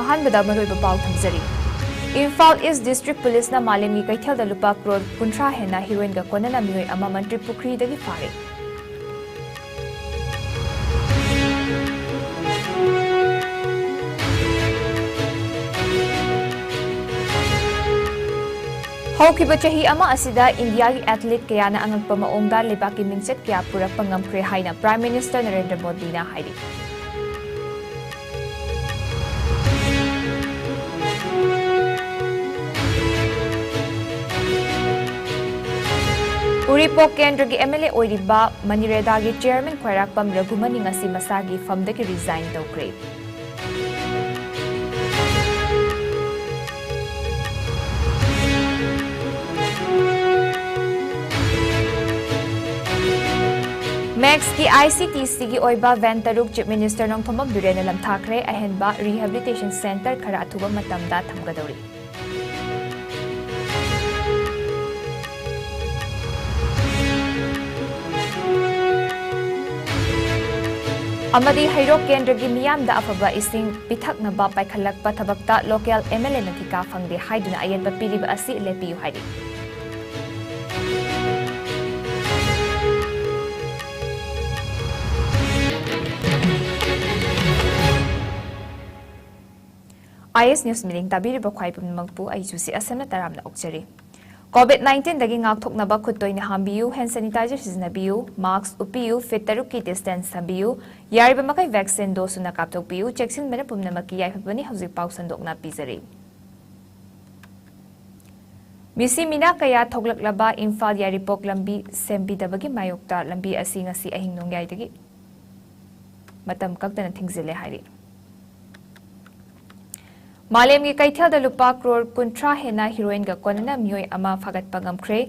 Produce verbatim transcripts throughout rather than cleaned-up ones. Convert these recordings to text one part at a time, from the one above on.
ꯑꯍꯥꯟꯕꯗ ꯃꯔꯨꯑꯣꯏꯕ ꯄꯥꯎ ꯊꯝꯖꯔꯤ꯫ ꯏꯝꯐꯥꯜ ꯏꯁ ꯗꯤꯁꯇ꯭ꯔꯤꯛ ꯄꯨꯂꯤꯁꯅ ꯃꯥꯂꯦꯝꯒꯤ ꯀꯩꯊꯦꯜꯗ ꯂꯨꯄꯥ ꯀ꯭ꯔꯣꯔ ꯀꯨꯟꯊ꯭ꯔꯥ ꯍꯦꯟꯅ ꯍꯤꯔꯣꯏꯟꯒ ꯀꯣꯟꯅꯅ ꯃꯤꯑꯣꯏ ꯑꯃ ꯃꯟꯇ꯭ꯔꯤ ꯄꯨꯈ꯭ꯔꯤꯗꯒꯤ ꯐꯥꯔꯦ꯫ ꯍꯧꯈꯤꯕ ꯆꯍꯤ ꯑꯃ ꯑꯁꯤꯗ ꯏꯟꯗꯤꯌꯥꯒꯤ ꯑꯦꯊꯂꯤꯠ ꯀꯌꯥꯅ ꯑꯉꯛꯄ ꯃꯑꯣꯡꯗ ꯂꯩꯕꯥꯛꯀꯤ ꯃꯤꯡꯆꯠ ꯀꯌꯥ ꯄꯨꯔꯛꯄ ꯉꯝꯈ꯭ꯔꯦ ꯍꯥꯏꯅ Prime Minister ꯅꯔꯦꯟꯗ꯭ꯔ ꯃꯣꯗꯤꯅ ꯍꯥꯏꯔꯤ꯫ ꯎꯔꯤꯄꯣꯛ ꯀꯦꯟꯗ꯭ꯔꯒꯤ MLA ꯑꯣꯏꯔꯤꯕ ꯃꯅꯤꯔꯦꯗꯥꯒꯤ chairman ꯈ꯭ꯋꯥꯏꯔꯥꯛꯄꯝ ꯔꯘꯨꯃꯅꯤ ꯉꯁꯤ ꯃꯁꯥꯒꯤ ꯐꯝꯗꯒꯤ resign ꯇꯧꯈ꯭ꯔꯦ꯫ ꯃꯦꯛꯁꯀꯤ ICTCꯒꯤ ꯑꯣꯏꯕ van ꯇꯔꯨꯛ Chief Minister ꯅꯣꯡꯊꯣꯝꯕꯝ ꯕꯤꯔꯦꯟꯅ ꯂꯝꯊꯥꯈ꯭ꯔꯦ꯫ ꯑꯍꯦꯟꯕ rehabilitation centre ꯈꯔ ꯑꯊꯨꯕ ꯃꯇꯝꯗ ꯊꯝꯒꯗꯧꯔꯤ꯫ ꯑꯃꯗꯤ ꯍꯩꯔꯣꯛ ꯀꯦꯟꯗ꯭ꯔꯒꯤ ꯃꯤꯌꯥꯝꯗ ꯑꯐꯕ ꯏꯁꯤꯡ ꯄꯤꯊꯛꯅꯕ ꯄꯥꯏꯈꯠꯂꯛꯄ ꯊꯕꯛꯇ local MLAꯅ ꯊꯤꯀꯥ ꯐꯪꯗꯦ ꯍꯥꯏꯗꯨꯅ ꯑꯌꯦꯠꯄ ꯄꯤꯔꯤꯕ ꯑꯁꯤ ꯂꯦꯞꯄꯤꯌꯨ ꯍꯥꯏꯔꯤ꯫ IS News ꯃꯤꯠꯌꯦꯡ ꯇꯥꯕꯤꯔꯤꯕ ꯈ꯭ꯋꯥꯏ ꯄꯨꯝꯅꯃꯛꯄꯨ ꯑꯩ ꯖꯨꯁꯤ ꯑꯁꯦꯝꯅ ꯇꯔꯥꯝꯅ ꯑꯣꯛꯆꯔꯤ꯫ COVID nineteenꯗꯒꯤ ꯉꯥꯛꯊꯣꯛꯅꯕ ꯈꯨꯠ ꯇꯣꯏꯅ ꯍꯥꯝꯕꯤꯌꯨ, hand sanitizer ꯁꯤꯖꯤꯟꯅꯕꯤꯌꯨ, mask ꯎꯞꯄꯤꯌꯨ, feet ꯇꯔꯨꯛꯀꯤ distance ꯊꯝꯕꯤꯌꯨ, ꯌꯥꯔꯤꯕ ꯃꯈꯩ vaccine dose ꯁꯨꯅ ꯀꯥꯞꯊꯣꯛꯄꯤꯌꯨ, ꯆꯦꯛꯁꯤꯟꯕꯅ ꯄꯨꯝꯅꯃꯛꯀꯤ ꯌꯥꯏꯐꯕꯅꯤ꯫ ꯍꯧꯖꯤꯛ ꯄꯥꯎ ꯁꯟꯗꯣꯛꯅ ꯄꯤꯖꯔꯤ꯫ ꯃꯤꯁꯤ ꯃꯤꯅꯥ ꯀꯌꯥ ꯊꯣꯛꯂꯛꯂꯕ ꯏꯝꯐꯥꯜ ꯌꯥꯏꯔꯤꯄꯣꯛ ꯂꯝꯕꯤ ꯁꯦꯝꯕꯤꯗꯕꯒꯤ ꯃꯥꯌꯣꯛꯇ ꯂꯝꯕꯤ ꯑꯁꯤ ꯉꯁꯤ ꯑꯍꯤꯡ ꯅꯣꯡꯌꯥꯏꯗꯒꯤ ꯃꯇꯝ ꯀꯛꯇꯅ ꯊꯤꯡꯖꯤꯜꯂꯦ ꯍꯥꯏꯔꯤ꯫ ꯃꯥꯂꯦꯝꯒꯤ ꯀꯩꯊꯦꯜꯗ ꯂꯨꯄꯥ ꯀ꯭ꯔꯣꯔ ꯀꯨꯟꯊ꯭ꯔꯥ ꯍꯦꯟꯅ ꯍꯤꯔꯣꯏꯟꯒ ꯀꯣꯟꯅꯅ ꯃꯤꯑꯣꯏ ꯑꯃ ꯐꯥꯒꯠꯄ ꯉꯝꯈ꯭ꯔꯦ꯫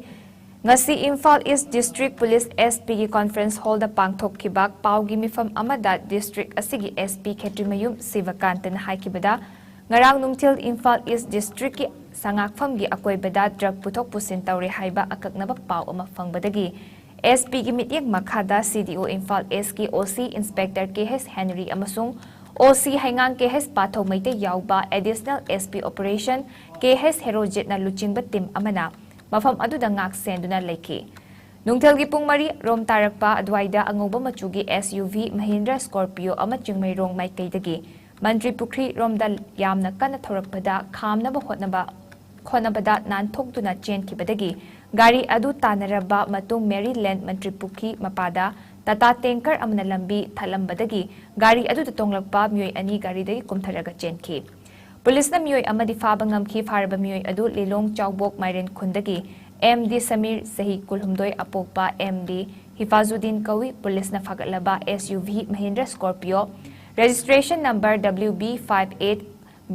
ꯉꯁꯤ ꯏꯝꯐꯥꯜ ꯏꯁ ꯗꯤꯁꯇ꯭ꯔꯤꯛ ꯄꯨꯂꯤꯁ SPꯒꯤ conference hallꯗ ꯄꯥꯡꯊꯣꯛꯈꯤꯕ ꯄꯥꯎꯒꯤ ꯃꯤꯐꯝ ꯑꯃꯗ district ꯑꯁꯤꯒꯤ SP ꯈꯦꯇ꯭ꯔꯤꯃꯌꯨꯝ ꯁꯤꯕꯀꯥꯟꯇꯅ ꯍꯥꯏꯈꯤꯕꯗ, ꯉꯔꯥꯡ ꯅꯨꯡꯊꯤꯜ ꯏꯝꯐꯥꯜ ꯏꯁ ꯗꯤꯁꯇ꯭ꯔꯤꯛꯀꯤ ꯁꯉꯥꯛꯐꯝꯒꯤ ꯑꯀꯣꯏꯕꯗ drug ꯄꯨꯊꯣꯛ ꯄꯨꯁꯤꯟ ꯇꯧꯔꯦ ꯍꯥꯏꯕ ꯑꯀꯛꯅꯕ ꯄꯥꯎ ꯑꯃ ꯐꯪꯕꯗꯒꯤ SPꯒꯤ ꯃꯤꯠꯌꯦꯡ ꯃꯈꯥꯗ CDO Imphal Eastꯀꯤ OC Inspector KH Henry ꯑꯃꯁꯨꯡ ꯑꯣ ꯁꯤ ꯍꯩꯉꯥꯡ ꯀꯦ ꯍꯩꯆ ꯄꯥꯊꯧ ꯃꯩꯇꯩ ꯌꯥꯎꯕ ꯑꯦꯗꯤꯁꯅꯦꯜ ꯑꯦꯁ ꯄꯤ ꯑꯣꯄꯔꯦꯁꯟ ꯀꯦ ꯍꯩꯆ ꯍꯦꯔꯣꯖꯤꯠꯅ ꯂꯨꯆꯤꯡꯕ ꯇꯤꯝ ꯑꯃꯅ ꯃꯐꯝ ꯑꯗꯨꯗ ꯉꯥꯛ ꯁꯦꯟꯗꯨꯅ ꯂꯩꯈꯤ꯫ ꯅꯨꯡꯊꯤꯜꯒꯤ ꯄꯨꯡ ꯃꯔꯤ ꯔꯣꯝ ꯇꯥꯔꯛꯄ ꯑꯗꯨꯋꯥꯏꯗ ꯑꯉꯧꯕ ꯃꯆꯨꯒꯤ ꯑꯦꯁ ꯌꯨ ꯚꯤ ꯃꯍꯤꯟꯗ꯭ꯔ ꯁ꯭ꯀꯣꯔꯄꯤꯌꯣ ꯑꯃ ꯆꯤꯡꯃꯩꯔꯣꯡ ꯃꯥꯏꯀꯩꯗꯒꯤ ꯃꯟꯇ꯭ꯔꯤ ꯄꯨꯈ꯭ꯔꯤ ꯔꯣꯝꯗ ꯌꯥꯝꯅ ꯀꯟꯅ ꯊꯧꯔꯛꯄꯗ ꯈꯥꯝꯅꯕ ꯍꯣꯠꯅꯕ ꯍꯣꯠꯅꯕꯗ ꯅꯥꯟꯊꯣꯛꯇꯨꯅ ꯆꯦꯟꯈꯤꯕꯗꯒꯤ ꯒꯥꯔꯤ ꯑꯗꯨ ꯇꯥꯟꯅꯔꯕ ꯃꯇꯨꯡ ꯃꯦꯔꯤꯂꯦꯟꯗ ꯃꯟꯇ꯭ꯔꯤ ꯄꯨꯈ꯭ꯔꯤ ꯃꯄꯥꯗ ꯇꯥꯇꯥ ꯇꯦꯡꯀꯔ ꯑꯃꯅ ꯂꯝꯕꯤ ꯊꯠꯂꯝꯕꯗꯒꯤ ꯒꯥꯔꯤ ꯑꯗꯨꯗ ꯇꯣꯡꯂꯛꯄ ꯃꯤꯑꯣꯏ ꯑꯅꯤ ꯒꯥꯔꯤꯗꯒꯤ ꯀꯨꯝꯊꯔꯒ ꯆꯦꯟꯈꯤ꯫ ꯄꯨꯂꯤꯁꯅ ꯃꯤꯑꯣꯏ ꯑꯃꯗꯤ ꯐꯥꯕ ꯉꯝꯈꯤ꯫ ꯐꯥꯔꯕ ꯃꯤꯑꯣꯏ ꯑꯗꯨ ꯂꯤꯂꯣꯡ ꯆꯥꯎꯕꯣꯛ ꯃꯥꯏꯔꯦꯟ ꯈꯨꯟꯗꯒꯤ ꯑꯦꯝ ꯗꯤ ꯁꯃꯤꯔ, ꯆꯍꯤ ꯀꯨꯟꯍꯨꯝꯗꯣꯏ, ꯑꯄꯣꯛꯄ ꯑꯦꯝ ꯗꯤ ꯍꯤꯐꯥꯖꯨꯗꯤꯟ ꯀꯧꯏ꯫ ꯄꯨꯂꯤꯁꯅ ꯐꯥꯒꯠꯂꯕ S U V Mahindra Scorpio registration number W B five eight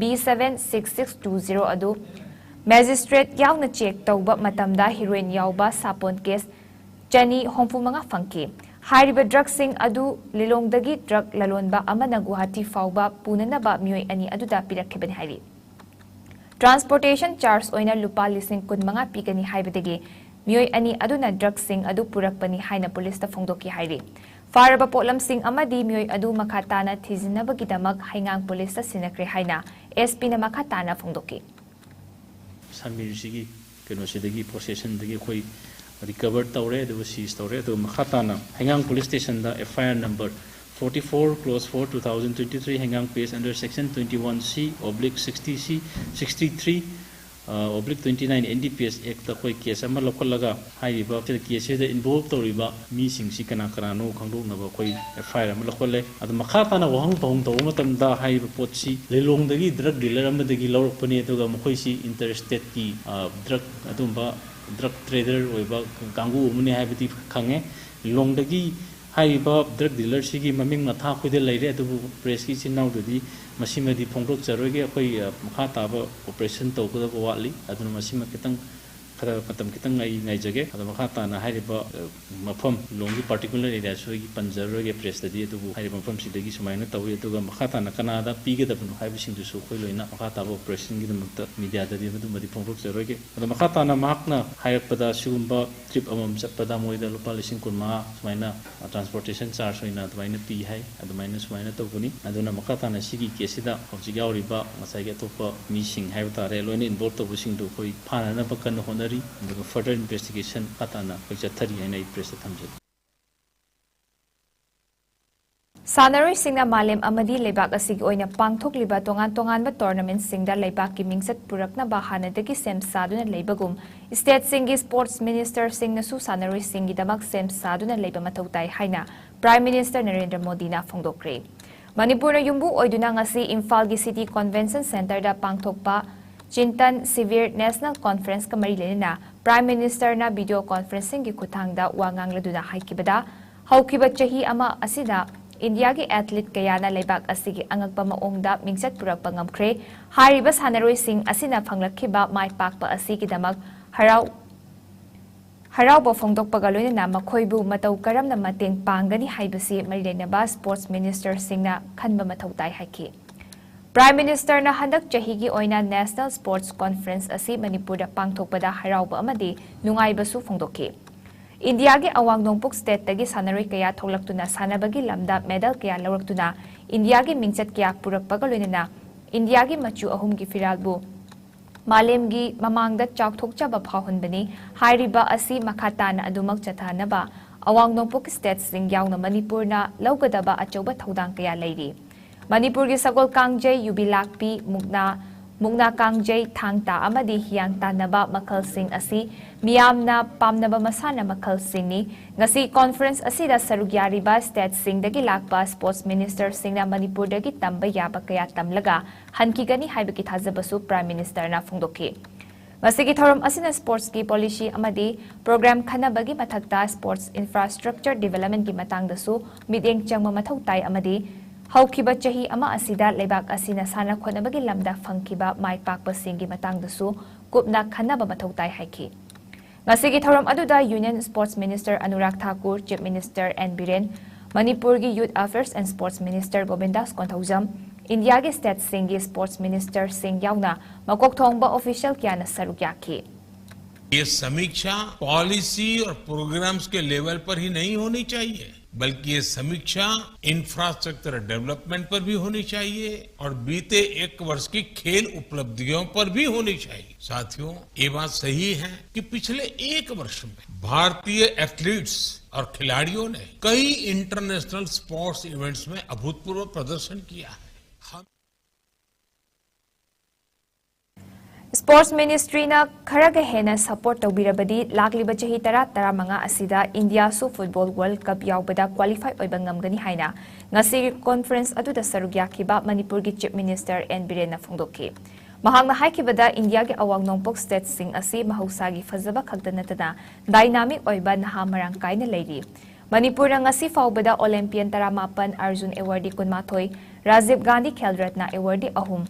B seven six six two zero ꯑꯗꯨ ꯃꯦꯖꯤꯁꯇ꯭ꯔꯦꯠ ꯌꯥꯎꯅ ꯆꯦꯛ ꯇꯧꯕ ꯃꯇꯝꯗ ꯍꯤꯔꯣꯏꯟ ꯌꯥꯎꯕ ꯁꯥꯄꯣꯟ ꯀꯦꯁ ꯆꯅꯤ ꯍꯨꯝꯐꯨ ꯃꯉꯥ ꯐꯪꯈꯤ꯫ ꯍꯥꯏꯔꯤꯕ ꯗ꯭ꯔꯒꯁꯤꯡ ꯑꯗꯨ ꯂꯤꯂꯣꯡꯗꯒꯤ ꯗ꯭ꯔꯒ ꯂꯂꯣꯟꯕ ꯑꯃꯅ ꯒꯨꯋꯥꯍꯥꯇꯤ ꯐꯥꯎꯕ ꯄꯨꯅꯅꯕ ꯃꯤꯑꯣꯏ ꯑꯅꯤ ꯑꯗꯨꯗ ꯄꯤꯔꯛꯈꯤꯕꯅꯤ ꯍꯥꯏꯔꯤ꯫ ꯇ꯭ꯔꯥꯟꯁꯄꯣꯔꯇꯦꯁꯟ ꯆꯥꯔꯖ ꯑꯣꯏꯅ ꯂꯨꯄꯥ ꯂꯤꯁꯤꯡ ꯀꯨꯟꯃꯉꯥ ꯄꯤꯒꯅꯤ ꯍꯥꯏꯕꯗꯒꯤ ꯃꯤꯑꯣꯏ ꯑꯅꯤ ꯑꯗꯨꯅ ꯗ꯭ꯔꯒꯁꯤꯡ ꯑꯗꯨ ꯄꯨꯔꯛꯄꯅꯤ ꯍꯥꯏꯅ ꯄꯨꯂꯤꯁꯇ ꯐꯣꯡꯗꯣꯛꯈꯤ ꯍꯥꯏꯔꯤ꯫ ꯐꯥꯔꯕ ꯄꯣꯠꯂꯝꯁꯤꯡ ꯑꯃꯗꯤ ꯃꯤꯑꯣꯏ ꯑꯗꯨ ꯃꯈꯥ ꯇꯥꯅ ꯊꯤꯖꯤꯟꯅꯕꯒꯤꯗꯃꯛ ꯍꯩꯉꯥꯡ ꯄꯨꯂꯤꯁꯇ ꯁꯤꯟꯅꯈ꯭ꯔꯦ ꯍꯥꯏꯅ ꯑꯦꯁ ꯄꯤꯅ ꯃꯈꯥ ꯇꯥꯅ ꯐꯣꯡꯗꯣꯛꯈꯤ꯫ ꯁꯃꯤꯔꯁꯤꯒꯤ ꯀꯩꯅꯣꯁꯤꯗꯒꯤ, ꯄꯣꯁꯦꯁꯟꯗꯒꯤ ꯑꯩꯈꯣꯏ ꯔꯤꯀꯚꯔ ꯇꯧꯔꯦ, ꯑꯗꯨꯒ ꯁꯤꯖ ꯇꯧꯔꯦ꯫ ꯑꯗꯨꯒ ꯃꯈꯥ ꯇꯥꯅ ꯍꯩꯉꯥꯡ ꯄꯨꯂꯤꯁ ꯁ꯭ꯇꯦꯁꯟꯗ F I R number forty four clause four two thousand twenty three, ꯍꯩꯉꯥꯡ PS under section twenty one C oblique sixty C, sixty three oblique twenty nine N D P S Act ꯑꯩꯈꯣꯏ case ꯑꯃ ꯂꯧꯈꯠꯂꯒ ꯍꯥꯏꯔꯤꯕ ꯀꯦꯁꯁꯤꯗ ꯏꯟꯚꯣꯜꯕ ꯇꯧꯔꯤꯕ ꯃꯤꯁꯤꯡꯁꯤ ꯀꯅꯥ ꯀꯅꯥꯅꯣ ꯈꯪꯗꯣꯛꯅꯕ ꯑꯩꯈꯣꯏ ꯑꯦꯐ ꯑꯥꯏ ꯑꯥꯔ ꯑꯃ ꯂꯧꯈꯠꯂꯦ꯫ ꯑꯗꯣ ꯃꯈꯥ ꯇꯥꯅ ꯋꯥꯍꯪ ꯄꯥꯎꯍꯪ ꯇꯧꯕ ꯃꯇꯝꯗ ꯍꯥꯏꯔꯤꯕ ꯄꯣꯠꯁꯤ ꯂꯤꯂꯣꯡꯗꯒꯤ ꯗ꯭ꯔꯒ ꯗꯤꯂꯔ ꯑꯃꯗꯒꯤ ꯂꯧꯔꯛꯄꯅꯤ, ꯑꯗꯨꯒ ꯃꯈꯣꯏꯁꯤ ꯏꯟꯇꯔ ꯁ꯭ꯇꯦꯠꯀꯤ, ꯑ, ꯗ꯭ꯔꯒ, ꯑꯗꯨꯝꯕ ꯗ꯭ꯔꯒ ꯇ꯭ꯔꯦꯗꯔ ꯑꯣꯏꯕ ꯀꯥꯡꯕꯨ ꯑꯃꯅꯤ ꯍꯥꯏꯕꯗꯤ ꯈꯪꯉꯦ꯫ ꯂꯤꯂꯣꯡꯗꯒꯤ ꯍꯥꯏꯔꯤꯕ ꯗ꯭ꯔꯒ ꯗꯤꯂꯔꯁꯤꯒꯤ ꯃꯃꯤꯡ ꯃꯊꯥ ꯑꯩꯈꯣꯏꯗ ꯂꯩꯔꯦ, ꯑꯗꯨꯕꯨ ꯄ꯭ꯔꯦꯁꯀꯤ ꯏꯆꯤꯟ ꯏꯅꯥꯎꯗꯗꯤ ꯃꯁꯤꯃꯗꯤ ꯐꯣꯡꯗꯣꯛꯆꯔꯣꯏꯒꯦ꯫ ꯑꯩꯈꯣꯏ, ꯑ, ꯃꯈꯥ ꯇꯥꯕ ꯑꯣꯄꯔꯦꯁꯟ ꯇꯧꯒꯗꯕ ꯋꯥꯠꯂꯤ, ꯑꯗꯨꯅ ꯃꯁꯤꯃ ꯈꯤꯇꯪ ꯈꯔ ꯃꯇꯝ ꯈꯤꯇꯪ ꯑꯩ ꯉꯥꯏꯖꯒꯦ꯫ ꯑꯗꯣ ꯃꯈꯥ ꯇꯥꯅ ꯍꯥꯏꯔꯤꯕ, ꯑ, ꯃꯐꯝ, ꯂꯣꯡꯒꯤ particular areaꯁꯨ ꯑꯩ ꯄꯟꯖꯔꯔꯣꯏꯒꯦ pressꯇꯗꯤ, ꯑꯗꯨꯕꯨ ꯍꯥꯏꯔꯤꯕ ꯃꯐꯝꯁꯤꯗꯒꯤ ꯁꯨꯃꯥꯏꯅ ꯇꯧꯏ, ꯑꯗꯨꯒ ꯃꯈꯥ ꯇꯥꯅ ꯀꯅꯥꯗ ꯄꯤꯒꯗꯕꯅꯣ ꯍꯥꯏꯕꯁꯤꯡꯗꯨꯁꯨ ꯑꯩꯈꯣꯏ ꯂꯣꯏꯅ ꯃꯈꯥ ꯇꯥꯕ operationꯒꯤꯗꯃꯛꯇ mediaꯗꯗꯤ ꯑꯗꯨꯃꯗꯤ ꯐꯣꯡꯗꯣꯛꯆꯔꯣꯏꯒꯦ꯫ ꯑꯗꯣ ꯃꯈꯥ ꯇꯥꯅ ꯃꯍꯥꯛꯅ ꯍꯥꯏꯔꯛꯄꯗ, ꯁꯤꯒꯨꯝꯕ trip ꯑꯃꯃꯝ ꯆꯠꯄꯗ ꯃꯣꯏꯗ ꯂꯨꯄꯥ ꯂꯤꯁꯤꯡ ꯀꯨꯟꯃꯉꯥ ꯁꯨꯃꯥꯏꯅ transportation charge ꯑꯣꯏꯅ ꯑꯗꯨꯃꯥꯏꯅ ꯄꯤ ꯍꯥꯏ, ꯑꯗꯨꯃꯥꯏꯅ ꯁꯨꯃꯥꯏꯅ ꯇꯧꯕꯅꯤ꯫ ꯑꯗꯨꯅ ꯃꯈꯥ ꯇꯥꯅ ꯁꯤꯒꯤ caseꯁꯤꯗ ꯍꯧꯖꯤꯛ ꯌꯥꯎꯔꯤꯕ ꯉꯁꯥꯏꯒꯤ ꯑꯇꯣꯞꯄ ꯃꯤꯁꯤꯡ ꯍꯥꯏꯕ ꯇꯥꯔꯦ, ꯂꯣꯏꯅ involve ꯇꯧꯕꯁꯤꯡꯗꯨ ꯑꯩꯈꯣꯏ ꯐꯥꯅꯅꯕ ꯀꯟꯅ ꯍꯣꯠꯅꯔꯤ, ꯑꯗꯨꯒ further investigation ꯃꯈꯥ ꯇꯥꯅ ꯑꯩꯈꯣꯏ ꯆꯠꯊꯔꯤ ꯍꯥꯏꯅ ꯑꯩ pressꯇ ꯊꯝꯖꯒꯦ꯫ ꯁꯥꯟꯅꯔꯣꯏꯁꯤꯡꯅ ꯃꯥꯂꯦꯝ ꯑꯃꯗꯤ ꯂꯩꯕꯥꯛ ꯑꯁꯤꯒꯤ ꯑꯣꯏꯅ ꯄꯥꯡꯊꯣꯛꯂꯤꯕ ꯇꯣꯉꯥꯟ ꯇꯣꯉꯥꯟꯕ tournamentꯁꯤꯡꯗ ꯂꯩꯕꯥꯛꯀꯤ ꯃꯤꯡꯆꯠ ꯄꯨꯔꯛꯅꯕ ꯍꯥꯟꯅꯗꯒꯤ ꯁꯦꯝ ꯁꯥꯗꯨꯅ ꯂꯩꯕꯒꯨꯝ, stateꯁꯤꯡꯒꯤ sports ministerꯁꯤꯡꯅꯁꯨ ꯁꯥꯟꯅꯔꯣꯏꯁꯤꯡꯒꯤꯗꯃꯛ ꯁꯦꯝ ꯁꯥꯗꯨꯅ ꯂꯩꯕ ꯃꯊꯧ ꯇꯥꯏ ꯍꯥꯏꯅ Prime Minister ꯅꯔꯦꯟꯗ꯭ꯔ ꯃꯣꯗꯤꯅ ꯐꯣꯡꯗꯣꯛꯈ꯭ꯔꯦ꯫ ꯃꯅꯤꯄꯨꯔꯅ ꯌꯨꯝꯕꯨ ꯑꯣꯏꯗꯨꯅ ꯉꯁꯤ ꯏꯝꯐꯥꯜꯒꯤ City Convention Centreꯗ ꯄꯥꯡꯊꯣꯛꯄ ꯆꯤꯟꯇꯟ ꯁꯤꯕꯤꯔ National Conferenceꯀ ꯃꯔꯤ ꯂꯩꯅꯅ Prime Ministerꯅ video conferencingꯒꯤ ꯈꯨꯠꯊꯥꯡꯗ ꯋꯥ ꯉꯥꯡꯂꯗꯨꯅ ꯍꯥꯏꯈꯤꯕꯗ, ꯍꯧꯈꯤꯕ ꯆꯍꯤ ꯑꯃ ꯑꯁꯤꯗ ꯏꯟꯗꯤꯌꯥꯒꯤ athlete ꯀꯌꯥꯅ ꯂꯩꯕꯥꯛ ꯑꯁꯤꯒꯤ ꯑꯉꯛꯄ ꯃꯑꯣꯡꯗ ꯃꯤꯡꯆꯠ ꯄꯨꯔꯛꯄ ꯉꯝꯈ꯭ꯔꯦ꯫ ꯍꯥꯏꯔꯤꯕ ꯁꯥꯟꯅꯔꯣꯏꯁꯤꯡ ꯑꯁꯤꯅ ꯐꯪꯂꯛꯈꯤꯕ ꯃꯥꯏ ꯄꯥꯛꯄ ꯑꯁꯤꯒꯤꯗꯃꯛ ꯍꯔꯥꯎ ꯍꯔꯥꯎꯕ ꯐꯣꯡꯗꯣꯛꯄꯒ ꯂꯣꯏꯅꯅ ꯃꯈꯣꯏꯕꯨ ꯃꯇꯧ ꯀꯔꯝꯅ ꯃꯇꯦꯡ ꯄꯥꯡꯒꯅꯤ ꯍꯥꯏꯕꯁꯤ ꯃꯔꯤ ꯂꯩꯅꯕ sports ministerꯁꯤꯡꯅ ꯈꯟꯕ ꯃꯊꯧ ꯇꯥꯏ ꯍꯥꯏꯈꯤ꯫ Prime Ministerꯅ ꯍꯟꯗꯛ ꯆꯍꯤꯒꯤ ꯑꯣꯏꯅ National Sports Conference ꯑꯁꯤ ꯃꯅꯤꯄꯨꯔꯗ ꯄꯥꯡꯊꯣꯛꯄꯗ ꯍꯔꯥꯎꯕ ꯑꯃꯗꯤ ꯅꯨꯡꯉꯥꯏꯕꯁꯨ ꯐꯣꯡꯗꯣꯛꯈꯤ꯫ ꯏꯟꯗꯤꯌꯥꯒꯤ ꯑꯋꯥꯡ ꯅꯣꯡꯄꯣꯛ stateꯇꯒꯤ ꯁꯥꯟꯅꯔꯣꯏ ꯀꯌꯥ ꯊꯣꯛꯂꯛꯇꯨꯅ ꯁꯥꯟꯅꯕꯒꯤ ꯂꯝꯗ medal ꯀꯌꯥ ꯂꯧꯔꯛꯇꯨꯅ ꯏꯟꯗꯤꯌꯥꯒꯤ ꯃꯤꯡꯆꯠ ꯀꯌꯥ ꯄꯨꯔꯛꯄꯒ ꯂꯣꯏꯅꯅ ꯏꯟꯗꯤꯌꯥꯒꯤ ꯃꯆꯨ ꯑꯍꯨꯝꯒꯤ ꯐꯤꯔꯥꯜꯕꯨ ꯃꯥꯂꯦꯝꯒꯤ ꯃꯃꯥꯡꯗ ꯆꯥꯎꯊꯣꯛꯆꯕ ꯐꯥꯎꯍꯟꯕꯅꯤ꯫ ꯍꯥꯏꯔꯤꯕ ꯑꯁꯤ ꯃꯈꯥ ꯇꯥꯅ ꯑꯗꯨꯃꯛ ꯆꯠꯊꯅꯕ ꯑꯋꯥꯡ ꯅꯣꯡꯄꯣꯛ stateꯁꯤꯡ ꯌꯥꯎꯅ ꯃꯅꯤꯄꯨꯔꯅ ꯂꯧꯒꯗꯕ ꯑꯆꯧꯕ ꯊꯧꯗꯥꯡ ꯀꯌꯥ ꯂꯩꯔꯤ꯫ ꯃꯅꯤꯄꯨꯔꯒꯤ ꯁꯒꯣꯜ ꯀꯥꯡꯖꯩ, ꯌꯨꯕꯤ ꯂꯥꯛꯄꯤ, ꯃꯨꯛꯅꯥ, ꯃꯨꯛꯅꯥ ꯀꯥꯡꯖꯩ, ꯊꯥꯡ ꯇꯥ ꯑꯃꯗꯤ ꯍꯤꯌꯥꯡ ꯇꯥꯟꯅꯕ ꯃꯈꯜꯁꯤꯡ ꯑꯁꯤ ꯃꯤꯌꯥꯝꯅ ꯄꯥꯝꯅꯕ ꯃꯁꯥꯟꯅ ꯃꯈꯜꯁꯤꯡꯅꯤ꯫ ꯉꯁꯤ conference ꯑꯁꯤꯗ ꯁꯔꯨꯛ ꯌꯥꯔꯤꯕ stateꯁꯤꯡꯗꯒꯤ ꯂꯥꯛꯄ sports ministerꯁꯤꯡꯅ ꯃꯅꯤꯄꯨꯔꯗꯒꯤ ꯇꯝꯕ ꯌꯥꯕ ꯀꯌꯥ ꯇꯝꯂꯒ ꯍꯟꯈꯤꯒꯅꯤ ꯍꯥꯏꯕꯒꯤ ꯊꯥꯖꯕꯁꯨ Prime Ministerꯅ ꯐꯣꯡꯗꯣꯛꯈꯤ꯫ ꯃꯁꯤꯒꯤ ꯊꯧꯔꯝ ꯑꯁꯤꯅ sportsꯀꯤ policy ꯑꯃꯗꯤ program ꯈꯟꯅꯕꯒꯤ ꯃꯊꯛꯇ sports infrastructure developmentꯀꯤ ꯃꯇꯥꯡꯗꯁꯨ ꯃꯤꯠꯌꯦꯡ ꯆꯪꯕ ꯃꯊꯧ ꯇꯥꯏ ꯑꯃꯗꯤ ꯍꯧꯈꯤꯕ ꯆꯍꯤ ꯑꯃ ꯑꯁꯤꯗ ꯂꯩꯕꯥꯛ ꯑꯁꯤꯅ ꯁꯥꯟꯅ ꯈꯣꯠꯅꯕꯒꯤ ꯂꯝꯗ ꯐꯪꯈꯤꯕ ꯃꯥꯏ ꯄꯥꯛꯄꯁꯤꯡꯒꯤ ꯃꯇꯥꯡꯗꯁꯨ ꯀꯨꯞꯅ ꯈꯟꯅꯕ ꯃꯊꯧ ꯇꯥꯏ ꯍꯥꯏꯈꯤ꯫ ꯉꯁꯤꯒꯤ ꯊꯧꯔꯝ ꯑꯗꯨꯗ Union Sports Minister Anurag Thakur, Chief Minister N Biren, ꯃꯅꯤꯄꯨꯔꯒꯤ Youth Affairs and Sports Minister ꯒꯣꯕꯤꯟꯗꯥꯁ Konthoujam, ꯏꯟꯗꯤꯌꯥꯒꯤ stateꯁꯤꯡꯒꯤ sports ministerꯁꯤꯡ ꯌꯥꯎꯅ ꯃꯀꯣꯛ ꯊꯣꯡꯕ official ꯀꯌꯥꯅ ꯁꯔꯨꯛ ꯌꯥꯈꯤ꯫ ये समीक्षा policy और programs के level पर ही नहीं होनी चाहिए, बल्कि ये समीक्षा infrastructure development पर भी होनी चाहिए और बीते एक वर्ष की खेल उपलब्धियों पर भी होनी चाहिए। साथियों, ये बात सही है कि पिछले एक वर्ष में भारतीय athletes और खिलाड़ियों ने कई international sports events में अभूतपूर्व प्रदर्शन किया है। हम Sports Ministryꯅ ꯈꯔꯒ ꯍꯦꯟꯅ support ꯇꯧꯕꯤꯔꯕꯗꯤ ꯂꯥꯛꯂꯤꯕ ꯆꯍꯤ ꯇꯔꯥ, ꯇꯔꯥꯃꯉꯥ ꯑꯁꯤꯗ ꯏꯟꯗꯤꯌꯥꯁꯨ football World Cup ꯌꯥꯎꯕꯗ qualify ꯑꯣꯏꯕ ꯉꯝꯒꯅꯤ ꯍꯥꯏꯅ ꯉꯁꯤꯒꯤ conference ꯑꯗꯨꯗ ꯁꯔꯨꯛ ꯌꯥꯈꯤꯕ ꯃꯅꯤꯄꯨꯔꯒꯤ Chief Minister ꯑꯦꯟ ꯕꯤꯔꯦꯟꯅ ꯐꯣꯡꯗꯣꯛꯈꯤ꯫ ꯃꯍꯥꯛꯅ ꯍꯥꯏꯈꯤꯕꯗ, ꯏꯟꯗꯤꯌꯥꯒꯤ ꯑꯋꯥꯡ ꯅꯣꯡꯄꯣꯛ stateꯁꯤꯡ ꯑꯁꯤ ꯃꯍꯧꯁꯥꯒꯤ ꯐꯖꯕ ꯈꯛꯇ ꯅꯠꯇꯅ dynamic ꯑꯣꯏꯕ ꯅꯍꯥ ꯃꯔꯥꯡ ꯀꯥꯏꯅ ꯂꯩꯔꯤ꯫ ꯃꯅꯤꯄꯨꯔꯅ ꯉꯁꯤ ꯐꯥꯎꯕꯗ Olympian ꯇꯔꯥꯃꯥꯄꯟ, ꯑꯔꯖꯨꯟ awardee ꯀꯨꯟꯃꯥꯊꯣꯏ, ꯔꯥꯖꯤꯕ ꯒꯥꯟꯙꯤ ꯈꯦꯜ ꯔꯠꯅ awardee ꯑꯍꯨꯝ,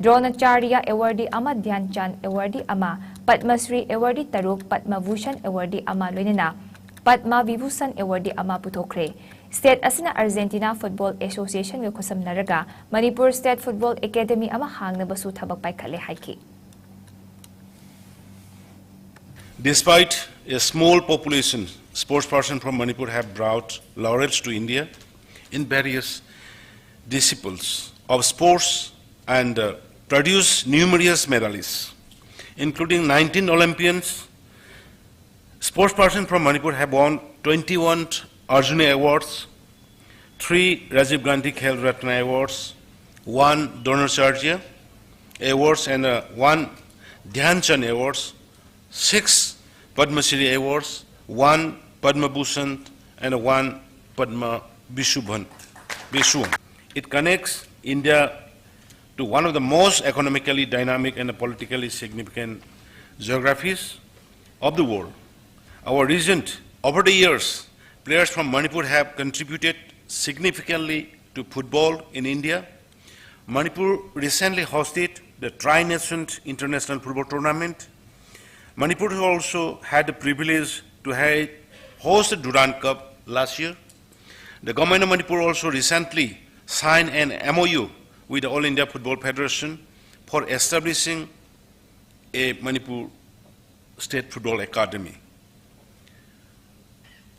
ꯗ꯭ꯔꯣꯅꯥꯆꯥꯔꯌ awardee ꯑꯃ, ꯙ꯭ꯌꯥꯟ ꯆꯥꯟꯗ awardee ꯑꯃ, ꯄꯗꯃ ꯁ꯭ꯔꯤ awardee ꯇꯔꯨꯛ, ꯄꯗꯃ ꯚꯨꯁꯟ awardee ꯑꯃ, ꯂꯣꯏꯅꯅ ꯄꯗꯃ ꯚꯤꯚꯨꯁꯟ awardee ꯑꯃ ꯄꯨꯊꯣꯛꯈ꯭ꯔꯦ꯫ State ꯑꯁꯤꯅ Argentina Football Associationꯒ ꯈꯨꯠꯁꯝꯅꯔꯒ Manipur State Football Academy ꯑꯃ ꯍꯥꯡꯅꯕꯁꯨ ꯊꯕꯛ ꯄꯥꯏꯈꯠꯂꯦ ꯍꯥꯏꯈꯤ꯫ Despite a small population, sports persons from Manipur have brought laurels to India in various disciplines of sports and uh, produced numerous medalists, including nineteen Olympians. Sports persons from Manipur have won twenty-one Arjuna Awards, three Rajiv Gandhi Khel Ratna Awards, one Dronacharya Awards, and uh, one Dhyan Chand Awards, six Padma Shri Awards, one Padma Bhushan, and one Padma Vishubhan. Vishubhan. It connects India to one of the most economically dynamic and politically significant geographies of the world. Our recent, over the years, players from Manipur have contributed significantly to football in India. Manipur recently hosted the Tri-Nation International Football Tournament. Manipur also had the privilege to ha- host the Durand Cup last year. The Government of Manipur also recently signed an M O U with the All India Football Federation for establishing a Manipur State Football Academy.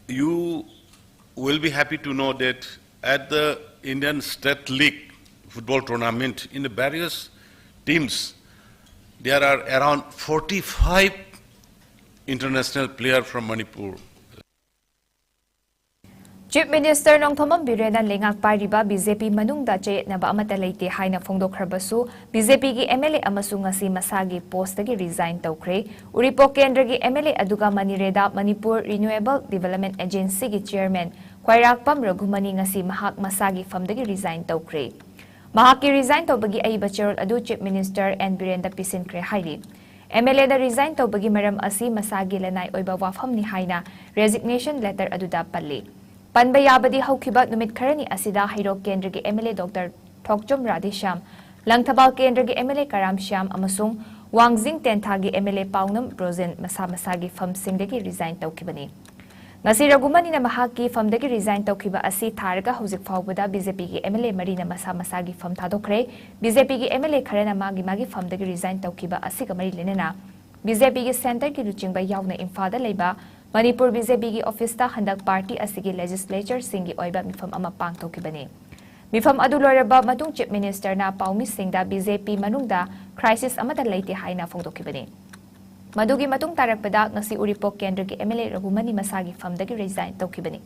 You will be happy to know that at the Indian State League football tournament, in the various teams, there are around forty-five international players from Manipur. Chief Minister Nongthombam ꯕꯤꯔꯦꯟꯅ ꯂꯩꯉꯥꯛ ꯄꯥꯏꯔꯤꯕ B J ꯄꯤ ꯃꯅꯨꯡꯗ ꯆꯌꯦꯠꯅꯕ ꯑꯃꯠꯇ ꯂꯩꯇꯦ ꯍꯥꯏꯅ ꯐꯣꯡꯗꯣꯛꯈ꯭ꯔꯕꯁꯨ, B J ꯄꯤꯒꯤ M L A ꯑꯃꯁꯨ ꯉꯁꯤ ꯃꯁꯥꯒꯤ ꯄꯣꯁꯇꯒꯤ ꯔꯤꯖꯥꯏꯟ ꯇꯧꯈ꯭ꯔꯦ꯫ ꯎꯔꯤꯄꯣꯛ ꯀꯦꯟꯗ꯭ꯔꯒꯤ ꯑꯦꯝ ꯑꯦꯜ ꯑꯦ ꯑꯗꯨꯒ ꯃꯅꯤꯔꯦꯗꯥ ꯃꯅꯤꯄꯨꯔ ꯔꯤꯅ꯭ꯌꯨꯑꯦꯕꯜ ꯗꯤꯚꯦꯂꯞꯃꯦꯟ ꯑꯦꯖꯦꯟꯁꯤꯒꯤ ꯆꯤꯌꯔꯃꯦꯟ ꯈ꯭ꯋꯥꯏꯔꯥꯛꯄꯝ ꯔꯘꯨꯃꯅꯤ ꯉꯁꯤ ꯃꯍꯥꯛ ꯃꯁꯥꯒꯤ ꯐꯝꯗꯒꯤ ꯔꯤꯖꯥꯏꯟ ꯇꯧꯈ꯭ꯔꯦ꯫ ꯃꯍꯥꯛꯀꯤ ꯔꯤꯖꯥꯏꯟ ꯇꯧꯕꯒꯤ ꯑꯏꯕ ꯆꯦꯔꯣꯜ ꯑꯗꯨ ꯆꯤꯐ ꯃꯤꯅꯤꯁꯇꯔ ꯑꯦꯟ ꯕꯤꯔꯦꯟꯗ ꯄꯤꯁꯤꯟꯈ꯭ꯔꯦ ꯍꯥꯏꯔꯤ꯫ ꯑꯦꯝ ꯑꯦꯜ ꯑꯦꯗ ꯔꯤꯖꯥꯏꯟ ꯇꯧꯕꯒꯤ ꯃꯔꯝ ꯑꯁꯤ ꯃꯁꯥꯒꯤ ꯂꯅꯥꯏ ꯑꯣꯏꯕ ꯋꯥꯐꯝꯅꯤ ꯍꯥꯏꯅ ꯔꯦꯖꯤꯒꯅꯦꯁꯟ ꯂꯦꯇꯔ ꯑꯗꯨꯗ ꯄꯜꯂꯤ꯫ ꯄꯟꯕ ꯌꯥꯕꯗꯤ ꯍꯧꯈꯤꯕ ꯅꯨꯃꯤꯠ ꯈꯔꯅꯤ ꯑꯁꯤꯗ ꯍꯩꯔꯣꯛ ꯀꯦꯟꯗ꯭ꯔꯒꯤ ꯑꯦꯝ ꯑꯦꯜ ꯑꯦ ꯗꯣꯛꯇꯔ ꯊꯣꯛꯆꯣꯝ ꯔꯥꯙꯦꯁ꯭ꯌꯥꯝ, ꯂꯪꯊꯕꯥꯜ ꯀꯦꯟꯗ꯭ꯔꯒꯤ ꯑꯦꯝ ꯑꯦꯜ ꯑꯦ ꯀꯔꯥꯝ ꯁ꯭ꯌꯥꯝ ꯑꯃꯁꯨꯡ ꯋꯥꯡꯖꯤꯡ ꯇꯦꯟꯊꯥꯒꯤ ꯑꯦꯝ ꯑꯦꯜ ꯑꯦ ꯄꯥꯎꯅꯝ ꯕ꯭ꯔꯣꯖꯦꯟ ꯃꯁꯥ ꯃꯁꯥꯒꯤ ꯐꯝꯁꯤꯡꯗꯒꯤ ꯔꯤꯖꯥꯏꯟ ꯇꯧꯈꯤꯕꯅꯤ꯫ ꯉꯁꯤ ꯔꯘꯨꯃꯅꯤꯅ ꯃꯍꯥꯛꯀꯤ ꯐꯝꯗꯒꯤ ꯔꯤꯖꯥꯏꯟ ꯇꯧꯈꯤꯕ ꯑꯁꯤ ꯊꯥꯔꯒ ꯍꯧꯖꯤꯛ ꯐꯥꯎꯕꯗ ꯕꯤ ꯖꯦ ꯄꯤꯒꯤ ꯑꯦꯝ ꯑꯦꯜ ꯑꯦ ꯃꯔꯤꯅ ꯃꯁꯥ ꯃꯁꯥꯒꯤ ꯐꯝ ꯊꯥꯗꯣꯛꯈ꯭ꯔꯦ꯫ ꯕꯤ ꯖꯦ ꯄꯤꯒꯤ ꯑꯦꯝ ꯑꯦꯜ ꯑꯦ ꯈꯔꯅ ꯃꯥꯒꯤ ꯃꯥꯒꯤ ꯐꯝꯗꯒꯤ ꯔꯤꯖꯥꯏꯟ ꯇꯧꯈꯤꯕ ꯑꯁꯤꯒ ꯃꯔꯤ ꯂꯩꯅꯅ ꯕꯤ ꯖꯦ ꯄꯤꯒꯤ ꯁꯦꯟꯇꯔꯒꯤ ꯂꯨꯆꯤꯡꯕ ꯌꯥꯎꯅ ꯏꯝꯐꯥꯜꯗ ꯂꯩꯕ ꯃꯅꯤꯄꯨꯔ ꯕꯤ ꯖꯦ ꯄꯤꯒꯤ ꯑꯣꯐꯤꯁꯇ ꯍꯟꯗꯛ ꯄꯥꯔꯇꯤ ꯑꯁꯤꯒꯤ ꯂꯦꯖꯤꯁꯂꯦꯆꯔꯁꯤꯡꯒꯤ ꯑꯣꯏꯕ ꯃꯤꯐꯝ ꯑꯃ ꯄꯥꯡꯊꯣꯛꯈꯤꯕꯅꯤ꯫ ꯃꯤꯐꯝ ꯑꯗꯨ ꯂꯣꯏꯔꯕ ꯃꯇꯨꯡ ꯆꯤꯐ ꯃꯤꯅꯤꯁꯇꯔꯅ ꯄꯥꯎꯃꯤꯁꯤꯡꯗ ꯕꯤ ꯖꯦ ꯄꯤ ꯃꯅꯨꯡꯗ ꯀ꯭ꯔꯥꯏꯁꯤꯁ ꯑꯃꯠꯇ ꯂꯩꯇꯦ ꯍꯥꯏꯅ ꯐꯣꯡꯗꯣꯛꯈꯤꯕꯅꯤ꯫ ꯃꯗꯨꯒꯤ ꯃꯇꯨꯡ ꯇꯥꯔꯛꯄꯗ ꯉꯁꯤ ꯎꯔꯤꯄꯣꯛ ꯀꯦꯟꯗ꯭ꯔꯒꯤ ꯑꯦꯝ ꯑꯦꯜ ꯑꯦ ꯔꯘꯨꯃꯅꯤ ꯃꯁꯥꯒꯤ ꯐꯝꯗꯒꯤ ꯔꯤꯖꯥꯏꯟ ꯇꯧꯈꯤꯕꯅꯤ꯫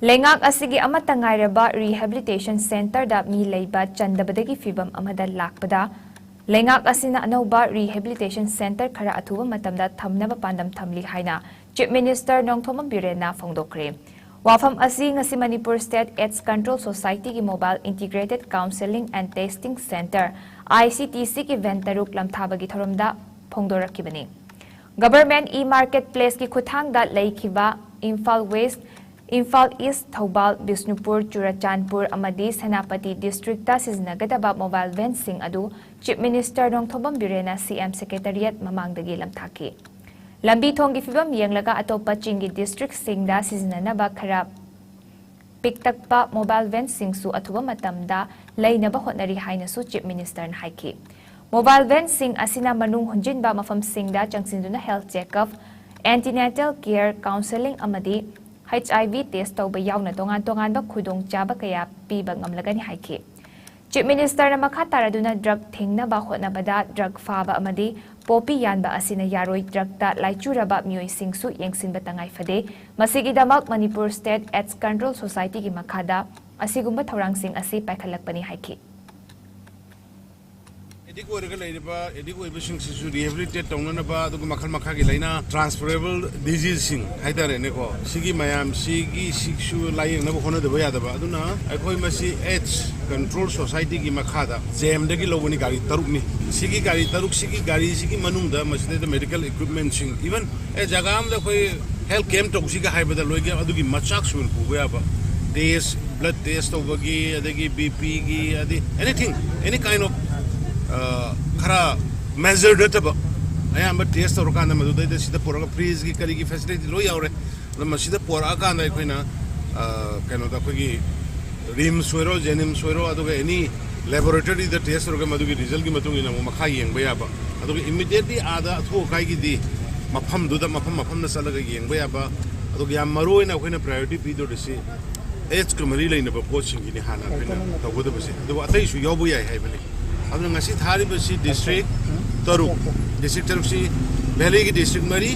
ꯂꯩꯉꯥꯛ ꯑꯁꯤꯒꯤ ꯑꯃꯠꯇ ꯉꯥꯏꯔꯕ ꯔꯤꯍꯦꯕꯤꯂꯤꯇꯦꯁꯟ ꯁꯦꯟꯇꯔꯗ ꯃꯤ ꯂꯩꯕ ꯆꯟꯗꯕꯗꯒꯤ ꯐꯤꯚꯝ ꯑꯃꯗ ꯂꯥꯛꯄꯗ, ꯂꯩꯉꯥꯛ ꯑꯁꯤꯅ ꯑꯅꯧꯕ ꯔꯤꯍꯦꯕꯤꯂꯤꯇꯦꯁꯟ ꯁꯦꯟꯇꯔ ꯈꯔ ꯑꯊꯨꯕ ꯃꯇꯝꯗ ꯊꯝꯅꯕ ꯄꯥꯟꯗꯝ ꯊꯝꯂꯤ ꯍꯥꯏꯅ ꯆꯤꯐ ꯃꯤꯅꯤꯁꯇꯔ ꯅꯣꯡꯊꯣꯝꯕꯝ ꯕꯤꯔꯦꯟꯅ ꯐꯣꯡꯗꯣꯛꯈ꯭ꯔꯦ꯫ ꯋꯥꯐꯝ ꯑꯁꯤ ꯉꯁꯤ ꯃꯅꯤꯄꯨꯔ ꯁ꯭ꯇꯦꯠ ꯑꯦꯗꯁ ꯀꯟꯇ꯭ꯔꯣꯜ ꯁꯣꯁꯥꯏꯇꯤꯒꯤ mobile integrated counselling and testing centre, I C T ꯁꯤꯒꯤ ꯚꯦꯟ ꯇꯔꯨꯛ ꯂꯝꯊꯥꯕꯒꯤ ꯊꯧꯔꯝꯗ ꯐꯣꯡꯗꯣꯔꯛꯈꯤꯕꯅꯤ꯫ ꯒꯚꯔꯟꯃꯦꯟꯠ ꯏ ꯃꯥꯔꯀꯦꯠ ꯄ꯭ꯂꯦꯁꯀꯤ ꯈꯨꯠꯊꯥꯡꯗ ꯂꯩꯈꯤꯕ ꯏꯝꯐꯥꯜ ꯋꯦꯁ, ꯏꯝꯐꯥꯜ ꯏꯁ, ꯊꯧꯕꯥꯜ, ꯕꯤꯁꯅꯨꯄꯨꯔ, ꯆꯨꯔꯆꯥꯟꯄꯨꯔ ꯑꯃꯗꯤ ꯁꯦꯅꯥꯄꯇꯤ ꯗꯤꯁꯇ꯭ꯔꯤꯛꯇ ꯁꯤꯖꯤꯟꯅꯒꯗꯕ ꯃꯣꯕꯥꯏꯜ ꯚꯦꯟꯁꯤꯡ ꯑꯗꯨ ꯆꯤꯐ ꯃꯤꯅꯤꯁꯇꯔ ꯅꯣꯡꯊꯣꯝꯕꯝ ꯕꯤꯔꯦꯟꯅ ꯁꯤ ꯑꯦꯝ ꯁꯦꯀ꯭ꯔꯦꯇꯔꯤꯌꯦꯠ ꯃꯃꯥꯡꯗꯒꯤ ꯂꯝꯊꯥꯈꯤ꯫ ꯂꯝꯕꯤ ꯊꯣꯡꯒꯤ ꯐꯤꯕꯝ ꯌꯦꯡꯂꯒ ꯑꯇꯣꯞꯄ ꯆꯤꯡꯒꯤ ꯗꯤꯁꯇ꯭ꯔꯤꯛꯁꯤꯡꯗ ꯁꯤꯖꯤꯟꯅꯅꯕ ꯈꯔ ꯄꯤꯛꯇꯛꯄ ꯃꯣꯕꯥꯏꯜ ꯚꯦꯟꯁꯤꯡꯁꯨ ꯑꯊꯨꯕ ꯃꯇꯝꯗ ꯂꯩꯅꯕ ꯍꯣꯠꯅꯔꯤ ꯍꯥꯏꯅꯁꯨ ꯆꯤꯐ ꯃꯤꯅꯤꯁꯇꯔꯅ ꯍꯥꯏꯈꯤ꯫ ꯃꯣꯕꯥꯏꯜ ꯚꯦꯟꯁꯤꯡ ꯑꯁꯤꯅ ꯃꯅꯨꯡ ꯍꯨꯟꯖꯤꯟꯕ ꯃꯐꯝꯁꯤꯡꯗ ꯆꯪꯁꯤꯟꯗꯨꯅ ꯍꯦꯜꯊ ꯆꯦꯛꯑꯞ, ꯑꯦꯟꯇꯤꯅꯦꯇꯦꯜ ꯀꯦꯌꯔ, ꯀꯥꯎꯟꯁꯦꯂꯤꯡ ꯑꯃꯗꯤ ꯍꯩꯆ ꯑꯥꯏ ꯚꯤ ꯇꯦꯁ ꯇꯧꯕ ꯌꯥꯎꯅ ꯇꯣꯉꯥꯟ ꯇꯣꯉꯥꯟꯕ ꯈꯨꯗꯣꯡꯆꯥꯕ ꯀꯌꯥ ꯄꯤꯕ ꯉꯝꯂꯒꯅꯤ ꯍꯥꯏꯈꯤ꯫ ꯆꯤꯐ ꯃꯤꯅꯤꯁꯇꯔꯅ ꯃꯈꯥ ꯇꯥꯔꯗꯨꯅ ꯗ꯭ꯔꯒ ꯊꯤꯡꯅꯕ ꯍꯣꯠꯅꯕꯗ ꯗ꯭ꯔꯒ ꯐꯥꯕ ꯑꯃꯗꯤ ꯄꯣꯄꯤ ꯌꯥꯟꯕ ꯑꯁꯤꯅ ꯌꯥꯔꯣꯏ, ꯗ꯭ꯔꯒꯇ ꯂꯥꯏꯆꯨꯔꯕ ꯃꯤꯑꯣꯏꯁꯤꯡꯁꯨ ꯌꯦꯡꯁꯤꯟꯕ ꯇꯉꯥꯏ ꯐꯗꯦ꯫ ꯃꯁꯤꯒꯤꯗꯃꯛ ꯃꯅꯤꯄꯨꯔ ꯁ꯭ꯇꯦꯠ ꯑꯦꯗꯁ ꯀꯟꯇ꯭ꯔꯣꯜ ꯁꯣꯁꯥꯏꯇꯤꯒꯤ ꯃꯈꯥꯗ ꯑꯁꯤꯒꯨꯝꯕ ꯊꯧꯔꯥꯡꯁꯤꯡ ꯑꯁꯤ ꯄꯥꯏꯈꯠꯂꯛꯄꯅꯤ ꯍꯥꯏꯈꯤ꯫ ꯑꯦꯗꯤꯛ ꯑꯣꯏꯔꯒ ꯂꯩꯔꯤꯕ ꯑꯦꯗꯤꯛ ꯑꯣꯏꯕꯁꯤꯡꯁꯤꯁꯨ ꯔꯤꯍꯦꯕꯤꯂꯤꯇꯦꯠ ꯇꯧꯅꯅꯕ, ꯑꯗꯨꯒ ꯃꯈꯜ ꯃꯈꯥꯒꯤ ꯂꯥꯏꯅꯥ, ꯇ꯭ꯔꯥꯟꯁꯐꯔꯦꯕꯜ ꯗꯤꯖꯤꯖꯁꯤꯡ ꯍꯥꯏꯇꯥꯔꯦꯅꯦꯀꯣ, ꯁꯤꯒꯤ ꯃꯌꯥꯝꯁꯤꯒꯤ ꯁꯤꯁꯨ ꯂꯥꯏꯌꯦꯡꯅꯕ ꯍꯣꯠꯅꯗꯕ ꯌꯥꯗꯕ꯫ ꯑꯗꯨꯅ ꯑꯩꯈꯣꯏ ꯃꯁꯤ ꯑꯦꯗꯁ ꯀꯟꯇ꯭ꯔꯣꯜ ꯁꯣꯁꯥꯏꯇꯤꯒꯤ ꯃꯈꯥꯗ ꯖꯦꯝꯗꯒꯤ ꯂꯧꯕꯅꯤ ꯒꯥꯔꯤ ꯇꯔꯨꯛꯅꯤ꯫ ꯁꯤꯒꯤ ꯒꯥꯔꯤ ꯇꯔꯨꯛꯁꯤꯒꯤ ꯒꯥꯔꯤꯁꯤꯒꯤ ꯃꯅꯨꯡꯗ ꯃꯁꯤꯗꯩꯗ ꯃꯦꯗꯤꯀꯦꯜ ꯏꯀ꯭ꯋꯤꯞꯃꯦꯟꯁꯤꯡ, ꯏꯚꯟ ꯑꯦ ꯖꯒꯥ ꯑꯃꯗ ꯑꯩꯈꯣꯏ ꯍꯦꯜꯊ ꯀꯦꯝꯞ ꯇꯧꯁꯤꯒ ꯍꯥꯏꯕꯗ ꯂꯣꯏꯒ ꯑꯗꯨꯒꯤ ꯃꯆꯥꯛ ꯁꯨꯅ ꯄꯨꯕ ꯌꯥꯕ, ꯇꯦꯁ, ꯕ꯭ꯂꯗ ꯇꯦꯁ ꯇꯧꯕꯒꯤ, ꯑꯗꯒꯤ ꯕꯤ ꯄꯤꯒꯤ, ꯑꯗꯩ ꯑꯦꯅꯤꯊꯤꯡ, ꯑꯦꯅꯤ ꯀꯥꯏꯟ ꯑꯣꯐ ꯈꯔ ꯃꯦꯖꯔ ꯅꯠꯇꯕ ꯑꯌꯥꯝꯕ ꯇꯦꯁ ꯇꯧꯔꯀꯥꯟꯗ ꯃꯗꯨꯗꯩꯗ ꯁꯤꯗ ꯄꯨꯔꯒ ꯐ꯭ꯔꯤꯖꯀꯤ ꯀꯔꯤꯒꯤ ꯐꯦꯁꯤꯂꯤꯇꯤ ꯂꯣꯏ ꯌꯥꯎꯔꯦ꯫ ꯑꯗꯣ ꯃꯁꯤꯗ ꯄꯨꯔꯛꯑꯀꯥꯟꯗ ꯑꯩꯈꯣꯏꯅ ꯀꯩꯅꯣꯗ ꯑꯩꯈꯣꯏꯒꯤ ꯔꯤꯝꯁ ꯑꯣꯏꯔꯣ, ꯖꯦꯅꯤꯝꯁ ꯑꯣꯏꯔꯣ, ꯑꯗꯨꯒ ꯑꯦꯅꯤ ꯂꯦꯕꯣꯔꯦꯇꯔꯤꯗ ꯇꯦꯁ ꯇꯧꯔꯒ ꯃꯗꯨꯒꯤ ꯔꯤꯖꯜꯒꯤ ꯃꯇꯨꯡ ꯏꯟꯅ ꯑꯃꯨꯛ ꯃꯈꯥ ꯌꯦꯡꯕ ꯌꯥꯕ, ꯑꯗꯨꯒ ꯏꯃꯤꯗꯤꯌꯦꯠꯂꯤ ꯑꯥꯗ ꯑꯊꯨ ꯑꯀꯥꯏꯒꯤꯗꯤ ꯃꯐꯝꯗꯨꯗ ꯃꯐꯝ ꯃꯐꯝꯗ ꯆꯠꯂꯒ ꯌꯦꯡꯕ ꯌꯥꯕ꯫ ꯑꯗꯨꯒ ꯌꯥꯝ ꯃꯔꯨ ꯑꯣꯏꯅ ꯑꯩꯈꯣꯏꯅ ꯄ꯭ꯔꯥꯏꯌꯣꯔꯤꯇꯤ ꯄꯤꯗꯣꯔꯤꯁꯤ ꯑꯦꯗꯁꯀ ꯃꯔꯤ ꯂꯩꯅꯕ ꯄꯣꯠꯁꯤꯡꯒꯤꯅꯤ ꯍꯥꯟꯅ ꯑꯩꯈꯣꯏꯅ ꯇꯧꯒꯗꯕꯁꯦ, ꯑꯗꯨꯕꯨ ꯑꯇꯩꯁꯨ ꯌꯥꯎꯕ ꯌꯥꯏ ꯍꯥꯏꯕꯅꯤ꯫ ꯑꯗꯨꯅ ꯉꯁꯤ ꯊꯥꯔꯤꯕꯁꯤ ꯗꯤꯁꯇ꯭ꯔꯤꯛ ꯇꯔꯨꯛ, ꯗꯤꯁꯇ꯭ꯔꯤꯛ ꯇꯔꯨꯛꯁꯤ ꯚꯦꯂꯤꯒꯤ ꯗꯤꯁꯇ꯭ꯔꯤꯛ ꯃꯔꯤ,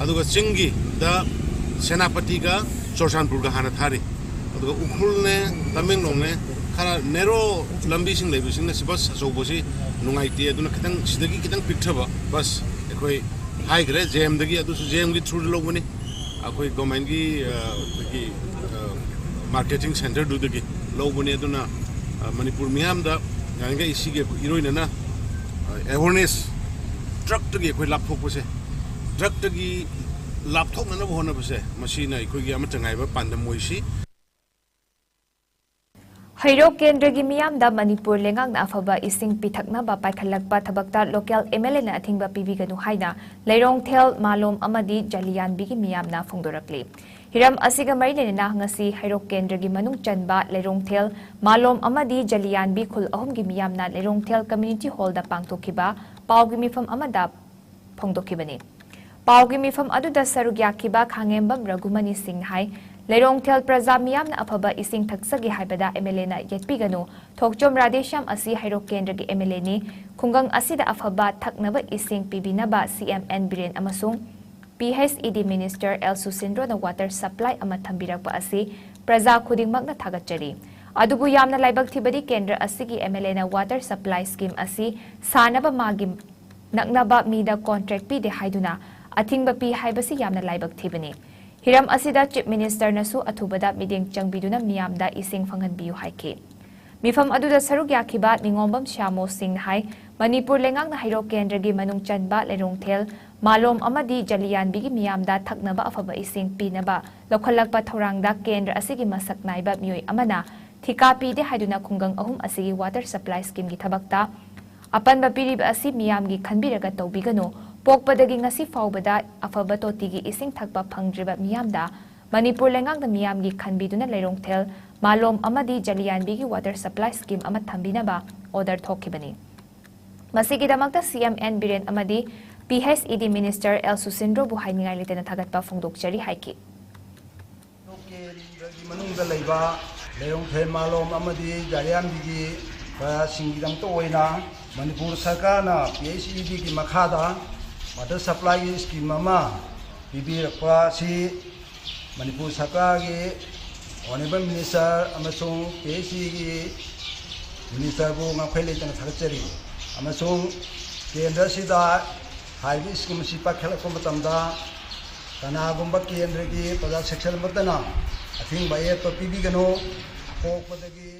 ꯑꯗꯨꯒ ꯆꯤꯡꯒꯤꯗ ꯁꯦꯅꯥꯄꯇꯤꯒ ꯆꯨꯔꯆꯥꯟꯄꯨꯔꯒ ꯍꯥꯟꯅ ꯊꯥꯔꯤ꯫ ꯑꯗꯨꯒ ꯎꯈ꯭ꯔꯨꯜꯅꯦ, ꯇꯃꯦꯡꯂꯣꯡꯅꯦ, ꯈꯔ ꯅꯦꯔꯣ ꯂꯝꯕꯤꯁꯤꯡ ꯂꯩꯕꯁꯤꯡꯅ ꯁꯤ ꯕꯁ ꯑꯆꯧꯕꯁꯤ ꯅꯨꯡꯉꯥꯏꯇꯦ꯫ ꯑꯗꯨꯅ ꯈꯤꯇꯪ ꯁꯤꯗꯒꯤ ꯈꯤꯇꯪ ꯄꯤꯛꯊꯕ ꯕꯁ ꯑꯩꯈꯣꯏ ꯍꯥꯏꯈ꯭ꯔꯦ ꯖꯦꯝꯗꯒꯤ, ꯑꯗꯨꯁꯨ ꯖꯦꯝꯒꯤ ꯊ꯭ꯔꯨꯗ ꯂꯧꯕꯅꯤ꯫ ꯑꯩꯈꯣꯏ ꯒꯣꯔꯃꯦꯟꯒꯤ ꯑꯩꯈꯣꯏꯒꯤ ꯃꯥꯔꯀꯦꯇꯤꯡ ꯁꯦꯟꯇꯔꯗꯨꯗꯒꯤ ꯂꯧꯕꯅꯤ꯫ ꯑꯗꯨꯅ ꯃꯅꯤꯄꯨꯔ ꯃꯤꯌꯥꯝꯗ ꯌꯥꯔꯤꯈꯩ ꯁꯤꯒꯤ ꯏꯔꯣꯏꯅꯅ ꯑꯦꯋꯥꯔꯅꯦꯁ, ꯗ꯭ꯔꯒꯇꯒꯤ ꯑꯩꯈꯣꯏ ꯂꯥꯞꯊꯣꯛꯄꯁꯦ, ꯗ꯭ꯔꯒꯇꯒꯤ ꯂꯥꯞꯊꯣꯛꯅꯅꯕ ꯍꯣꯠꯅꯕꯁꯦ, ꯃꯁꯤꯅ ꯑꯩꯈꯣꯏꯒꯤ ꯑꯃꯠꯇ ꯉꯥꯏꯕ ꯄꯥꯟꯗꯝ ꯑꯣꯏꯁꯤ꯫ ꯍꯩꯔꯣꯛ ꯀꯦꯟꯗ꯭ꯔꯒꯤ ꯃꯤꯌꯥꯝꯗ ꯃꯅꯤꯄꯨꯔ ꯂꯩꯉꯥꯛꯅ ꯑꯐꯕ ꯏꯁꯤꯡ ꯄꯤꯊꯛꯅꯕ ꯄꯥꯏꯈꯠꯂꯛꯄ ꯊꯕꯛꯇ ꯂꯣꯀꯦꯜ ꯑꯦꯝ ꯑꯦꯜ ꯑꯦꯅ ꯑꯊꯤꯡꯕ ꯄꯤꯕꯤꯒꯅꯨ ꯍꯥꯏꯅ ꯂꯩꯔꯣꯡꯊꯦꯜ, ꯃꯥꯂꯣꯝ ꯑꯃꯗꯤ ꯖꯂꯤꯌꯥꯟꯕꯤꯒꯤ ꯃꯤꯌꯥꯝꯅ ꯐꯣꯡꯗꯣꯔꯛꯂꯤ꯫ ꯍꯤꯔꯝ ꯑꯁꯤꯒ ꯃꯔꯤ ꯂꯩꯅꯅ ꯉꯁꯤ ꯍꯩꯔꯣꯛ ꯀꯦꯟꯗ꯭ꯔꯒꯤ ꯃꯅꯨꯡ ꯆꯟꯕ ꯂꯩꯔꯣꯡꯊꯦꯜ, ꯃꯥꯂꯣꯝ ꯑꯃꯗꯤ ꯖꯂꯤꯌꯥꯟꯕꯤ ꯈꯨꯜ ꯑꯍꯨꯝꯒꯤ ꯃꯤꯌꯥꯝꯅ ꯂꯩꯔꯣꯡꯊꯦꯜ ꯀꯝꯃ꯭ꯌꯨꯅꯤꯇꯤ ꯍꯣꯜꯗ ꯄꯥꯡꯊꯣꯛꯈꯤꯕ ꯄꯥꯎꯒꯤ ꯃꯤꯐꯝ ꯑꯃꯗ ꯐꯣꯡꯗꯣꯛꯈꯤꯕꯅꯤ꯫ ꯄꯥꯎꯒꯤ ꯃꯤꯐꯝ ꯑꯗꯨꯗ ꯁꯔꯨꯛ ꯌꯥꯈꯤꯕ ꯈꯥꯉꯦꯝꯕꯝ ꯔꯘꯨꯃꯅꯤ ꯁꯤꯡꯅ ꯍꯥꯏ, ꯂꯩꯔꯣꯡꯊꯦꯜ ꯄ꯭ꯔꯖꯥ ꯃꯤꯌꯥꯝꯅ ꯑꯐꯕ ꯏꯁꯤꯡ ꯊꯛꯆꯒꯦ ꯍꯥꯏꯕꯗ ꯑꯦꯝ ꯑꯦꯜ ꯑꯦꯅ ꯌꯦꯠꯄꯤꯒꯅꯨ꯫ ꯊꯣꯛꯆꯣꯝ ꯔꯥꯙꯦꯁ꯭ꯌꯥꯝ ꯑꯁꯤ ꯍꯩꯔꯣꯛ ꯀꯦꯟꯗ꯭ꯔꯒꯤ ꯑꯦꯝ ꯑꯦꯜ ꯑꯦꯅꯤ꯫ ꯈꯨꯡꯒꯪ ꯑꯁꯤꯗ ꯑꯐꯕ ꯊꯛꯅꯕ ꯏꯁꯤꯡ ꯄꯤꯕꯤꯅꯕ ꯁꯤ ꯑꯦꯝ ꯑꯦꯟ ꯕꯤꯔꯦꯟ ꯑꯃꯁꯨꯡ ꯄꯤ ꯑꯩꯆ ꯏ ꯗꯤ ꯃꯤꯅꯤꯁꯇꯔ ꯑꯦꯜ ꯁꯨꯁꯤꯟꯗ꯭ꯔꯣꯅ ꯋꯥꯇꯔ ꯁꯄ꯭ꯂꯥꯏ ꯑꯃ ꯊꯝꯕꯤꯔꯛꯄ ꯑꯁꯤ ꯄ꯭ꯔꯖꯥ ꯈꯨꯗꯤꯡꯃꯛꯅ ꯊꯥꯒꯠꯆꯔꯤ꯫ ꯑꯗꯨꯕꯨ ꯌꯥꯝꯅ ꯂꯥꯏꯕꯛ ꯊꯤꯕꯗꯤ ꯀꯦꯟꯗ꯭ꯔ ꯑꯁꯤꯒꯤ ꯑꯦꯝ ꯑꯦꯜ ꯑꯦꯅ ꯋꯥꯇꯔ ꯁꯄ꯭ꯂꯥꯏ ꯁ꯭ꯀꯤꯝ ꯑꯁꯤ ꯁꯥꯅꯕ ꯃꯥꯒꯤ ꯅꯛꯅꯕ ꯃꯤꯗ ꯀꯣꯟꯇ꯭ꯔꯦꯛ ꯄꯤꯗꯦ ꯍꯥꯏꯗꯨꯅ ꯑꯊꯤꯡꯕ ꯄꯤ ꯍꯥꯏꯕꯁꯤ ꯌꯥꯝꯅ ꯂꯥꯏꯕꯛ ꯊꯤꯕꯅꯤ꯫ ꯍꯤꯔꯝ ꯑꯁꯤꯗ ꯆꯤꯐ ꯃꯤꯅꯤꯁꯇꯔꯅꯁꯨ ꯑꯊꯨꯕꯗ ꯃꯤꯠꯌꯦꯡ ꯆꯪꯕꯤꯗꯨꯅ ꯃꯤꯌꯥꯝꯗ ꯏꯁꯤꯡ ꯐꯪꯍꯟꯕꯤꯌꯨ ꯍꯥꯏꯈꯤ꯫ ꯃꯤꯐꯝ ꯑꯗꯨꯗ ꯁꯔꯨꯛ ꯌꯥꯈꯤꯕ ꯅꯤꯉꯣꯝꯕꯝ ꯁ꯭ꯌꯥꯃꯣ ꯁꯤꯡꯅ ꯍꯥꯏ, ꯃꯅꯤꯄꯨꯔ ꯂꯩꯉꯥꯛꯅ ꯍꯩꯔꯣꯛ ꯀꯦꯟꯗ꯭ꯔꯒꯤ ꯃꯅꯨꯡ ꯆꯟꯕ ꯂꯩꯔꯣꯡꯊꯦꯜ, ꯃꯥꯂꯣꯝ ꯑꯃꯗꯤ ꯖꯂꯤꯌꯥꯟꯕꯤꯒꯤ ꯃꯤꯌꯥꯝꯗ ꯊꯛꯅꯕ ꯑꯐꯕ ꯏꯁꯤꯡ ꯄꯤꯅꯕ ꯂꯧꯈꯠꯂꯛꯄ ꯊꯧꯔꯥꯡꯗ ꯀꯦꯟꯗ꯭ꯔ ꯑꯁꯤꯒꯤ ꯃꯁꯛ ꯅꯥꯏꯕ ꯃꯤꯑꯣꯏ ꯑꯃꯅ ꯊꯤꯀꯥ ꯄꯤꯗꯦ ꯍꯥꯏꯗꯨꯅ ꯈꯨꯡꯒꯪ ꯑꯍꯨꯝ ꯑꯁꯤꯒꯤ ꯋꯥꯇꯔ ꯁꯄ꯭ꯂꯥꯏ ꯁ꯭ꯀꯤꯝꯒꯤ ꯊꯕꯛꯇ ꯑꯄꯟꯕ ꯄꯤꯔꯤꯕ ꯑꯁꯤ ꯃꯤꯌꯥꯝꯒꯤ ꯈꯟꯕꯤꯔꯒ ꯇꯧꯕꯤꯒꯅꯨ꯫ ꯄꯣꯛꯄꯗꯒꯤ ꯉꯁꯤ ꯐꯥꯎꯕꯗ ꯑꯐꯕ ꯇꯣꯇꯤꯒꯤ ꯏꯁꯤꯡ ꯊꯛꯄ ꯐꯪꯗ꯭ꯔꯤꯕ ꯃꯤꯌꯥꯝꯗ ꯃꯅꯤꯄꯨꯔ ꯂꯩꯉꯥꯛꯅ ꯃꯤꯌꯥꯝꯒꯤ ꯈꯟꯕꯤꯗꯨꯅ ꯂꯩꯔꯣꯡꯊꯦꯜ, ꯃꯥꯂꯣꯝ ꯑꯃꯗꯤ ꯖꯂꯤꯌꯥꯟꯕꯤꯒꯤ ꯋꯥꯇꯔ ꯁꯄ꯭ꯂꯥꯏ ꯁ꯭ꯀꯤꯝ ꯑꯃ ꯊꯝꯕꯤꯅꯕ ꯑꯣꯔꯗꯔ ꯊꯣꯛꯈꯤꯕꯅꯤ꯫ ꯃꯁꯤꯒꯤꯗꯃꯛꯇ ꯁꯤ ꯑꯦꯝ ꯑꯦꯟ ꯕꯤꯔꯦꯟ ꯑꯃꯗꯤ ꯄꯤ ꯑꯩꯆ ꯏ ꯗꯤ ꯃꯤꯅꯤꯁꯇꯔ ꯑꯦꯜ ꯁꯨꯁꯤꯟꯗ꯭ꯔꯣꯕꯨ ꯍꯥꯏꯅꯤꯡꯉꯥꯏ ꯂꯩꯇꯅ ꯊꯥꯒꯠꯄ ꯐꯣꯡꯗꯣꯛꯆꯔꯤ ꯍꯥꯏꯈꯤ꯫ ꯀꯦꯟꯗ꯭ꯔꯒꯤ ꯃꯅꯨꯡꯗ ꯂꯩꯕ ꯂꯩꯔꯣꯡꯊꯦꯜ, ꯃꯥꯂꯣꯝ ꯑꯃꯗꯤ ꯖꯥꯔꯤꯌꯥꯟꯕꯤꯒꯤ ꯄ꯭ꯔꯖꯥꯁꯤꯡꯒꯤꯗꯃꯛꯇ ꯑꯣꯏꯅ ꯃꯅꯤꯄꯨꯔ ꯁꯔꯀꯥꯔꯅ ꯄꯤ ꯑꯩꯆ ꯏ ꯗꯤꯒꯤ ꯃꯈꯥꯗ ꯋꯥꯇꯔ ꯁꯄ꯭ꯂꯥꯏꯒꯤ ꯁ꯭ꯀꯤꯝ ꯑꯃ ꯄꯤꯕꯤꯔꯛꯄ ꯑꯁꯤ ꯃꯅꯤꯄꯨꯔ ꯁꯔꯀꯥꯔꯒꯤ ꯑꯣꯅꯦꯕꯜ ꯃꯤꯅꯤꯁꯇꯔ ꯑꯃꯁꯨꯡ ꯄꯤ ꯑꯩꯆ ꯏꯒꯤ ꯃꯤꯅꯤꯁꯇꯔꯕꯨ ꯉꯝꯈꯩ ꯂꯩꯇꯅ ꯊꯥꯒꯠꯆꯔꯤ꯫ ꯑꯃꯁꯨꯡ ꯀꯦꯟꯗ꯭ꯔ ꯑꯁꯤꯗ ꯍꯥꯏꯔꯤꯕ ꯁ꯭ꯀꯤꯝ ꯑꯁꯤ ꯄꯥꯏꯈꯠꯂꯛꯄ ꯃꯇꯝꯗ ꯀꯅꯥꯒꯨꯝꯕ ꯀꯦꯟꯗ꯭ꯔꯒꯤ ꯄ꯭ꯔꯖꯥ ꯁꯦꯛꯁꯟ ꯑꯃꯠꯇꯅ ꯑꯊꯤꯡꯕ ꯑꯌꯦꯠꯄ ꯄꯤꯕꯤꯒꯅꯨ꯫ ꯄꯣꯛꯄꯗꯒꯤ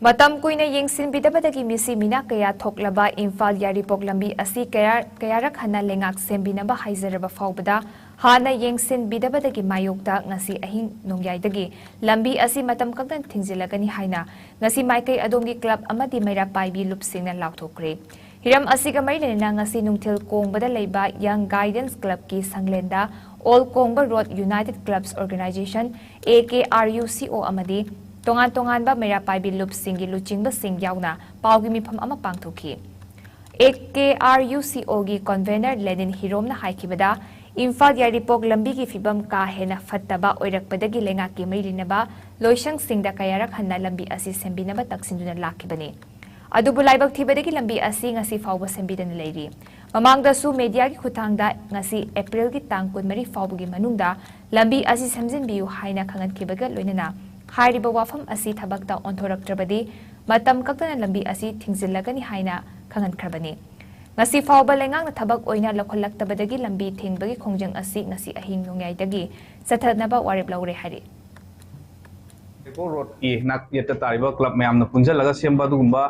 ꯃꯇꯝ ꯀꯨꯏꯅ ꯌꯦꯡꯁꯤꯟꯕꯤꯗꯕꯗꯒꯤ ꯃꯤꯁꯤ ꯃꯤꯅꯥ ꯀꯌꯥ ꯊꯣꯛꯂꯕ ꯏꯝꯐꯥꯜ ꯌꯥꯏꯔꯤꯄꯣꯛ ꯂꯝꯕꯤ ꯑꯁꯤ ꯀꯌꯥ-, ꯀꯌꯥꯔꯛ ꯍꯟꯅ ꯂꯩꯉꯥꯛ ꯁꯦꯝꯕꯤꯅꯕ ꯍꯥꯏꯖꯔꯕ ꯐꯥꯎꯕꯗ ꯍꯥꯟꯅ ꯌꯦꯡꯁꯤꯟꯕꯤꯗꯕꯗꯒꯤ ꯃꯥꯌꯣꯛꯇ ꯉꯁꯤ ꯑꯍꯤꯡ ꯅꯣꯡꯌꯥꯏꯗꯒꯤ ꯂꯝꯕꯤ ꯑꯁꯤ ꯃꯇꯝ ꯀꯛꯇꯅ ꯊꯤꯡꯖꯤꯜꯂꯒꯅꯤ ꯍꯥꯏꯅ ꯉꯁꯤ ꯃꯥꯏꯀꯩ ꯑꯗꯣꯝꯒꯤ ꯀ꯭ꯂꯕ ꯑꯃꯗꯤ ꯃꯩꯔꯥ ꯄꯥꯏꯕꯤ ꯂꯨꯞꯁꯤꯡꯅ ꯂꯥꯎꯊꯣꯛꯈ꯭ꯔꯦ꯫ ꯍꯤꯔꯝ ꯑꯁꯤꯒ ꯃꯔꯤ ꯂꯩꯅꯅ ꯉꯁꯤ ꯅꯨꯡꯊꯤꯜ ꯀꯣꯡꯕꯗ ꯂꯩꯕ Young Guidance Clubꯀꯤ ꯁꯪꯂꯦꯟꯗ All Kongba Road United Clubs Organization, A K R U C O, ꯑꯃꯗꯤ ꯇꯣꯉꯥꯟ ꯇꯣꯉꯥꯟꯕ ꯃꯩꯔꯥ ꯄꯥꯏꯕꯤ ꯂꯨꯞꯁꯤꯡꯒꯤ ꯂꯨꯆꯤꯡꯕꯁꯤꯡ ꯌꯥꯎꯅ ꯄꯥꯎꯒꯤ ꯃꯤꯐꯝ ꯑꯃ ꯄꯥꯡꯊꯣꯛꯈꯤ꯫ A K R U C Oꯒꯤ convener ꯂꯦꯅꯤꯟ ꯍꯤꯔꯣꯝꯅ ꯍꯥꯏꯈꯤꯕꯗ, Imphal ꯌꯥꯏꯔꯤꯄꯣꯛ ꯂꯝꯕꯤꯒꯤ ꯐꯤꯕꯝ ꯀꯥ ꯍꯦꯟꯅ ꯐꯠꯇꯕ ꯑꯣꯏꯔꯛꯄꯗꯒꯤ ꯂꯩꯉꯥꯛꯀꯤ ꯃꯔꯤ ꯂꯩꯅꯕ ꯂꯣꯏꯁꯪꯁꯤꯡꯗ ꯀꯌꯥꯔꯛ ꯍꯟꯅ ꯂꯝꯕꯤ ꯑꯁꯤ ꯁꯦꯝꯕꯤꯅꯕ ꯇꯛꯁꯤꯟꯗꯨꯅ ꯂꯥꯛꯈꯤꯕꯅꯤ꯫ ꯑꯗꯨꯕꯨ ꯂꯥꯏꯕꯛ ꯊꯤꯕꯗꯒꯤ ꯂꯝꯕꯤ ꯑꯁꯤ ꯉꯁꯤ ꯐꯥꯎꯕ ꯁꯦꯝꯕꯤꯗꯅ ꯂꯩꯔꯤ꯫ ꯃꯃꯥꯡꯗꯁꯨ ꯃꯦꯗꯤꯌꯥꯒꯤ ꯈꯨꯠꯊꯥꯡꯗ ꯉꯁꯤ ꯑꯦꯄ꯭ꯔꯤꯜꯒꯤ ꯇꯥꯡ ꯀꯨꯟꯃꯔꯤ ꯐꯥꯎꯕꯒꯤ ꯃꯅꯨꯡꯗ ꯂꯝꯕꯤ ꯑꯁꯤ ꯁꯦꯝꯖꯤꯟꯕꯤꯌꯨ ꯍꯥꯏꯅ ꯈꯪꯍꯟꯈꯤꯕꯒ ꯂꯣꯏꯅꯅ ꯍꯥꯏꯔꯤꯕ ꯋꯥꯐꯝ ꯑꯁꯤ ꯊꯕꯛꯇ ꯑꯣꯟꯊꯣꯔꯛꯇ꯭ꯔꯕꯗꯤ ꯃꯇꯝ ꯀꯛꯇꯅ ꯂꯝꯕꯤ ꯑꯁꯤ ꯊꯤꯡꯖꯤꯜꯂꯒꯅꯤ ꯍꯥꯏꯅ ꯈꯪꯍꯟꯈ꯭ꯔꯕꯅꯤ꯫ ꯉꯁꯤ ꯐꯥꯎꯕ ꯂꯩꯉꯥꯛꯅ ꯊꯕꯛ ꯑꯣꯏꯅ ꯂꯧꯈꯠꯂꯛꯇꯕꯗꯒꯤ ꯂꯝꯕꯤ ꯊꯤꯡꯕꯒꯤ ꯈꯣꯡꯖꯪ ꯑꯁꯤ ꯉꯁꯤ ꯑꯍꯤꯡ ꯅꯣꯡꯌꯥꯏꯗꯒꯤ ꯆꯠꯊꯅꯕ ꯋꯥꯔꯦꯞ ꯂꯧꯔꯦ ꯍꯥꯏꯔꯤ꯫ ꯌꯥꯏꯔꯤꯄꯣꯛ ꯔꯣꯗꯀꯤ ꯅꯥꯛꯌꯦꯠꯇ ꯇꯥꯔꯤꯕ ꯀ꯭ꯂꯕ ꯃꯌꯥꯝꯅ ꯄꯨꯟꯁꯤꯜꯂꯒ ꯁꯦꯝꯕ ꯑꯗꯨꯒꯨꯝꯕ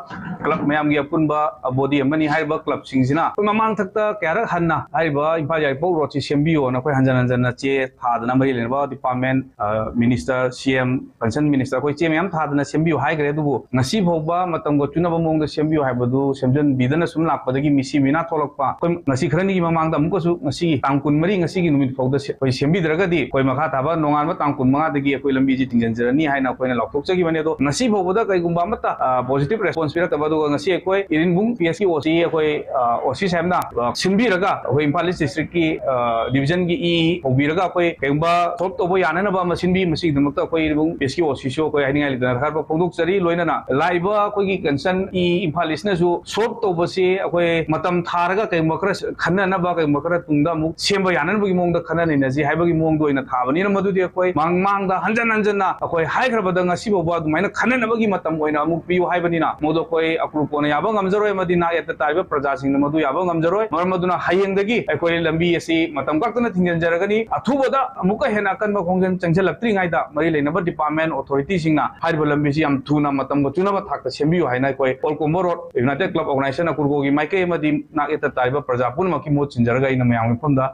ꯀ꯭ꯂꯕ ꯃꯌꯥꯝꯒꯤ ꯑꯄꯨꯟꯕ ꯕꯣꯗꯤ ꯑꯃꯅꯤ꯫ ꯍꯥꯏꯔꯤꯕ ꯀ꯭ꯂꯕꯁꯤꯡꯁꯤꯅ ꯑꯩꯈꯣꯏ ꯃꯃꯥꯡꯊꯛꯇ ꯀꯌꯥꯔꯛ ꯍꯟꯅ ꯍꯥꯏꯔꯤꯕ ꯏꯝꯐꯥꯜ ꯌꯥꯏꯔꯤꯄꯣꯛ ꯔꯣꯗꯁꯤ ꯁꯦꯝꯕꯤꯌꯣꯅ ꯑꯩꯈꯣꯏ ꯍꯟꯖꯟ ꯍꯟꯖꯟꯅ ꯆꯦ ꯊꯥꯗꯅ ꯃꯔꯤ ꯂꯩꯅꯕ ꯗꯤꯄꯥꯔꯠꯃꯦꯟ, ꯑ, ꯃꯤꯅꯤꯁꯇꯔ, ꯁꯤ ꯑꯦꯝ, ꯀꯟꯁꯔꯟ ꯃꯤꯅꯤꯁꯇꯔ ꯑꯩꯈꯣꯏ ꯆꯦ ꯃꯌꯥꯝ ꯊꯥꯗꯅ ꯁꯦꯝꯕꯤꯌꯨ ꯍꯥꯏꯈ꯭ꯔꯦ꯫ ꯑꯗꯨꯕꯨ ꯉꯁꯤ ꯐꯥꯎꯕ ꯃꯇꯝꯒ ꯆꯨꯅꯕ ꯃꯑꯣꯡꯗ ꯁꯦꯝꯕꯤꯌꯨ ꯍꯥꯏꯕꯗꯨ ꯁꯦꯝꯖꯟꯕꯤꯗꯅ ꯁꯨꯝ ꯂꯥꯛꯄꯗꯒꯤ ꯃꯤꯁꯤ ꯃꯤꯅꯥ ꯊꯣꯛꯂꯛꯄ꯫ ꯑꯩꯈꯣꯏ ꯉꯁꯤ ꯈꯔꯅꯤꯒꯤ ꯃꯃꯥꯡꯗ ꯑꯃꯨꯛꯀꯁꯨ ꯉꯁꯤꯒꯤ ꯇꯥꯡ ꯀꯨꯟꯃꯔꯤ, ꯉꯁꯤꯒꯤ ꯅꯨꯃꯤꯠ ꯐꯥꯎꯗ ꯁꯦ-, ꯑꯩꯈꯣꯏ ꯁꯦꯝꯕꯤꯗ꯭ꯔꯒꯗꯤ ꯑꯩꯈꯣꯏ ꯃꯈꯥ ꯇꯥꯕ ꯅꯣꯡꯉꯥꯟꯕ ꯇꯥꯡ ꯀꯨꯟꯃꯉꯥꯗꯒꯤ ꯑꯩꯈꯣꯏ ꯂꯝꯕꯤꯁꯤ ꯊꯤꯡꯖꯤꯟꯖꯔꯅꯤ ꯍꯥꯏꯅ ꯑꯩꯈꯣꯏꯅ ꯂꯥꯎꯊꯣꯛꯆꯈꯤꯕꯅꯤ꯫ ꯑꯗꯣ ꯉꯁꯤ ꯐꯥꯎꯕꯗ ꯀꯩꯒꯨꯝꯕ ꯑꯃꯠꯇ, ꯑ, positive response ꯄꯤꯔꯛꯇꯕ, ꯑꯗꯨꯒ ꯉꯁꯤ ꯑꯩꯈꯣꯏ ꯏꯔꯤꯟꯕꯨꯡ P S C O C ꯑꯩꯈꯣꯏ, ꯑ, O C ꯁꯥꯍꯦꯕꯅ, ꯑ, ꯁꯤꯟꯕꯤꯔꯒ ꯑꯩꯈꯣꯏ ꯏꯝꯐꯥꯜ ꯏꯁ ꯗꯤꯁꯇ꯭ꯔꯤꯛꯀꯤ, ꯑ, ꯗꯤꯕꯤꯖꯟꯒꯤ ꯏ ꯍꯧꯕꯤꯔꯒ ꯑꯩꯈꯣꯏ ꯀꯩꯒꯨꯝꯕ ꯁꯣꯜꯕ ꯇꯧꯕ ꯌꯥꯅꯅꯕ ꯑꯃ ꯁꯤꯟꯕꯤ꯫ ꯃꯁꯤꯒꯤꯗꯃꯛꯇ ꯑꯩꯈꯣꯏ ꯏꯔꯤꯟꯕꯨꯡ P S C O C ꯁꯨ ꯑꯩꯈꯣꯏ ꯍꯥꯏꯅꯤꯡꯉꯥꯏ ꯂꯩꯇꯅ ꯊꯥꯒꯠꯄ ꯐꯣꯡꯗꯣꯛꯆꯔꯤ꯫ ꯂꯣꯏꯅꯅ ꯂꯥꯛꯏꯕ ꯑꯩꯈꯣꯏꯒꯤ ꯀꯟꯁꯔꯟ ꯏ ꯏꯝꯐꯥꯜ ꯏꯁꯅꯁꯨ ꯁꯣꯜꯕ ꯇꯧꯕꯁꯤ ꯑꯩꯈꯣꯏ ꯃꯇꯝ ꯊꯥꯔꯒ ꯀꯩꯒꯨꯝꯕ ꯈꯔ ꯈꯟꯅꯅꯕ, ꯀꯩꯒꯨꯝꯕ ꯈꯔ ꯇꯨꯡꯗ ꯑꯃꯨꯛ ꯁꯦꯝꯕ ꯌꯥꯅꯅꯕꯒꯤ ꯃꯑꯣꯡꯗ ꯈꯟꯅ ꯅꯩꯅꯁꯤ ꯍꯥꯏꯕꯒꯤ ꯃꯑꯣꯡꯗ ꯑꯣꯏꯅ ꯊꯥꯕꯅꯤꯅ, ꯃꯗꯨꯗꯤ ꯑꯩꯈꯣꯏ ꯃꯃꯥꯡꯗ ꯍꯟꯖꯟ ꯍꯟꯖꯟꯅ ꯑꯩꯈꯣꯏ ꯍꯥꯏꯈ꯭ꯔꯕ ꯗ ꯉꯁꯤ ꯐꯥꯎꯕ ꯑꯗꯨꯃꯥꯏꯅ ꯈꯟꯅꯅꯕꯒꯤ ꯃꯇꯝ ꯑꯣꯏꯅ ꯑꯃꯨꯛ ꯄꯤꯌꯨ ꯍꯥꯏꯕꯅꯤꯅ, ꯃꯗꯨ ꯑꯩꯈꯣꯏ ꯑꯀ꯭ꯔꯨ ꯀꯣꯟꯅ ꯌꯥꯕ ꯉꯝꯖꯔꯣꯏ ꯑꯃꯗꯤ ꯅꯥꯛ ꯌꯦꯠꯇ ꯇꯥꯔꯤꯕ ꯄ꯭ꯔꯖꯥꯁꯤꯡꯅ ꯃꯗꯨ ꯌꯥꯕ ꯉꯝꯖꯔꯣꯏ꯫ ꯃꯔꯝ ꯑꯗꯨꯅ ꯍꯌꯦꯡꯗꯒꯤ ꯑꯩꯈꯣꯏ ꯂꯝꯕꯤ ꯑꯁꯤ ꯃꯇꯝ ꯀꯛꯇꯅ ꯊꯤꯡꯖꯤꯟꯖꯔꯒꯅꯤ꯫ ꯑꯊꯨꯕꯗ ꯑꯃꯨꯛꯀ ꯍꯦꯟꯅ ꯑꯀꯟꯕ ꯈꯣꯡꯖꯪ ꯆꯪꯁꯤꯜꯂꯛꯇ꯭ꯔꯤꯉꯩꯗ ꯃꯔꯤ ꯂꯩꯅꯕ department authority ꯁꯤꯡꯅ ꯍꯥꯏꯔꯤꯕ ꯂꯝꯕꯤꯁꯤ ꯌꯥꯝ ꯊꯨꯅ ꯃꯇꯝꯒ ꯆꯨꯅꯕ ꯊꯥꯛꯇ ꯁꯦꯝꯕꯤꯌꯨ ꯍꯥꯏꯅ ꯑꯩꯈꯣꯏ All Combo Road United Club Organization ꯑꯀ꯭ꯔꯨ ꯀꯣꯟꯒꯤ ꯃꯥꯏꯀꯩ ꯑꯃꯗꯤ ꯅꯥꯛ ꯌꯦꯠꯇ ꯇꯥꯔꯤꯕ ꯄ꯭ꯔꯖꯥ ꯄꯨꯝꯅꯃꯛꯀꯤ ꯃꯍꯨꯠ ꯁꯤꯟꯖꯔꯒ ꯑꯩꯅ ꯃꯌꯥꯝꯒꯤ ꯃꯐꯝꯗ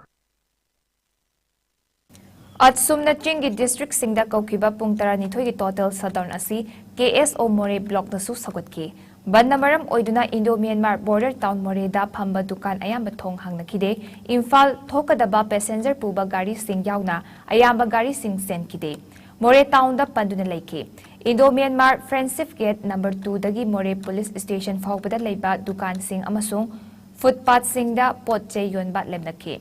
ꯑꯁꯨꯝꯅ ꯆꯤꯡꯒꯤ district ꯁꯤꯡꯗ ꯀꯧꯈꯤꯕ ꯄꯨꯡ ꯇꯔꯥꯅꯤꯊꯣꯏꯒꯤ total shutdown ꯑꯁꯤ K S O ꯃꯣꯔꯦ block ꯇꯁꯨ ꯁꯧꯒꯠꯈꯤ꯫ ꯕꯟꯗ ꯃꯔꯝ ꯑꯣꯏꯗꯨꯅ Indo Myanmar border town ꯃꯣꯔꯦꯗ ꯐꯝꯕ ꯗꯨꯀꯥꯟ ꯑꯌꯥꯝꯕ ꯊꯣꯡ ꯍꯥꯡꯅꯈꯤꯗꯦ꯫ ꯏꯝꯐꯥꯜ ꯊꯣꯛꯀꯗꯕ passenger ꯄꯨꯕ ꯒꯥꯔꯤꯁꯤꯡ ꯌꯥꯎꯅ ꯑꯌꯥꯝꯕ ꯒꯥꯔꯤꯁꯤꯡ ꯆꯦꯟꯈꯤꯗꯦ꯫ ꯃꯣꯔꯦ town ꯗ ꯄꯟꯗꯨꯅ ꯂꯩꯈꯤ꯫ Indo Myanmar Friendship Gate number two ꯗꯒꯤ ꯃꯣꯔꯦ police station ꯐꯥꯎꯕꯗ ꯂꯩꯕ ꯗꯨꯀꯥꯟꯁꯤꯡ ꯑꯃꯁꯨꯡ footpath ꯁꯤꯡꯗ ꯄꯣꯠ ꯆꯩ ꯌꯣꯟꯕ ꯂꯦꯞꯅꯈꯤ꯫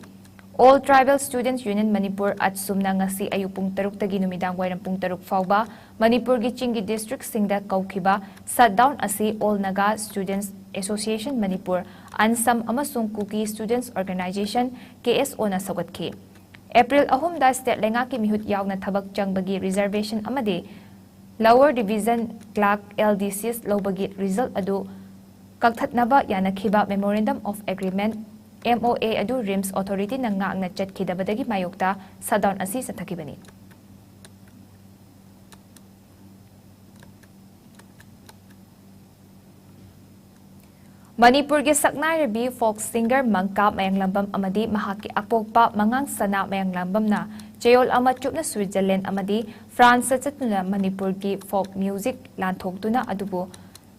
All Tribal Students Union Manipur, ꯑꯠꯁꯨꯝꯅ ꯉꯁꯤ ꯑꯌꯨꯛ ꯄꯨꯡ ꯇꯔꯨꯛꯇꯒꯤ ꯅꯨꯃꯤꯗꯥꯡ ꯋꯥꯏꯔꯝ ꯄꯨꯡ ꯇꯔꯨꯛ ꯐꯥꯎꯕ ꯃꯅꯤꯄꯨꯔꯒꯤ ꯆꯤꯡꯒꯤ district ꯁꯤꯡꯗ ꯀꯧꯈꯤꯕ shutdown ꯑꯁꯤ All Naga Students Association Manipur, ꯑꯟꯁꯝ ꯑꯃꯁꯨꯡ Kuki Students Organization, K S O ꯅ ꯁꯧꯒꯠꯈꯤ꯫ ꯑꯦꯄ꯭ꯔꯤꯜ ꯑꯍꯨꯝꯗ state ꯂꯩꯉꯥꯛꯀꯤ ꯃꯤꯍꯨꯠ ꯌꯥꯎꯅ ꯊꯕꯛ ꯆꯪꯕꯒꯤ reservation ꯑꯃꯗꯤ Lower Division Clerk, L D Cs ꯂꯧꯕꯒꯤ result ꯑꯗꯨ ꯀꯛꯊꯠꯅꯕ ꯌꯥꯅꯈꯤꯕ Memorandum of Agreement, M O A, ꯑꯗꯨ RIMS authority ꯅ ꯉꯥꯛꯅ ꯆꯠꯈꯤꯗꯕꯗꯒꯤ ꯃꯥꯌꯣꯛꯇ shutdown ꯑꯁꯤ ꯆꯠꯊꯈꯤꯕꯅꯤ꯫ ꯃꯅꯤꯄꯨꯔꯒꯤ ꯁꯛꯅꯥꯏꯔꯕꯤ folk singer ꯃꯪꯀꯥ ꯃꯌꯥꯡꯂꯝꯕꯝ ꯑꯃꯗꯤ ꯃꯍꯥꯛꯀꯤ ꯑꯄꯣꯛꯄ ꯃꯉꯥꯡ ꯁꯅꯥ ꯃꯌꯥꯡꯂꯝꯕꯝꯅ ꯆꯌꯣꯜ ꯑꯃ ꯆꯨꯞꯅ Switzerland ꯑꯃꯗꯤ France ꯆꯠꯇꯨꯅ ꯃꯅꯤꯄꯨꯔꯒꯤ folk music ꯂꯥꯟꯊꯣꯛꯇꯨꯅ ꯑꯗꯨꯕꯨ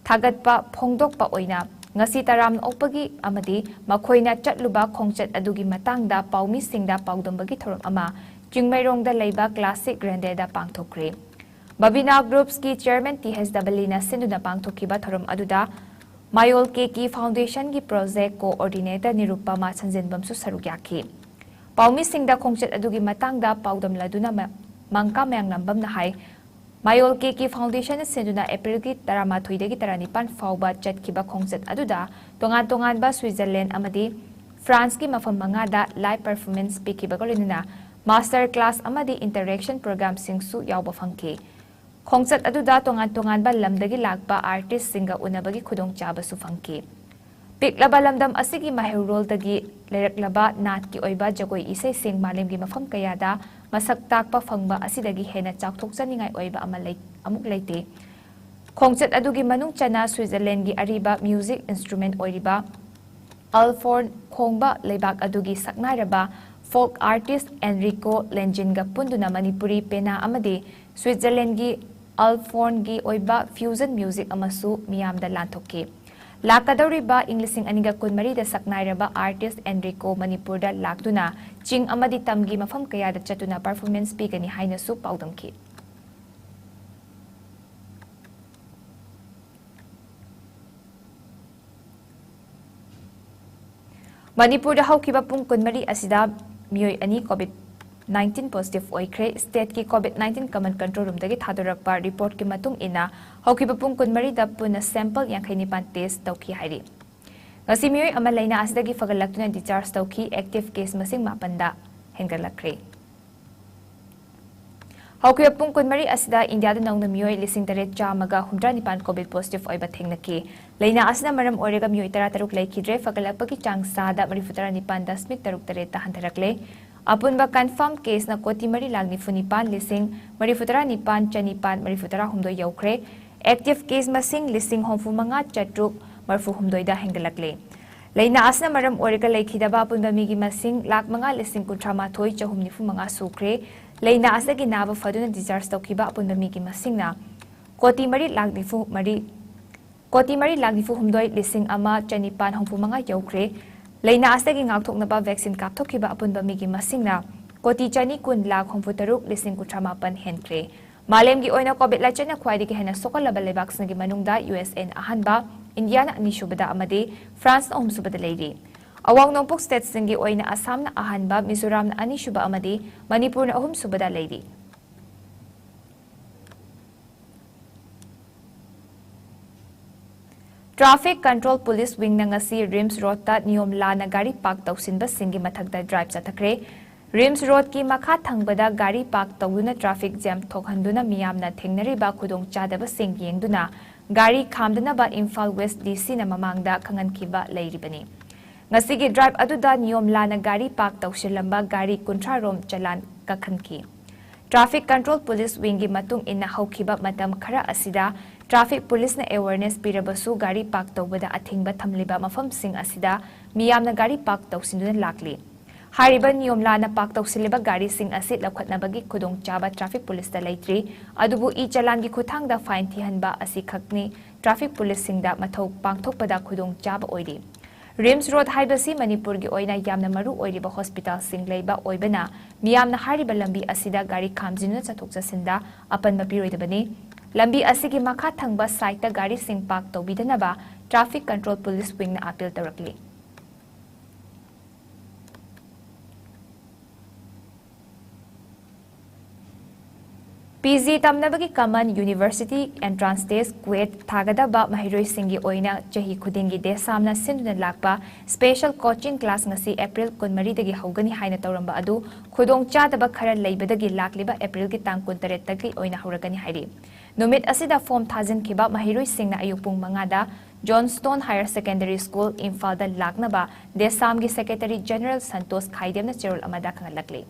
ꯊꯥꯒꯠꯄ ꯐꯣꯡꯗꯣꯛꯄ ꯑꯣꯏꯅ ꯉꯁꯤ ꯇꯔꯥꯝꯅ ꯑꯣꯛꯄꯒꯤ ꯑꯃꯗꯤ ꯃꯈꯣꯏꯅ ꯆꯠꯂꯨꯕ ꯈꯣꯡꯆꯠ ꯑꯗꯨꯒꯤ ꯃꯇꯥꯡꯗ ꯄꯥꯎꯃꯤꯁꯤꯡꯗ ꯄꯥꯎꯗꯝꯕꯒꯤ ꯊꯧꯔꯝ ꯑꯃ ꯆꯤꯡꯃꯩꯔꯣꯡꯗ ꯂꯩꯕ Classic Grande ꯗ ꯄꯥꯡꯊꯣꯛꯈ꯭ꯔꯦ꯫ ꯕꯕꯤꯅꯥ Groups ꯀꯤ chairman ꯇꯤ ꯑꯩꯆ ꯗꯕꯂꯤꯅ ꯁꯤꯟꯗꯨꯅ ꯄꯥꯡꯊꯣꯛꯈꯤꯕ ꯊꯧꯔꯝ ꯑꯗꯨꯗ ꯃꯥꯌꯣꯜ ꯀꯦ ꯀꯤ Foundation ꯒꯤ project coordinator ꯅꯤꯔꯨꯄꯃꯥ ꯁꯟꯖꯦꯟꯕꯝꯁꯨ ꯁꯔꯨꯛ ꯌꯥꯈꯤ꯫ ꯄꯥꯎꯃꯤꯁꯤꯡꯗ ꯈꯣꯡꯆꯠ ꯑꯗꯨꯒꯤ ꯃꯇꯥꯡꯗ ꯄꯥꯎꯗꯝꯂꯗꯨꯅ ꯃ-, ꯃꯪꯀꯥ ꯃꯌꯥꯡꯂꯝꯕꯝꯅ ꯍꯥꯏ, ꯃꯥꯌꯣꯜ ꯀꯦ ꯀꯤ Foundation ꯅ ꯁꯤꯟꯗꯨꯅ ꯑꯦꯄ꯭ꯔꯤꯜꯒꯤ ꯇꯔꯥꯃꯥꯊꯣꯏꯗꯒꯤ ꯇꯔꯥꯅꯤꯄꯥꯟ ꯐꯥꯎꯕ ꯆꯠꯈꯤꯕ ꯈꯣꯡꯆꯠ ꯑꯗꯨꯗ ꯇꯣꯉꯥꯟ ꯇꯣꯉꯥꯟꯕ Switzerland ꯑꯃꯗꯤ France ꯀꯤ ꯃꯐꯝ ꯃꯉꯥꯗ live performance ꯄꯤꯈꯤꯕꯒ ꯂꯣꯏꯅꯅ master class ꯑꯃꯗꯤ interaction program ꯁꯤꯡꯁꯨ ꯌꯥꯎꯕ ꯐꯪꯈꯤ꯫ ꯈꯣꯡꯆꯠ ꯑꯗꯨꯗ ꯇꯣꯉꯥꯟ ꯇꯣꯉꯥꯟꯕ ꯂꯝꯗꯒꯤ ꯂꯥꯛꯄ ꯑꯥꯔꯇꯤꯁꯁꯤꯡꯒ ꯎꯅꯕꯒꯤ ꯈꯨꯗꯣꯡꯆꯥꯕꯁꯨ ꯐꯪꯈꯤ꯫ ꯄꯤꯛꯂꯕ ꯂꯝꯗꯝ ꯑꯁꯤꯒꯤ ꯃꯍꯩꯔꯣꯜꯗꯒꯤ ꯂꯩꯔꯛꯂꯕ ꯅꯥꯠꯀꯤ ꯑꯣꯏꯕ ꯖꯒꯣꯏ ꯏꯁꯩꯁꯤꯡ ꯃꯥꯂꯦꯝꯒꯤ ꯃꯐꯝ ꯀꯌꯥꯗ ꯃꯁꯛ ꯇꯥꯛꯄ ꯐꯪꯕ ꯑꯁꯤꯗꯒꯤ ꯍꯦꯟꯅ ꯆꯥꯎꯊꯣꯛꯆꯅꯤꯡꯉꯥꯏ ꯑꯣꯏꯕ ꯑꯃ ꯂꯩ-, ꯑꯃꯨꯛ ꯂꯩꯇꯦ꯫ ꯈꯣꯡꯆꯠ ꯑꯗꯨꯒꯤ ꯃꯅꯨꯡ ꯆꯟꯅ ꯁ꯭ꯋꯤꯠꯖꯔꯂꯦꯟꯒꯤ ꯑꯔꯤꯕ ꯃ꯭ꯌꯨꯖꯤꯛ ꯏꯟꯁꯇ꯭ꯔꯨꯃꯦꯟ ꯑꯣꯏꯔꯤꯕ ꯑꯜꯐꯣꯔꯟ ꯈꯣꯡꯕ ꯂꯩꯕꯥꯛ ꯑꯗꯨꯒꯤ ꯁꯛꯅꯥꯏꯔꯕ ꯐꯣꯛ ꯑꯥꯔꯇꯤꯁ ꯑꯦꯟꯔꯤꯀꯣ ꯂꯦꯟꯖꯤꯟꯒ ꯄꯨꯟꯗꯨꯅ ꯃꯅꯤꯄꯨꯔꯤ ꯄꯦꯅꯥ ꯑꯃꯗꯤ ꯁ꯭ꯋꯤꯠꯖꯔꯂꯦꯟꯒꯤ ꯑꯜꯐꯣꯔꯟꯒꯤ ꯑꯣꯏꯕ ꯐ꯭ꯌꯨꯖꯟ ꯃ꯭ꯌꯨꯖꯤꯛ ꯑꯃꯁꯨ ꯃꯤꯌꯥꯝꯗ ꯂꯥꯟꯊꯣꯛꯈꯤ꯫ ꯂꯥꯛꯀꯗꯧꯔꯤꯕ ꯏꯪ ꯂꯤꯁꯤꯡ ꯑꯅꯤꯒ ꯀꯨꯟꯃꯔꯤꯗ ꯁꯛꯅꯥꯏꯔꯕ ꯑꯥꯔꯇꯤꯁ ꯑꯦꯟꯔꯤꯀꯣ ꯃꯅꯤꯄꯨꯔꯗ ꯂꯥꯛꯇꯨꯅ ꯆꯤꯡ ꯑꯃꯗꯤ ꯇꯝꯒꯤ ꯃꯐꯝ ꯀꯌꯥꯗ ꯆꯠꯇꯨꯅ ꯄꯔꯐꯣꯔꯃꯦꯟꯁ ꯄꯤꯒꯅꯤ ꯍꯥꯏꯅꯁꯨ ꯄꯥꯎꯗꯝꯈꯤ꯫ ꯃꯅꯤꯄꯨꯔꯗ ꯍꯧꯈꯤꯕ ꯄꯨꯡ ꯀꯨꯟꯃꯔꯤ ꯑꯁꯤꯗ ꯃꯤꯑꯣꯏ ꯑꯅꯤ ꯀꯣꯚꯤꯗ ꯅꯥꯏꯟꯇꯤꯟ ꯄꯣꯖꯤꯇꯤꯚ ꯑꯣꯏꯈ꯭ꯔꯦ꯫ ꯁ꯭ꯇꯦꯠꯀꯤ ꯀꯣꯚꯤꯗ ꯅꯥꯏꯟꯇꯤꯟ ꯀꯃꯟ ꯀꯟꯇ꯭ꯔꯣꯜ ꯔꯨꯝꯗꯒꯤ ꯊꯥꯗꯣꯔꯛꯄ ꯔꯤꯄꯣꯔꯠꯀꯤ ꯃꯇꯨꯡ ꯏꯟꯅ, ꯍꯧꯈꯤꯕ ꯄꯨꯡ ꯀꯨꯟꯃꯔꯤꯗ ꯄꯨꯟꯅ ꯁꯦꯝꯄꯜ ꯌꯥꯡꯈꯩ ꯅꯤꯄꯥꯟ ꯇꯦꯁ ꯇꯧꯈꯤ ꯍꯥꯏꯔꯤ꯫ ꯉꯁꯤ ꯃꯤꯑꯣꯏ ꯑꯃ ꯂꯥꯏꯅꯥ ꯑꯁꯤꯗꯒꯤ ꯐꯒꯠꯂꯛꯇꯨꯅ ꯗꯤꯁꯆꯥꯔꯖ ꯇꯧꯈꯤ꯫ ꯑꯦꯛꯇꯤꯚ ꯀꯦꯁ ꯃꯁꯤꯡ ꯃꯥꯄꯟꯗ ꯍꯦꯟꯒꯠꯂꯛꯈ꯭ꯔꯦ꯫ ꯍꯧꯈꯤꯕ ꯄꯨꯡ ꯀꯨꯟꯃꯔꯤ ꯑꯁꯤꯗ ꯏꯟꯗꯤꯌꯥꯗ ꯅꯧꯅ ꯃꯤꯑꯣꯏ ꯂꯤꯁꯤꯡ ꯇꯔꯦꯠ ꯆꯥꯝꯃꯒ ꯍꯨꯝꯗ꯭ꯔꯥ ꯅꯤꯄꯥꯟ ꯀꯣꯚꯤꯗ ꯄꯣꯖꯤꯇꯤꯚ ꯑꯣꯏꯕ ꯊꯦꯡꯅꯈꯤ꯫ ꯂꯥꯏꯅꯥ ꯑꯁꯤꯅ ꯃꯔꯝ ꯑꯣꯏꯔꯒ ꯃꯤꯑꯣꯏ ꯇꯔꯥꯇꯔꯨꯛ ꯂꯩꯈꯤꯗ꯭ꯔꯦ꯫ ꯐꯒꯠꯂꯛꯄꯒꯤ ꯆꯥꯡ ꯆꯥꯗ ꯃꯔꯤꯐꯨꯇꯔꯥ ꯅꯤꯄꯥꯟ ꯗꯁꯃꯤꯛ ꯇꯔꯨꯛ ꯇꯔꯦꯠꯇ ꯍꯟꯊꯔꯛꯂꯦ꯫ ꯑꯄꯨꯟꯕ ꯀꯟꯐꯥꯔꯝ ꯀꯦꯁꯅ ꯀꯣꯇꯤ ꯃꯔꯤ ꯂꯥꯈ ꯅꯤꯐꯨ ꯅꯤꯄꯥꯟ ꯂꯤꯁꯤꯡ ꯃꯔꯤꯐꯨꯇꯔꯥ ꯅꯤꯄꯥꯟ ꯆꯅꯤꯄꯥꯟ ꯃꯔꯤꯐꯨꯇꯔꯥ ꯍꯨꯝꯗꯣꯏ ꯌꯧꯈ꯭ꯔꯦ꯫ ꯑꯦꯛꯇꯤꯚ ꯀꯦꯁ ꯃꯁꯤꯡ ꯂꯤꯁꯤꯡ ꯍꯨꯝꯐꯨ ꯃꯉꯥ ꯆꯥꯇ꯭ꯔꯨꯛ ꯃꯔꯤꯐꯨ ꯍꯨꯝꯗꯣꯏꯗ ꯍꯦꯟꯒꯠꯂꯛꯂꯦ꯫ ꯂꯥꯏꯅꯥ ꯑꯁꯤꯅ ꯃꯔꯝ ꯑꯣꯏꯔꯒ ꯂꯩꯈꯤꯗꯕ ꯑꯄꯨꯟꯕ ꯃꯤꯒꯤ ꯃꯁꯤꯡ ꯂꯥꯈ ꯃꯉꯥ ꯂꯤꯁꯤꯡ ꯀꯨꯟꯊ꯭ꯔꯥ ꯃꯥꯊꯣꯏ ꯆꯍꯨꯝ ꯅꯤꯐꯨ ꯃꯉꯥ ꯁꯨꯈ꯭ꯔꯦ꯫ ꯂꯥꯏꯅꯥ ꯑꯁꯤꯗꯒꯤ ꯅꯥꯕ ꯐꯗꯨꯅ ꯗꯤꯁꯆꯥꯔꯖ ꯇꯧꯈꯤꯕ ꯑꯄꯨꯟꯕ ꯃꯤꯒꯤ ꯃꯁꯤꯡꯅ ꯀꯣꯇꯤ ꯃꯔꯤ ꯂꯥꯈ ꯅꯤꯐꯨ ꯃꯔꯤ, ꯀꯣꯇꯤ ꯃꯔꯤ ꯂꯥꯈ ꯅꯤꯐꯨ ꯍꯨꯝꯗꯣꯏ ꯂꯤꯁꯤꯡ ꯑꯃ ꯆꯅꯤꯄꯥꯟ ꯍꯨꯝꯐꯨ ꯃꯉꯥ ꯌꯧꯈ꯭ꯔꯦ꯫ ꯂꯥꯏꯅꯥ ꯑꯁꯤꯗꯒꯤ ꯉꯥꯛꯊꯣꯛꯅꯕ ꯚꯦꯛꯁꯤꯟ ꯀꯥꯞꯊꯣꯛꯈꯤꯕ ꯑꯄꯨꯟꯕ ꯃꯤꯒꯤ ꯃꯁꯤꯡꯅ ꯀꯣꯇꯤ ꯆꯅꯤ ꯀꯨꯟ ꯂꯥꯈ ꯍꯨꯝꯐꯨ ꯇꯔꯨꯛ ꯂꯤꯁꯤꯡ ꯀꯨꯟꯊ꯭ꯔꯥ ꯃꯥꯄꯟ ꯍꯦꯟꯈ꯭ꯔꯦ꯫ ꯃꯥꯂꯦꯝꯒꯤ ꯑꯣꯏꯅ ꯀꯣꯚꯤꯗ ꯂꯥꯏꯆꯠꯅ ꯈ꯭ꯋꯥꯏꯗꯒꯤ ꯍꯦꯟꯅ ꯁꯣꯛꯍꯜꯂꯕ ꯂꯩꯕꯥꯛꯁꯤꯡꯒꯤ ꯃꯅꯨꯡꯗ ꯌꯨ ꯑꯦꯁ ꯑꯦꯅ ꯑꯍꯥꯟꯕ, ꯏꯟꯗꯤꯌꯥꯅ ꯑꯅꯤꯁꯨꯕꯗ ꯑꯃꯗꯤ ꯐ꯭ꯔꯥꯟꯁꯅ ꯑꯍꯨꯝꯁꯨꯕꯗ ꯂꯩꯔꯤ꯫ ꯑꯋꯥꯡ ꯅꯣꯡꯄꯣꯛ ꯁ꯭ꯇꯦꯠꯁꯤꯡꯒꯤ ꯑꯣꯏꯅ ꯑꯁꯥꯝꯅ ꯑꯍꯥꯟꯕ, ꯃꯤꯖꯣꯔꯥꯝꯅ ꯑꯅꯤꯁꯨꯕ ꯑꯃꯗꯤ ꯃꯅꯤꯄꯨꯔꯅ ꯑꯍꯨꯝꯁꯨꯕꯗ ꯂꯩꯔꯤ꯫ ꯇ꯭ꯔꯥꯐꯤꯛ ꯀꯟꯇ꯭ꯔꯣꯜ ꯄꯨꯂꯤꯁ ꯋꯤꯡꯅ ꯉꯁꯤ ꯔꯤꯝꯁ ꯔꯣꯗꯇ ꯅꯤꯌꯣꯝ ꯂꯥꯟꯅ ꯒꯥꯔꯤ ꯄꯥꯔꯛ ꯇꯧꯁꯤꯟꯕꯁꯤꯡꯒꯤ ꯃꯊꯛꯇ ꯗ꯭ꯔꯥꯏꯚ ꯆꯠꯊꯈ꯭ꯔꯦ꯫ ꯔꯤꯝꯁ ꯔꯣꯗꯀꯤ ꯃꯈꯥ ꯊꯪꯕꯗ ꯒꯥꯔꯤ ꯄꯥꯔꯛ ꯇꯧꯗꯨꯅ ꯇ꯭ꯔꯥꯐꯤꯛ ꯖꯦꯝ ꯊꯣꯛꯍꯟꯗꯨꯅ ꯃꯤꯌꯥꯝꯅ ꯊꯦꯡꯅꯔꯤꯕ ꯈꯨꯗꯣꯡꯆꯥꯗꯕꯁꯤꯡ ꯌꯦꯡꯗꯨꯅ ꯒꯥꯔꯤ ꯈꯥꯝꯗꯅꯕ ꯏꯝꯐꯥꯜ ꯋꯦꯁ ꯗꯤ ꯁꯤꯅ ꯃꯃꯥꯡꯗ ꯈꯪꯍꯟꯈꯤꯕ ꯂꯩꯔꯤꯕꯅꯤ꯫ ꯉꯁꯤꯒꯤ ꯗ꯭ꯔꯥꯏꯚ ꯑꯗꯨꯗ ꯅꯤꯌꯣꯝ ꯂꯥꯟꯅ ꯒꯥꯔꯤ ꯄꯥꯔꯛ ꯇꯧꯁꯤꯜꯂꯝꯕ ꯒꯥꯔꯤ ꯀꯨꯟꯊ꯭ꯔꯥ ꯔꯣꯝ ꯆꯂꯥꯟ ꯀꯛꯍꯟꯈꯤ꯫ ꯇ꯭ꯔꯥꯐꯤꯛ ꯀꯟꯇ꯭ꯔꯣꯜ ꯄꯨꯂꯤꯁ ꯋꯤꯡꯒꯤ ꯃꯇꯨꯡ ꯏꯟꯅ ꯍꯧꯈꯤꯕ ꯃꯇꯝ ꯈꯔ ꯑꯁꯤꯗ ꯇ꯭ꯔꯥꯐꯤꯛ ꯄꯨꯂꯤꯁꯅ ꯑꯦꯋꯦꯔꯅꯦꯁ ꯄꯤꯔꯕꯁꯨ ꯒꯥꯔꯤ ꯄꯥꯔꯛ ꯇꯧꯕꯗ ꯑꯊꯤꯡꯕ ꯊꯝꯂꯤꯕ ꯃꯐꯝꯁꯤꯡ ꯑꯁꯤꯗ ꯃꯤꯌꯥꯝꯅ ꯒꯥꯔꯤ ꯄꯥꯔꯛ ꯇꯧꯁꯤꯟꯗꯨꯅ ꯂꯥꯛꯂꯤ꯫ ꯍꯥꯏꯔꯤꯕ ꯅꯤꯌꯣꯝ ꯂꯥꯟꯅ ꯄꯥꯔꯛ ꯇꯧꯁꯤꯜꯂꯤꯕ ꯒꯥꯔꯤꯁꯤꯡ ꯑꯁꯤ ꯂꯧꯈꯠꯅꯕꯒꯤ ꯈꯨꯗꯣꯡꯆꯥꯕ ꯇ꯭ꯔꯥꯐꯤꯛ ꯄꯨꯂꯤꯁꯇ ꯂꯩꯇ꯭ꯔꯤ, ꯑꯗꯨꯕꯨ ꯏ ꯆꯂꯥꯟꯒꯤ ꯈꯨꯠꯊꯥꯡꯗ ꯐꯥꯏꯟ ꯊꯤꯍꯟꯕ ꯑꯁꯤꯈꯛꯅꯤ ꯇ꯭ꯔꯥꯐꯤꯛ ꯄꯨꯂꯤꯁꯁꯤꯡꯗ ꯃꯊꯧ ꯄꯥꯡꯊꯣꯛꯄꯗ ꯈꯨꯗꯣꯡꯆꯥꯕ ꯑꯣꯏꯔꯤ꯫ ꯔꯤꯝꯁ ꯔꯣꯗ ꯍꯥꯏꯕꯁꯤ ꯃꯅꯤꯄꯨꯔꯒꯤ ꯑꯣꯏꯅ ꯌꯥꯝꯅ ꯃꯔꯨ ꯑꯣꯏꯔꯤꯕ ꯍꯣꯁꯄꯤꯇꯥꯜꯁꯤꯡ ꯂꯩꯕ ꯑꯣꯏꯕꯅ ꯃꯤꯌꯥꯝꯅ ꯍꯥꯏꯔꯤꯕ ꯂꯝꯕꯤ ꯑꯁꯤꯗ ꯒꯥꯔꯤ ꯈꯥꯝꯖꯤꯟꯗꯨꯅ ꯆꯠꯊꯣꯛ ꯆꯠꯁꯤꯟꯗ ꯑꯄꯟꯕ ꯄꯤꯔꯣꯏꯗꯕꯅꯤ꯫ ꯂꯝꯕꯤ ꯑꯁꯤꯒꯤ ꯃꯈꯥ ꯊꯪꯕ ꯁꯥꯏꯠꯇ ꯒꯥꯔꯤꯁꯤꯡ ꯄꯥꯔꯛ ꯇꯧꯕꯤꯗꯅꯕ ꯇ꯭ꯔꯥꯐꯤꯛ ꯀꯟꯇ꯭ꯔꯣꯜ ꯄꯨꯂꯤꯁ ꯋꯤꯡꯅ ꯑꯥꯄꯤꯜ ꯇꯧꯔꯛꯂꯤ꯫ ꯄꯤ ꯖꯤ ꯇꯝꯅꯕꯒꯤ common university entrance test, CUET, ꯊꯥꯒꯗꯕ ꯃꯍꯩꯔꯣꯏꯁꯤꯡꯒꯤ ꯑꯣꯏꯅ ꯆꯍꯤ ꯈꯨꯗꯤꯡꯒꯤ ꯗꯦꯁꯥꯝꯅ ꯁꯤꯟꯗꯨꯅ ꯂꯥꯛꯄ ꯁ꯭ꯄꯦꯁꯦꯜ ꯀꯣꯆꯤꯡ ꯀ꯭ꯂꯥꯁ ꯉꯁꯤ ꯑꯦꯄ꯭ꯔꯤꯜ ꯀꯨꯟꯃꯔꯤꯗꯒꯤ ꯍꯧꯒꯅꯤ ꯍꯥꯏꯅ ꯇꯧꯔꯝꯕ ꯑꯗꯨ ꯈꯨꯗꯣꯡꯆꯥꯗꯕ ꯈꯔ ꯂꯩꯕꯗꯒꯤ ꯂꯥꯛꯂꯤꯕ ꯑꯦꯄ꯭ꯔꯤꯜꯒꯤ ꯇꯥꯡ ꯀꯨꯟꯇꯔꯦꯠꯇꯒꯤ ꯑꯣꯏꯅ ꯍꯧꯔꯒꯅꯤ ꯍꯥꯏꯔꯤ꯫ ꯅꯨꯃꯤꯠ ꯑꯁꯤꯗ ꯐꯣꯔꯝ ꯊꯥꯖꯤꯟꯈꯤꯕ ꯃꯍꯩꯔꯣꯏꯁꯤꯡꯅ ꯑꯌꯨꯛ ꯄꯨꯡ ꯃꯉꯥꯗ ꯖꯣꯟꯁꯇꯣꯟ ꯍꯥꯌꯔ ꯁꯦꯀꯦꯟꯗꯔꯤ ꯁ꯭ꯀꯨꯜ, ꯏꯝꯐꯥꯜꯗ ꯂꯥꯛꯅꯕ ꯗꯦꯁꯥꯝꯒꯤ ꯁꯦꯀ꯭ꯔꯦꯇꯔꯤ ꯖꯦꯅꯔꯦꯜ ꯁꯟꯇꯣꯁ ꯈꯥꯏꯗꯦꯝꯅ ꯆꯦꯔꯣꯜ ꯑꯃꯗ ꯈꯪꯍꯜꯂꯛꯂꯤ꯫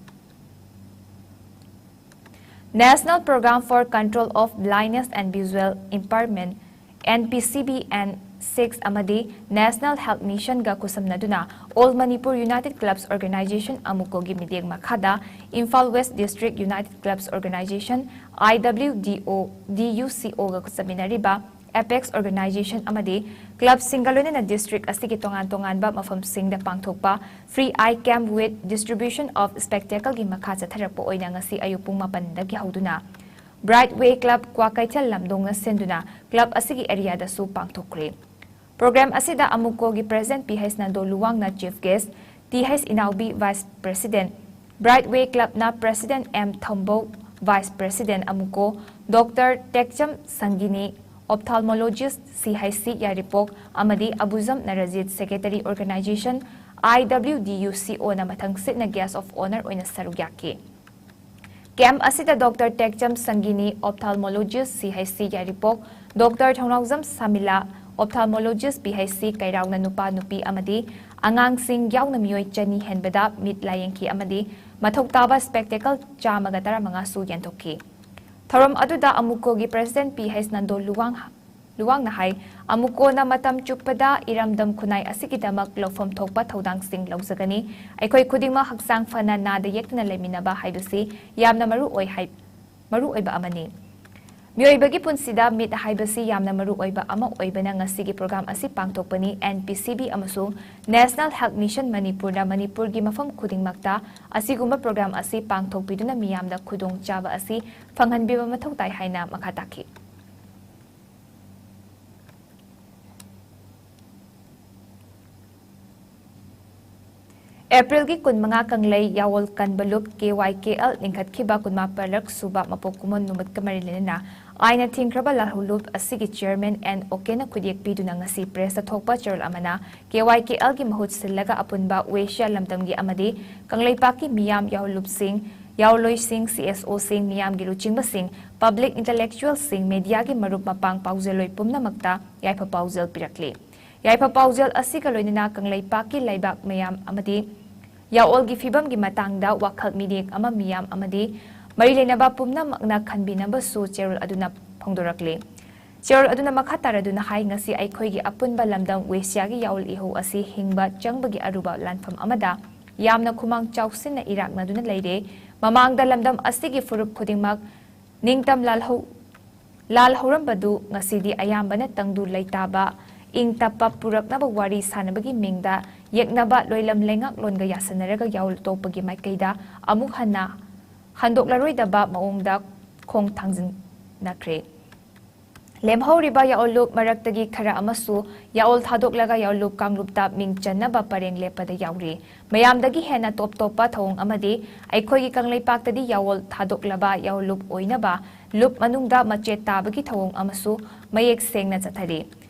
National Program for Control of Blindness and Visual Impairment, N P C B and six, ꯑꯃꯗꯤ National Health Mission ꯒ ꯈꯨꯠꯁꯝꯅꯗꯨꯅ All Manipur United Clubs Organization, ꯑꯃꯨꯀꯣꯒꯤ ꯃꯤꯠꯌꯦꯡ ꯃꯈꯥꯗ Imphal west district united clubs organisation, I W D O, D U C O ꯒ ꯆꯠꯃꯤꯟꯅꯔꯤꯕ apex organisation ꯑꯃꯗꯤ ꯀ꯭ꯂꯕꯁꯤꯡꯒ ꯂꯣꯏꯅꯅ district ꯑꯁꯤꯒꯤ ꯇꯣꯉꯥꯟ ꯇꯣꯉꯥꯟꯕ ꯃꯐꯝꯁꯤꯡꯗ ꯄꯥꯡꯊꯣꯛꯄ Free Eye Camp with Distribution of Spectacle ꯒꯤ ꯃꯈꯥ ꯆꯠꯊꯔꯛꯄ ꯑꯣꯏꯅ ꯉꯁꯤ ꯑꯌꯨꯛ ꯄꯨꯡ ꯃꯥꯄꯟꯗꯒꯤ ꯍꯧꯗꯨꯅ Bright Way Club, ꯀ꯭ꯋꯥꯀꯩꯊꯦꯜ ꯂꯝꯗꯣꯡꯅ ꯁꯤꯟꯗꯨꯅ ꯀ꯭ꯂꯕ ꯑꯁꯤꯒꯤ ꯑꯦꯔꯤꯌꯥꯗꯁꯨ ꯄꯥꯡꯊꯣꯛꯈ꯭ꯔꯦ꯫ ꯄ꯭ꯔꯣꯒ꯭ꯔꯥꯝ ꯑꯁꯤꯗ ꯑꯃꯨꯀꯣꯒꯤ ꯄ꯭ꯔꯦꯁꯤꯗꯦꯟꯠ ꯄꯤ ꯍꯩꯆ ꯅꯟꯗꯣ ꯂꯨꯋꯥꯡꯅ chief guest, T H Inaobi vice president, bright way ꯀ꯭ꯂꯕꯅ president M Thambou, vice president Amuko, doctor Tekcham ꯁꯪꯒꯤꯅꯤ, ophthalmologist C H C Yairipok ꯑꯃꯗꯤ ꯑꯕꯨꯖꯝ ꯅꯔꯖꯤꯠ, ꯁꯦꯀ꯭ꯔꯦꯇꯔꯤ ꯑꯣꯔꯒꯅꯥꯏꯖꯦꯁꯟ, IWDUCOꯅ ꯃꯊꯪꯁꯤꯠꯅ Guest of Honour ꯑꯣꯏꯅ ꯁꯔꯨꯛ ꯌꯥꯈꯤ꯫ Camp ꯑꯁꯤꯗ Doctor ꯇꯦꯛꯆꯝ ꯁꯪꯒꯤꯅꯤ, Ophthalmologist, CHC ꯌꯥꯏꯔꯤꯄꯣꯛ, Doctor ꯊꯧꯅꯥꯎꯖꯝ ꯁꯥꯃꯤꯂꯥ, Ophthalmologist, PHC ꯀꯩꯔꯥꯎꯅ ꯅꯨꯄꯥ ꯅꯨꯄꯤ ꯑꯃꯗꯤ ꯑꯉꯥꯡꯁꯤꯡ ꯌꯥꯎꯅ ꯃꯤꯑꯣꯏ ꯆꯅꯤ ꯍꯦꯟꯕꯗ ꯃꯤꯠ ꯂꯥꯌꯦꯡꯈꯤ ꯑꯃꯗꯤ ꯃꯊꯧ ꯇꯥꯕ spectacle ꯆꯥꯝꯃꯒ ꯇꯔꯥꯃꯉꯥꯁꯨ ꯌꯦꯟꯊꯣꯛꯈꯤ꯫ ꯊꯧꯔꯝ ꯑꯗꯨꯗ ꯑꯃꯨꯀꯣꯒꯤ President ꯄꯤ ꯍꯩꯁ ꯅꯟꯗꯣ ꯂꯨꯋꯥꯡ, ꯂꯨꯋꯥꯡꯅ ꯍꯥꯏ, ꯑꯃꯨꯀꯣꯅ ꯃꯇꯝ ꯆꯨꯞꯄꯗ ꯏꯔꯝꯗꯝ ꯈꯨꯟꯅꯥꯏ ꯑꯁꯤꯒꯤꯗꯃꯛ ꯂꯧꯐꯝ ꯊꯣꯛꯄ ꯊꯧꯗꯥꯡꯁꯤꯡ ꯂꯧꯖꯒꯅꯤ꯫ ꯑꯩꯈꯣꯏ ꯈꯨꯗꯤꯡꯃꯛ ꯍꯛꯆꯥꯡ ꯐꯅ ꯅꯥꯗ ꯌꯦꯛꯇꯅ ꯂꯩꯃꯤꯟꯅꯕ ꯍꯥꯏꯕꯁꯤ ꯌꯥꯝꯅ ꯃꯔꯨ ꯑꯣꯏ ꯍꯥꯏ, ꯃꯔꯨ ꯑꯣꯏꯕ ꯑꯃꯅꯤ꯫ ꯃꯤꯑꯣꯏꯕꯒꯤ ꯄꯨꯟꯁꯤꯗ ꯃꯤꯠ ꯍꯥꯏꯕꯁꯤ ꯌꯥꯝꯅ ꯃꯔꯨ ꯑꯣꯏꯕ ꯑꯃ ꯑꯣꯏꯕꯅ ꯉꯁꯤꯒꯤ program ꯑꯁꯤ ꯄꯥꯡꯊꯣꯛꯄꯅꯤ꯫ NPCB ꯑꯃꯁꯨꯡ National Health Mission ꯃꯅꯤꯄꯨꯔꯅ ꯃꯅꯤꯄꯨꯔꯒꯤ ꯃꯐꯝ ꯈꯨꯗꯤꯡꯃꯛꯇ ꯑꯁꯤꯒꯨꯝꯕ program ꯑꯁꯤ ꯄꯥꯡꯊꯣꯛꯄꯤꯗꯨꯅ ꯃꯤꯌꯥꯝꯗ ꯈꯨꯗꯣꯡꯆꯥꯕ ꯑꯁꯤ ꯐꯪꯍꯟꯕꯤꯕ ꯃꯊꯧ ꯇꯥꯏ ꯍꯥꯏꯅ ꯃꯈꯥ ꯇꯥꯈꯤ꯫ ꯑꯦꯄ꯭ꯔꯤꯜꯒꯤ ꯀꯨꯟꯃꯉꯥ ꯀꯪꯂꯩ ꯌꯥꯋꯣꯜ ꯀꯟꯕ ꯂꯨꯞ, KYKL, ꯂꯤꯡꯈꯠꯈꯤꯕ ꯀꯨꯟꯃꯥꯄꯜꯂꯛ ꯁꯨꯕ ꯃꯄꯣꯛ ꯀꯨꯝꯑꯣꯟ ꯅꯨꯃꯤꯠꯀ ꯃꯔꯤ ꯂꯩꯅꯅ ꯑꯥꯏꯟꯅ ꯊꯤꯡꯈ꯭ꯔꯕ ꯂꯥꯜꯍꯧ ꯂꯨꯞ ꯑꯁꯤꯒꯤ chairman ꯑꯦꯟ ꯑꯣꯀꯦꯅ ꯈꯨꯠꯌꯦꯛ ꯄꯤꯗꯨꯅ ꯉꯁꯤ pressꯇ ꯊꯣꯛꯄ ꯆꯦꯔꯣꯜ ꯑꯃꯅ KYKLꯒꯤ ꯃꯍꯨꯠ ꯁꯤꯜꯂꯒ ꯑꯄꯨꯟꯕ ꯋꯦꯁꯤꯌꯥ ꯂꯝꯗꯝꯒꯤ ꯑꯃꯗꯤ ꯀꯪꯂꯩꯄꯥꯛꯀꯤ ꯃꯤꯌꯥꯝ, ꯌꯥꯎꯍꯧꯂꯨꯞꯁꯤꯡ, ꯌꯥꯎꯍꯧꯂꯣꯏꯁꯤꯡ, CSOꯁꯤꯡ, ꯃꯤꯌꯥꯝꯒꯤ ꯂꯨꯆꯤꯡꯕꯁꯤꯡ, public intellectualꯁꯤꯡ, mediaꯒꯤ ꯃꯔꯨꯞ ꯃꯄꯥꯡ ꯄꯥꯎꯖꯦꯜꯂꯣꯏ ꯄꯨꯝꯅꯃꯛꯇ ꯌꯥꯏꯐ ꯄꯥꯎꯖꯦꯜ ꯄꯤꯔꯛꯂꯤ꯫ ꯌꯥꯏꯐ ꯄꯥꯎꯖꯦꯜ ꯑꯁꯤꯒ ꯂꯣꯏꯅꯅ ꯀꯪꯂꯩꯄꯥꯛꯀꯤ ꯂꯩꯕꯥꯛ ꯃꯌꯥꯝ ꯑꯃꯗꯤ ꯌꯥꯑꯣꯜꯒꯤ ꯐꯤꯕꯝꯒꯤ ꯃꯇꯥꯡꯗ ꯋꯥꯈꯜ ꯃꯤꯔꯦꯞ ꯑꯃ ꯃꯤꯌꯥꯝ ꯑꯃꯗꯤ ꯃꯔꯤ ꯂꯩꯅꯕ ꯄꯨꯝꯅꯃꯛꯅ ꯈꯟꯕꯤꯅꯕꯁꯨ ꯆꯦꯔꯣꯜ ꯑꯗꯨꯅ ꯐꯣꯡꯗꯣꯔꯛꯂꯤ꯫ ꯆꯦꯔꯣꯜ ꯑꯗꯨꯅ ꯃꯈꯥ ꯇꯥꯔꯗꯨꯅ ꯍꯥꯏ, ꯉꯁꯤ ꯑꯩꯈꯣꯏꯒꯤ ꯑꯄꯨꯟꯕ ꯂꯝꯗꯝ ꯋꯦꯁꯤꯌꯥꯒꯤ ꯌꯥꯑꯣꯜ ꯏꯍꯧ ꯑꯁꯤ ꯍꯤꯡꯕ ꯆꯪꯕꯒꯤ ꯑꯔꯨꯕ ꯂꯥꯟꯐꯝ ꯑꯃꯗ ꯌꯥꯝꯅ ꯈꯨꯃꯥꯡ ꯆꯥꯎꯁꯤꯟꯅ ꯏꯔꯥꯛꯅꯗꯨꯅ ꯂꯩꯔꯦ꯫ ꯃꯃꯥꯡꯗ ꯂꯝꯗꯝ ꯑꯁꯤꯒꯤ ꯐꯨꯔꯨꯞ ꯈꯨꯗꯤꯡꯃꯛ ꯅꯤꯡꯇꯝ ꯂꯥꯜꯍꯧ-, ꯂꯥꯜꯍꯧꯔꯝꯕꯗꯨ ꯉꯁꯤꯗꯤ ꯑꯌꯥꯝꯕꯅ ꯇꯪꯗꯨ ꯂꯩꯇꯥꯕ, ꯏꯪ ꯇꯞꯄ ꯄꯨꯔꯛꯅꯕ ꯋꯥꯔꯤ ꯁꯥꯅꯕꯒꯤ ꯃꯤꯡꯗ ꯌꯦꯛꯅꯕ ꯂꯣꯏꯂꯝ ꯂꯩꯉꯥꯛꯂꯣꯟꯒ ꯌꯥꯁꯟꯅꯔꯒ ꯌꯥꯑꯣꯜ ꯇꯣꯛꯄꯒꯤ ꯃꯥꯏꯀꯩꯗ ꯑꯃꯨꯛ ꯍꯟꯅ ꯍꯟꯗꯣꯛꯂꯔꯣꯏꯗꯕ ꯃꯑꯣꯡꯗ ꯈꯣꯡ ꯊꯥꯡꯖꯤꯟꯅꯈ꯭ꯔꯦ꯫ ꯂꯦꯝꯍꯧꯔꯤꯕ ꯌꯥꯑꯣꯜꯂꯨꯞ ꯃꯔꯛꯇꯒꯤ ꯈꯔ ꯑꯃꯁꯨ ꯌꯥꯑꯣꯜ ꯊꯥꯗꯣꯛꯂꯒ ꯌꯥꯑꯣꯜꯂꯨꯞ ꯀꯥꯡꯂꯨꯞꯇ ꯃꯤꯡ ꯆꯟꯅꯕ ꯄꯔꯦꯡ ꯂꯦꯞꯄꯗ ꯌꯥꯎꯔꯤ꯫ ꯃꯌꯥꯝꯗꯒꯤ ꯍꯦꯟꯅ ꯇꯣꯞ ꯇꯣꯞꯄ ꯊꯧꯑꯣꯡ ꯑꯃꯗꯤ ꯑꯩꯈꯣꯏꯒꯤ ꯀꯪꯂꯩꯄꯥꯛꯇꯗꯤ ꯌꯥꯑꯣꯜ ꯊꯥꯗꯣꯛꯂꯕ ꯌꯥꯑꯣꯜꯂꯨꯞ ꯑꯣꯏꯅꯕ ꯂꯨꯞ ꯃꯅꯨꯡꯗ ꯃꯆꯦꯠ ꯇꯥꯕꯒꯤ ꯊꯧꯑꯣꯡ ꯑꯃꯁꯨ ꯃꯌꯦꯛ ꯁꯦꯡꯅ ꯆꯠꯊꯔꯤ꯫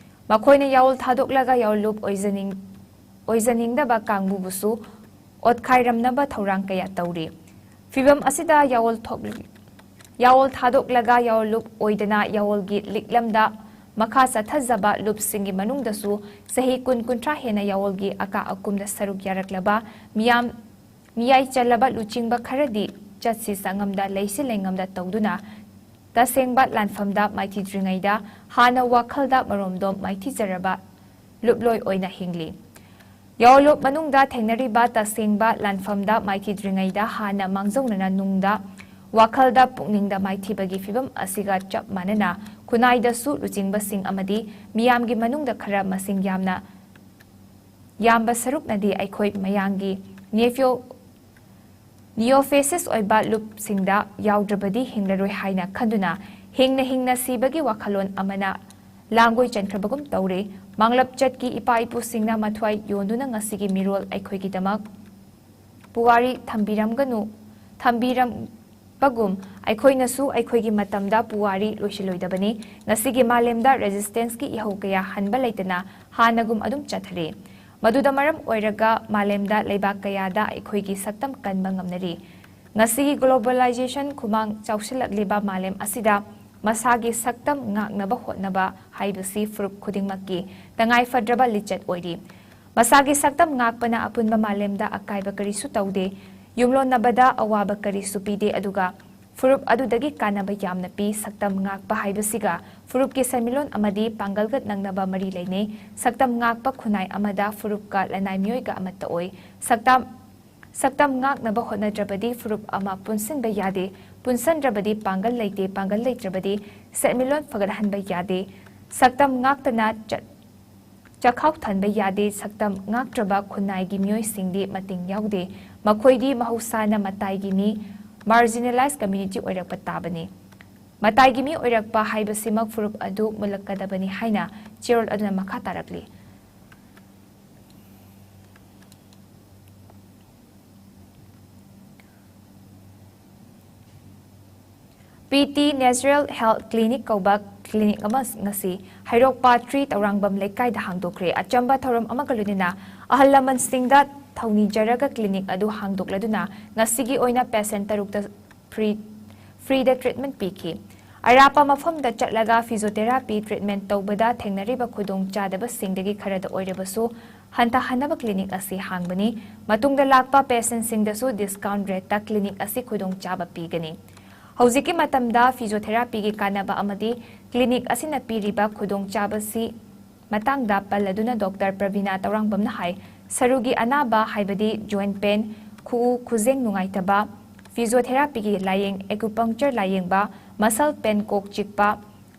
ꯃꯈꯣꯏꯅ ꯌꯥꯑꯣꯜ ꯊꯥꯗꯣꯛꯂꯒ ꯌꯥꯑꯣꯜꯂꯨꯞ ꯑꯣꯏꯖꯅꯤꯡ-, ꯑꯣꯏꯖꯅꯤꯡꯗꯕ ꯀꯥꯡꯕꯨꯕꯨꯁꯨ ꯑꯣꯠꯈꯥꯏꯔꯝꯅꯕ ꯊꯧꯔꯥꯡ ꯀꯌꯥ ꯇꯧꯔꯤ꯫ ꯐꯤꯚꯝ ꯑꯁꯤꯗ ꯌꯥꯑꯣꯜ ꯊꯣꯛ-, ꯌꯥꯑꯣꯜ ꯊꯥꯗꯣꯛꯂꯒ ꯌꯥꯑꯣꯜꯂꯨꯞ ꯑꯣꯏꯗꯅ ꯌꯥꯑꯣꯜꯒꯤ ꯂꯤꯛꯂꯝꯗ ꯃꯈꯥ ꯆꯠꯊꯖꯕ ꯂꯨꯞꯁꯤꯡꯒꯤ ꯃꯅꯨꯡꯗꯁꯨ ꯆꯍꯤ ꯀꯨꯟ ꯀꯨꯟꯊ꯭ꯔꯥ ꯍꯦꯟꯅ ꯌꯥꯑꯣꯜꯒꯤ ꯑꯀꯥ ꯑꯀꯨꯝꯗ ꯁꯔꯨꯛ ꯌꯥꯔꯛꯂꯕ ꯃꯤꯌꯥꯝ, ꯃꯤꯌꯥꯏ ꯆꯜꯂꯕ ꯂꯨꯆꯤꯡꯕ ꯈꯔꯗꯤ ꯆꯠꯁꯤ ꯆꯠꯉꯝꯗ ꯂꯩꯁꯤ ꯂꯩꯉꯝꯗ ꯇꯧꯗꯨꯅ ꯇꯁꯦꯡꯕ ꯂꯥꯟꯐꯝꯗ ꯃꯥꯏꯊꯤꯗ꯭ꯔꯤꯉꯩꯗ ꯍꯥꯟꯅ ꯋꯥꯈꯜꯗ ꯃꯔꯣꯝꯗꯣꯝ ꯃꯥꯏꯊꯤꯖꯔꯕ ꯂꯨꯞꯂꯣꯏ ꯑꯣꯏꯅ ꯍꯤꯡꯂꯤ꯫ ꯌꯥꯑꯣꯂꯨꯞ ꯃꯅꯨꯡꯗ ꯊꯦꯡꯅꯔꯤꯕ ꯇꯁꯦꯡꯕ ꯂꯥꯟꯐꯝꯗ ꯃꯥꯏꯊꯤꯗ꯭ꯔꯤꯉꯩꯗ ꯍꯥꯟꯅ ꯃꯥꯡꯖꯧꯅꯅ ꯅꯨꯡꯗ ꯋꯥꯈꯜꯗ ꯄꯨꯛꯅꯤꯡꯗ ꯃꯥꯏꯊꯤꯕꯒꯤ ꯐꯤꯚꯝ ꯑꯁꯤꯒ ꯆꯞ ꯃꯥꯟꯅꯅ ꯈꯨꯟꯅꯥꯏꯗꯁꯨ ꯂꯨꯆꯤꯡꯕꯁꯤꯡ ꯑꯃꯗꯤ ꯃꯤꯌꯥꯝꯒꯤ ꯃꯅꯨꯡꯗ ꯈꯔ ꯃꯁꯤꯡ ꯌꯥꯝꯅ, ꯌꯥꯝꯕ ꯁꯔꯨꯛꯅꯗꯤ ꯑꯩꯈꯣꯏ ꯃꯌꯥꯝꯒꯤ ꯅꯦꯐꯤꯌꯣ-, ꯅꯤꯑꯣꯐꯦꯁꯤꯁ ꯑꯣꯏꯕ ꯂꯨꯞꯁꯤꯡꯗ ꯌꯥꯎꯗ꯭ꯔꯕꯗꯤ ꯍꯤꯡꯂꯔꯣꯏ ꯍꯥꯏꯅ ꯈꯟꯗꯨꯅ ꯍꯤꯡꯅ ꯍꯤꯡꯅ ꯁꯤꯕꯒꯤ ꯋꯥꯈꯜꯂꯣꯟ ꯑꯃꯅ ꯂꯥꯡꯒꯣꯏ ꯆꯟꯈ꯭ꯔꯕꯒꯨꯝ ꯇꯧꯔꯦ꯫ ꯃꯥꯡꯂꯞ ꯆꯠꯀꯤ ꯏꯄꯥ ꯏꯄꯨꯁꯤꯡꯅ ꯃꯊ꯭ꯋꯥꯏ ꯌꯣꯟꯗꯨꯅ ꯉꯁꯤꯒꯤ ꯃꯤꯔꯣꯜ ꯑꯩꯈꯣꯏꯒꯤꯗꯃꯛ ꯄꯨꯋꯥꯔꯤ ꯊꯝꯕꯤꯔꯝꯒꯅꯨ, ꯊꯝꯕꯤꯔꯝꯕꯒꯨꯝ ꯑꯩꯈꯣꯏꯅꯁꯨ ꯑꯩꯈꯣꯏꯒꯤ ꯃꯇꯝꯗ ꯄꯨꯋꯥꯔꯤ ꯂꯣꯏꯁꯤꯜꯂꯣꯏꯗꯕꯅꯤ꯫ ꯉꯁꯤꯒꯤ ꯃꯥꯂꯦꯝꯗ ꯔꯦꯖꯤꯁꯇꯦꯟꯁꯀꯤ ꯏꯍꯧ ꯀꯌꯥ ꯍꯟꯕ ꯂꯩꯇꯅ ꯍꯥꯟꯅꯒꯨꯝ ꯑꯗꯨꯝ ꯆꯠꯊꯔꯤ꯫ ꯃꯗꯨꯗ ꯃꯔꯝ ꯑꯣꯏꯔꯒ ꯃꯥꯂꯦꯝꯗ ꯂꯩꯕꯥꯛ ꯀꯌꯥꯗ ꯑꯩꯈꯣꯏꯒꯤ ꯁꯛꯇꯝ ꯀꯟꯕ ꯉꯝꯅꯔꯤ꯫ ꯉꯁꯤꯒꯤ ꯒ꯭ꯂꯣꯕꯦꯂꯥꯏꯖꯦꯁꯟ ꯈꯨꯃꯥꯡ ꯆꯥꯎꯁꯤꯜꯂꯛꯂꯤꯕ ꯃꯥꯂꯦꯝ ꯑꯁꯤꯗ ꯃꯁꯥꯒꯤ ꯁꯛꯇꯝ ꯉꯥꯛꯅꯕ ꯍꯣꯠꯅꯕ ꯍꯥꯏꯕꯁꯤ ꯐꯨꯔꯨꯞ ꯈꯨꯗꯤꯡꯃꯛꯀꯤ ꯇꯉꯥꯏꯐꯗ꯭ꯔꯕ ꯂꯤꯆꯠ ꯑꯣꯏꯔꯤ꯫ ꯃꯁꯥꯒꯤ ꯁꯛꯇꯝ ꯉꯥꯛꯄꯅ ꯑꯄꯨꯟꯕ ꯃꯥꯂꯦꯝꯗ ꯑꯀꯥꯏꯕ ꯀꯔꯤꯁꯨ ꯇꯧꯗꯦ, ꯌꯨꯝꯂꯣꯟꯅꯕꯗ ꯑꯋꯥꯕ ꯀꯔꯤꯁꯨ ꯄꯤꯗꯦ, ꯑꯗꯨꯒ ꯐꯨꯔꯨꯞ ꯑꯗꯨꯗꯒꯤ ꯀꯥꯟꯅꯕ ꯌꯥꯝꯅ ꯄꯤ꯫ ꯁꯛꯇꯝ ꯉꯥꯛꯄ ꯍꯥꯏꯕꯁꯤꯒ ꯐꯨꯔꯨꯞꯀꯤ ꯁꯦꯟꯃꯤꯠꯂꯣꯟ ꯑꯃꯗꯤ ꯄꯥꯡꯒꯜꯒ ꯅꯛꯅꯕ ꯃꯔꯤ ꯂꯩꯅꯩ꯫ ꯁꯛꯇꯝ ꯉꯥꯛꯄ ꯈꯨꯟꯅꯥꯏ ꯑꯃꯗ ꯐꯨꯔꯨꯞꯀ ꯂꯅꯥꯏ ꯃꯤꯑꯣꯏꯒ ꯑꯃꯠꯇ ꯑꯣꯏ꯫ ꯁꯛꯇꯝ, ꯁꯛꯇꯝ ꯉꯥꯛꯅꯕ ꯍꯣꯠꯅꯗ꯭ꯔꯕꯗꯤ ꯐꯨꯔꯨꯞ ꯑꯃ ꯄꯨꯟꯁꯤꯟꯕ ꯌꯥꯗꯦ, ꯄꯨꯟꯁꯟꯗ꯭ꯔꯕꯗꯤ ꯄꯥꯡꯒꯜ ꯂꯩꯇꯦ, ꯄꯥꯡꯒꯜ ꯂꯩꯇ꯭ꯔꯕꯗꯤ ꯁꯦꯟꯃꯤꯠꯂꯣꯟ ꯐꯒꯠꯍꯟꯕ ꯌꯥꯗꯦ꯫ ꯁꯛꯇꯝ ꯉꯥꯛꯇꯅ ꯆꯠ-, ꯆꯥꯛꯈꯥꯎ ꯊꯟꯕ ꯌꯥꯗꯦ꯫ ꯁꯛꯇꯝ ꯉꯥꯛꯇ꯭ꯔꯕ ꯈꯨꯟꯅꯥꯏꯒꯤ ꯃꯤꯑꯣꯏꯁꯤꯡꯗꯤ ꯃꯇꯤꯡ ꯌꯥꯎꯗꯦ꯫ ꯃꯈꯣꯏꯗꯤ ꯃꯍꯧꯁꯥꯅ ꯃꯇꯥꯏꯒꯤ ꯃꯤ, marginalized community ꯑꯣꯏꯔꯛꯄ ꯇꯥꯕꯅꯤ꯫ ꯃꯇꯥꯏꯒꯤ ꯃꯤ ꯑꯣꯏꯔꯛꯄ ꯍꯥꯏꯕꯁꯤꯃꯛ ꯐꯨꯔꯨꯞ ꯑꯗꯨ ꯃꯨꯜꯂꯛꯀꯗꯕꯅꯤ ꯍꯥꯏꯅ ꯆꯦꯔꯣꯜ ꯑꯗꯨꯅ ꯃꯈꯥ ꯇꯥꯔꯛꯂꯤ꯫ P T Natural Health Clinic ꯀꯧꯕ clinic ꯑꯃ ꯉꯁꯤ ꯍꯩꯔꯣꯛ ꯄꯥꯠ ꯊ꯭ꯔꯤ ꯇꯧꯔꯥꯡꯕꯝ ꯂꯩꯀꯥꯏꯗ ꯍꯥꯡꯗꯣꯛꯈ꯭ꯔꯦ꯫ ꯑꯆꯝꯕ ꯊꯧꯔꯝ ꯑꯃꯒ ꯂꯣꯏꯅꯅ ꯑꯍꯜ ꯂꯃꯟꯁꯤꯡꯗ ꯊꯧꯅꯤꯖꯔꯒ ꯀ꯭ꯂꯤꯅꯤꯛ ꯑꯗꯨ ꯍꯥꯡꯗꯣꯛꯂꯗꯨꯅ ꯉꯁꯤꯒꯤ ꯑꯣꯏꯅ ꯄꯦꯁꯦꯟ ꯇꯔꯨꯛꯇ ꯐ꯭ꯔꯤ, ꯐ꯭ꯔꯤꯗ ꯇ꯭ꯔꯤꯠꯃꯦꯟ ꯄꯤꯈꯤ꯫ ꯑꯔꯥꯞꯄ ꯃꯐꯝꯗ ꯆꯠꯂꯒ ꯐꯤꯖꯤꯑꯣꯊꯦꯔꯥꯄꯤ ꯇ꯭ꯔꯤꯠꯃꯦꯟ ꯇꯧꯕꯗ ꯊꯦꯡꯅꯔꯤꯕ ꯈꯨꯗꯣꯡꯆꯥꯗꯕꯁꯤꯡꯗꯒꯤ ꯈꯔꯗ ꯑꯣꯏꯔꯕꯁꯨ ꯍꯟꯊꯍꯟꯅꯕ ꯀ꯭ꯂꯤꯅꯤꯛ ꯑꯁꯤ ꯍꯥꯡꯕꯅꯤ꯫ ꯃꯇꯨꯡꯗ ꯂꯥꯛꯄ ꯄꯦꯁꯦꯟꯁꯤꯡꯗꯁꯨ ꯗꯤꯁꯀꯥꯎꯟꯠ ꯔꯦꯠꯇ ꯀ꯭ꯂꯤꯅꯤꯛ ꯑꯁꯤ ꯈꯨꯗꯣꯡꯆꯥꯕ ꯄꯤꯒꯅꯤ꯫ ꯍꯧꯖꯤꯛꯀꯤ ꯃꯇꯝꯗ ꯐꯤꯖꯤꯑꯣꯊꯦꯔꯥꯄꯤꯒꯤ ꯀꯥꯟꯅꯕ ꯑꯃꯗꯤ ꯀ꯭ꯂꯤꯅꯤꯛ ꯑꯁꯤꯅ ꯄꯤꯔꯤꯕ ꯈꯨꯗꯣꯡꯆꯥꯕꯁꯤ ꯃꯇꯥꯡꯗ ꯄꯜꯂꯗꯨꯅ ꯗꯣꯛꯇꯔ ꯄ꯭ꯔꯕꯤꯅꯥ ꯇꯧꯔꯥꯡꯕꯝꯅ ꯍꯥꯏ, ꯁꯔꯨꯒꯤ ꯑꯅꯥꯕ ꯍꯥꯏꯕꯗꯤ ꯖꯣꯏꯟꯠ ꯄꯦꯟ, ꯈꯨꯎ ꯈꯨꯖꯦꯡ ꯅꯨꯡꯉꯥꯏꯇꯕ, ꯐꯤꯖꯤꯑꯣꯊꯦꯔꯥꯄꯤꯒꯤ ꯂꯥꯌꯦꯡ, ꯑꯦꯀꯨꯄꯪꯆꯔ ꯂꯥꯌꯦꯡꯕ, ꯃꯁꯜ ꯄꯦꯟ, ꯀꯣꯛ ꯆꯤꯛꯄ,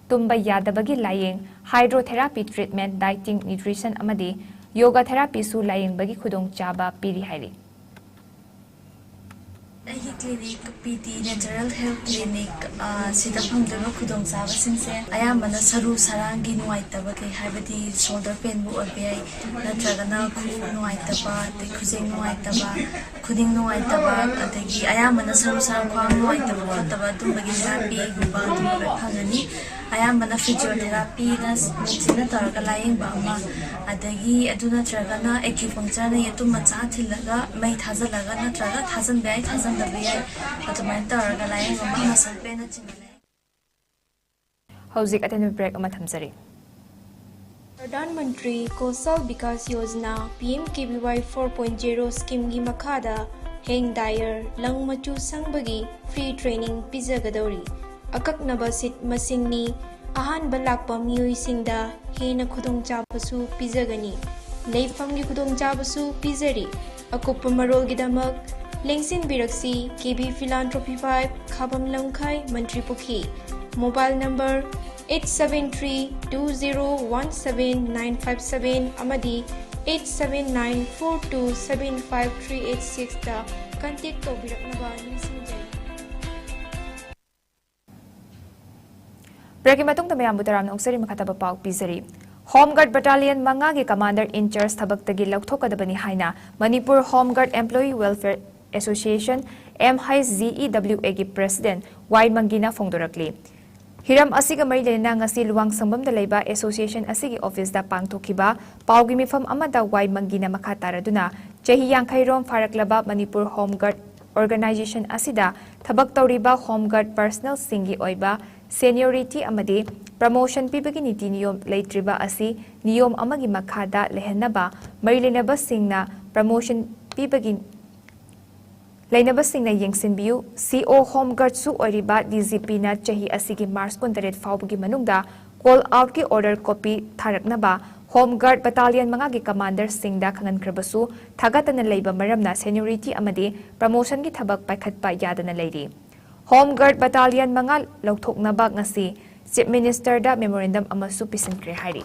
ꯇꯨꯝꯕ ꯌꯥꯗꯕꯒꯤ ꯂꯥꯌꯦꯡ, ꯍꯥꯏꯗ꯭ꯔꯣꯊꯦꯔꯥꯄꯤ ꯇ꯭ꯔꯤꯠꯃꯦꯟ, ꯗꯥꯏꯇꯤꯡ, ꯅ꯭ꯌꯨꯇ꯭ꯔꯤꯁꯟ ꯑꯃꯗꯤ ꯌꯣꯒꯥ ꯊꯦꯔꯥꯄꯤꯁꯨ ꯂꯥꯌꯦꯡꯕꯒꯤ ꯈꯨꯗꯣꯡꯆꯥꯕ ꯄꯤꯔꯤ ꯍꯥꯏꯔꯤ꯫ ꯑꯩꯒꯤ clinic, P T natural health clinic, ꯑ, ꯁꯤꯗ ꯐꯪꯗꯣꯏꯕ ꯈꯨꯗꯣꯡꯆꯥꯕꯁꯤꯡꯁꯦ ꯑꯌꯥꯝꯕꯅ ꯁꯔꯨ ꯁꯔꯥꯡꯒꯤ ꯅꯨꯡꯉꯥꯏꯇꯕ, ꯀꯩ ꯍꯥꯏꯕꯗꯤ ꯁꯣꯜꯗꯔ ꯄꯦꯟꯕꯨ ꯑꯣꯏꯕ ꯌꯥꯏ, ꯅꯠꯇ꯭ꯔꯒꯅ ꯈꯨꯎ ꯅꯨꯡꯉꯥꯏꯇꯕ, ꯑꯗꯩ ꯈꯨꯖꯦꯡ ꯅꯨꯡꯉꯥꯏꯇꯕ, ꯈꯨꯅꯤꯡ ꯅꯨꯡꯉꯥꯏꯇꯕ, ꯑꯗꯒꯤ ꯑꯌꯥꯝꯕꯅ ꯁꯔꯨ ꯁꯔꯥꯡ, ꯈ꯭ꯋꯥꯡ ꯅꯨꯡꯉꯥꯏꯇꯕ ꯈꯣꯠꯇꯕ ꯑꯗꯨꯝꯕꯒꯤ ꯍꯤꯗꯥꯛ ꯄꯤꯒꯨꯝꯕ ꯑꯗꯨꯝꯕ ꯂꯣꯏ ꯐꯪꯒꯅꯤ꯫ ꯑꯌꯥꯝꯕꯅ ꯐꯤꯖꯤꯑꯣꯊꯦꯔꯥꯄꯤꯅ ꯃꯦꯆꯤꯟꯅ ꯇꯧꯔꯒ ꯂꯥꯌꯦꯡꯕ ꯑꯃ, ꯑꯗꯒꯤ ꯑꯗꯨ ꯅꯠꯇ꯭ꯔꯒꯅ ꯑꯦꯀ꯭ꯌꯨꯄꯪꯆꯔꯅ ꯌꯦꯇꯨꯝ ꯃꯆꯥ ꯊꯤꯜꯂꯒ ꯃꯩ ꯊꯥꯖꯤꯜꯂꯒ ꯅꯠꯇ꯭ꯔꯒ ꯊꯥꯖꯤꯟꯕ ꯌꯥꯏ, ꯊꯥꯖꯤꯟꯗꯕ ꯌꯥꯏ, ꯑꯗꯨꯃꯥꯏꯅ ꯇꯧꯔꯒ ꯂꯥꯌꯦꯡꯕ ꯑꯃ, ꯃꯁꯜ ꯄꯦꯟꯅꯆꯤꯡꯕ ꯂꯥꯌꯦꯡ꯫ ꯍꯧꯖꯤꯛ ꯑꯇꯦꯟꯕ ꯕ꯭ꯔꯦꯛ ꯑꯃ ꯊꯝꯖꯔꯤ꯫ ꯄ꯭ꯔꯙꯥꯟ ꯃꯟꯇ꯭ꯔꯤ ꯀꯧꯁꯜ ꯕꯤꯀꯥꯁ ꯌꯣꯖꯅꯥ, ꯄꯤ ꯑꯦꯝ ꯀꯦ ꯚꯤ ꯋꯥꯏ four point zero ꯁ꯭ꯀꯤꯝꯒꯤ ꯃꯈꯥꯗ ꯍꯦꯌꯔ ꯗꯥꯏꯌꯔ, ꯂꯪ ꯃꯆꯨ ꯁꯪꯕꯒꯤ ꯐ꯭ꯔꯤ ꯇ꯭ꯔꯦꯅꯤꯡ ꯄꯤꯖꯒꯗꯧꯔꯤ꯫ ꯑꯀꯛꯅꯕ ꯁꯤꯠ ꯃꯁꯤꯡꯅꯤ꯫ ꯑꯍꯥꯟꯕ ꯂꯥꯛꯄ ꯃꯤꯑꯣꯏꯁꯤꯡꯗ ꯍꯦꯟꯅ ꯈꯨꯗꯣꯡꯆꯥꯕꯁꯨ ꯄꯤꯖꯒꯅꯤ꯫ ꯂꯩꯐꯝꯒꯤ ꯈꯨꯗꯣꯡꯆꯥꯕꯁꯨ ꯄꯤꯖꯔꯤ꯫ ꯑꯀꯨꯞꯄ ꯃꯔꯣꯜꯒꯤꯗꯃꯛ ꯂꯦꯡꯁꯤꯟꯕꯤꯔꯛꯁꯤ ꯀꯦ ꯕꯤ Philanthropy five, ꯈꯥꯕꯝ ꯂꯝꯈꯥꯏ, ꯃꯟꯇ꯭ꯔꯤ ꯄꯨꯈ꯭ꯔꯤ꯫ Mobile number eight seven three two zero one seven nine five seven ꯑꯃꯗꯤ eight seven nine four two seven five three eight six ꯇ contact ꯇꯧꯕꯤꯔꯛꯅꯕ ꯅꯤꯡꯁꯤꯡꯖꯔꯤ꯫ ꯕ꯭ꯔꯦꯛꯀꯤ ꯃꯇꯨꯡꯗ ꯃꯌꯥꯝꯕꯨ ꯇꯔꯥꯝꯅ ꯑꯣꯛꯆꯔꯤ꯫ ꯃꯈꯥ ꯇꯥꯕ ꯄꯥꯎ ꯄꯤꯖꯔꯤ꯫ Home Guard Battalion ꯃꯉꯥꯒꯤ commander in charge ꯊꯕꯛꯇꯒꯤ ꯂꯧꯊꯣꯛꯀꯗꯕꯅꯤ ꯍꯥꯏꯅ Manipur Home Guard Employee Welfare Association, M H G E W A ꯒꯤ president ꯋꯥꯏ ꯃꯪꯒꯤꯅ ꯐꯣꯡꯗꯣꯔꯛꯂꯤ꯫ ꯍꯤꯔꯝ ꯑꯁꯤꯒ ꯃꯔꯤ ꯂꯩꯅꯅ ꯉꯁꯤ ꯂꯨꯋꯥꯡꯁꯪꯕꯝꯗ ꯂꯩꯕ ꯑꯦꯁꯣꯁꯤꯌꯦꯁꯟ ꯑꯁꯤꯒꯤ ꯑꯣꯐꯤꯁꯇ ꯄꯥꯡꯊꯣꯛꯈꯤꯕ ꯄꯥꯎꯒꯤ ꯃꯤꯐꯝ ꯑꯃꯗ ꯋꯥꯏ ꯃꯪꯒꯤꯅ ꯃꯈꯥ ꯇꯥꯔꯗꯨꯅ ꯆꯍꯤ ꯌꯥꯡꯈꯩ ꯔꯣꯝ ꯐꯥꯔꯛꯂꯕ ꯃꯅꯤꯄꯨꯔ ꯍꯣꯝ ꯒꯥꯔꯗ ꯑꯣꯔꯒꯅꯥꯏꯖꯦꯁꯟ ꯑꯁꯤꯗ ꯊꯕꯛ ꯇꯧꯔꯤꯕ ꯍꯣꯝ ꯒꯥꯔꯗ ꯄꯔꯁꯅꯦꯜꯁꯤꯡꯒꯤ ꯑꯣꯏꯕ ꯁꯦꯅꯤꯌꯣꯔꯤꯇꯤ ꯑꯃꯗꯤ ꯄ꯭ꯔꯃꯣꯁꯟ ꯄꯤꯕꯒꯤ ꯅꯤꯇꯤ ꯅꯤꯌꯣꯝ ꯂꯩꯇ꯭ꯔꯤꯕ ꯑꯁꯤ ꯅꯤꯌꯣꯝ ꯑꯃꯒꯤ ꯃꯈꯥꯗ ꯂꯩꯍꯟꯅꯕ ꯃꯔꯤ ꯂꯩꯅꯕꯁꯤꯡꯅ ꯄ꯭ꯔꯃꯣꯁꯟ ꯄꯤꯕꯒꯤ ꯂꯩꯅꯕꯁꯤꯡꯅ ꯌꯦꯡꯁꯤꯟꯕꯤꯌꯨ꯫ ꯁꯤ ꯑꯣ ꯍꯣꯝ ꯒꯥꯔꯗꯁꯨ ꯑꯣꯏꯔꯤꯕ ꯗꯤ ꯖꯤ ꯄꯤꯅ ꯆꯍꯤ ꯑꯁꯤꯒꯤ ꯃꯥꯔꯆ ꯀꯨꯟꯇꯔꯦꯠ ꯐꯥꯎꯕꯒꯤ ꯃꯅꯨꯡꯗ ꯀꯣꯜ ꯑꯥꯎꯠꯀꯤ ꯑꯣꯔꯗꯔ ꯀꯣꯄꯤ ꯊꯥꯔꯛꯅꯕ ꯍꯣꯝ ꯒꯥꯔꯗ ꯕꯇꯥꯂꯤꯌꯟ ꯃꯉꯥꯒꯤ ꯀꯃꯥꯟꯗꯔꯁꯤꯡꯗ ꯈꯪꯍꯟꯈ꯭ꯔꯕꯁꯨ ꯊꯥꯒꯠꯇꯅ ꯂꯩꯕ ꯃꯔꯝꯅ ꯁꯦꯅꯤꯌꯣꯔꯤꯇꯤ ꯑꯃꯗꯤ ꯄ꯭ꯔꯃꯣꯁꯟꯒꯤ ꯊꯕꯛ ꯄꯥꯏꯈꯠꯄ ꯌꯥꯗꯅ ꯂꯩꯔꯤ꯫ ꯍꯣꯝ ꯒꯥꯔꯗ ꯕꯇꯥꯂꯤꯌꯟ ꯃꯉꯥ ꯂꯧꯊꯣꯛꯅꯕ ꯉꯁꯤ ꯆꯤꯐ ꯃꯤꯅꯤꯁꯇꯔꯗ ꯃꯦꯃꯣꯔꯦꯟꯗꯝ ꯑꯃꯁꯨ ꯄꯤꯁꯤꯟꯈ꯭ꯔꯦ ꯍꯥꯏꯔꯤ꯫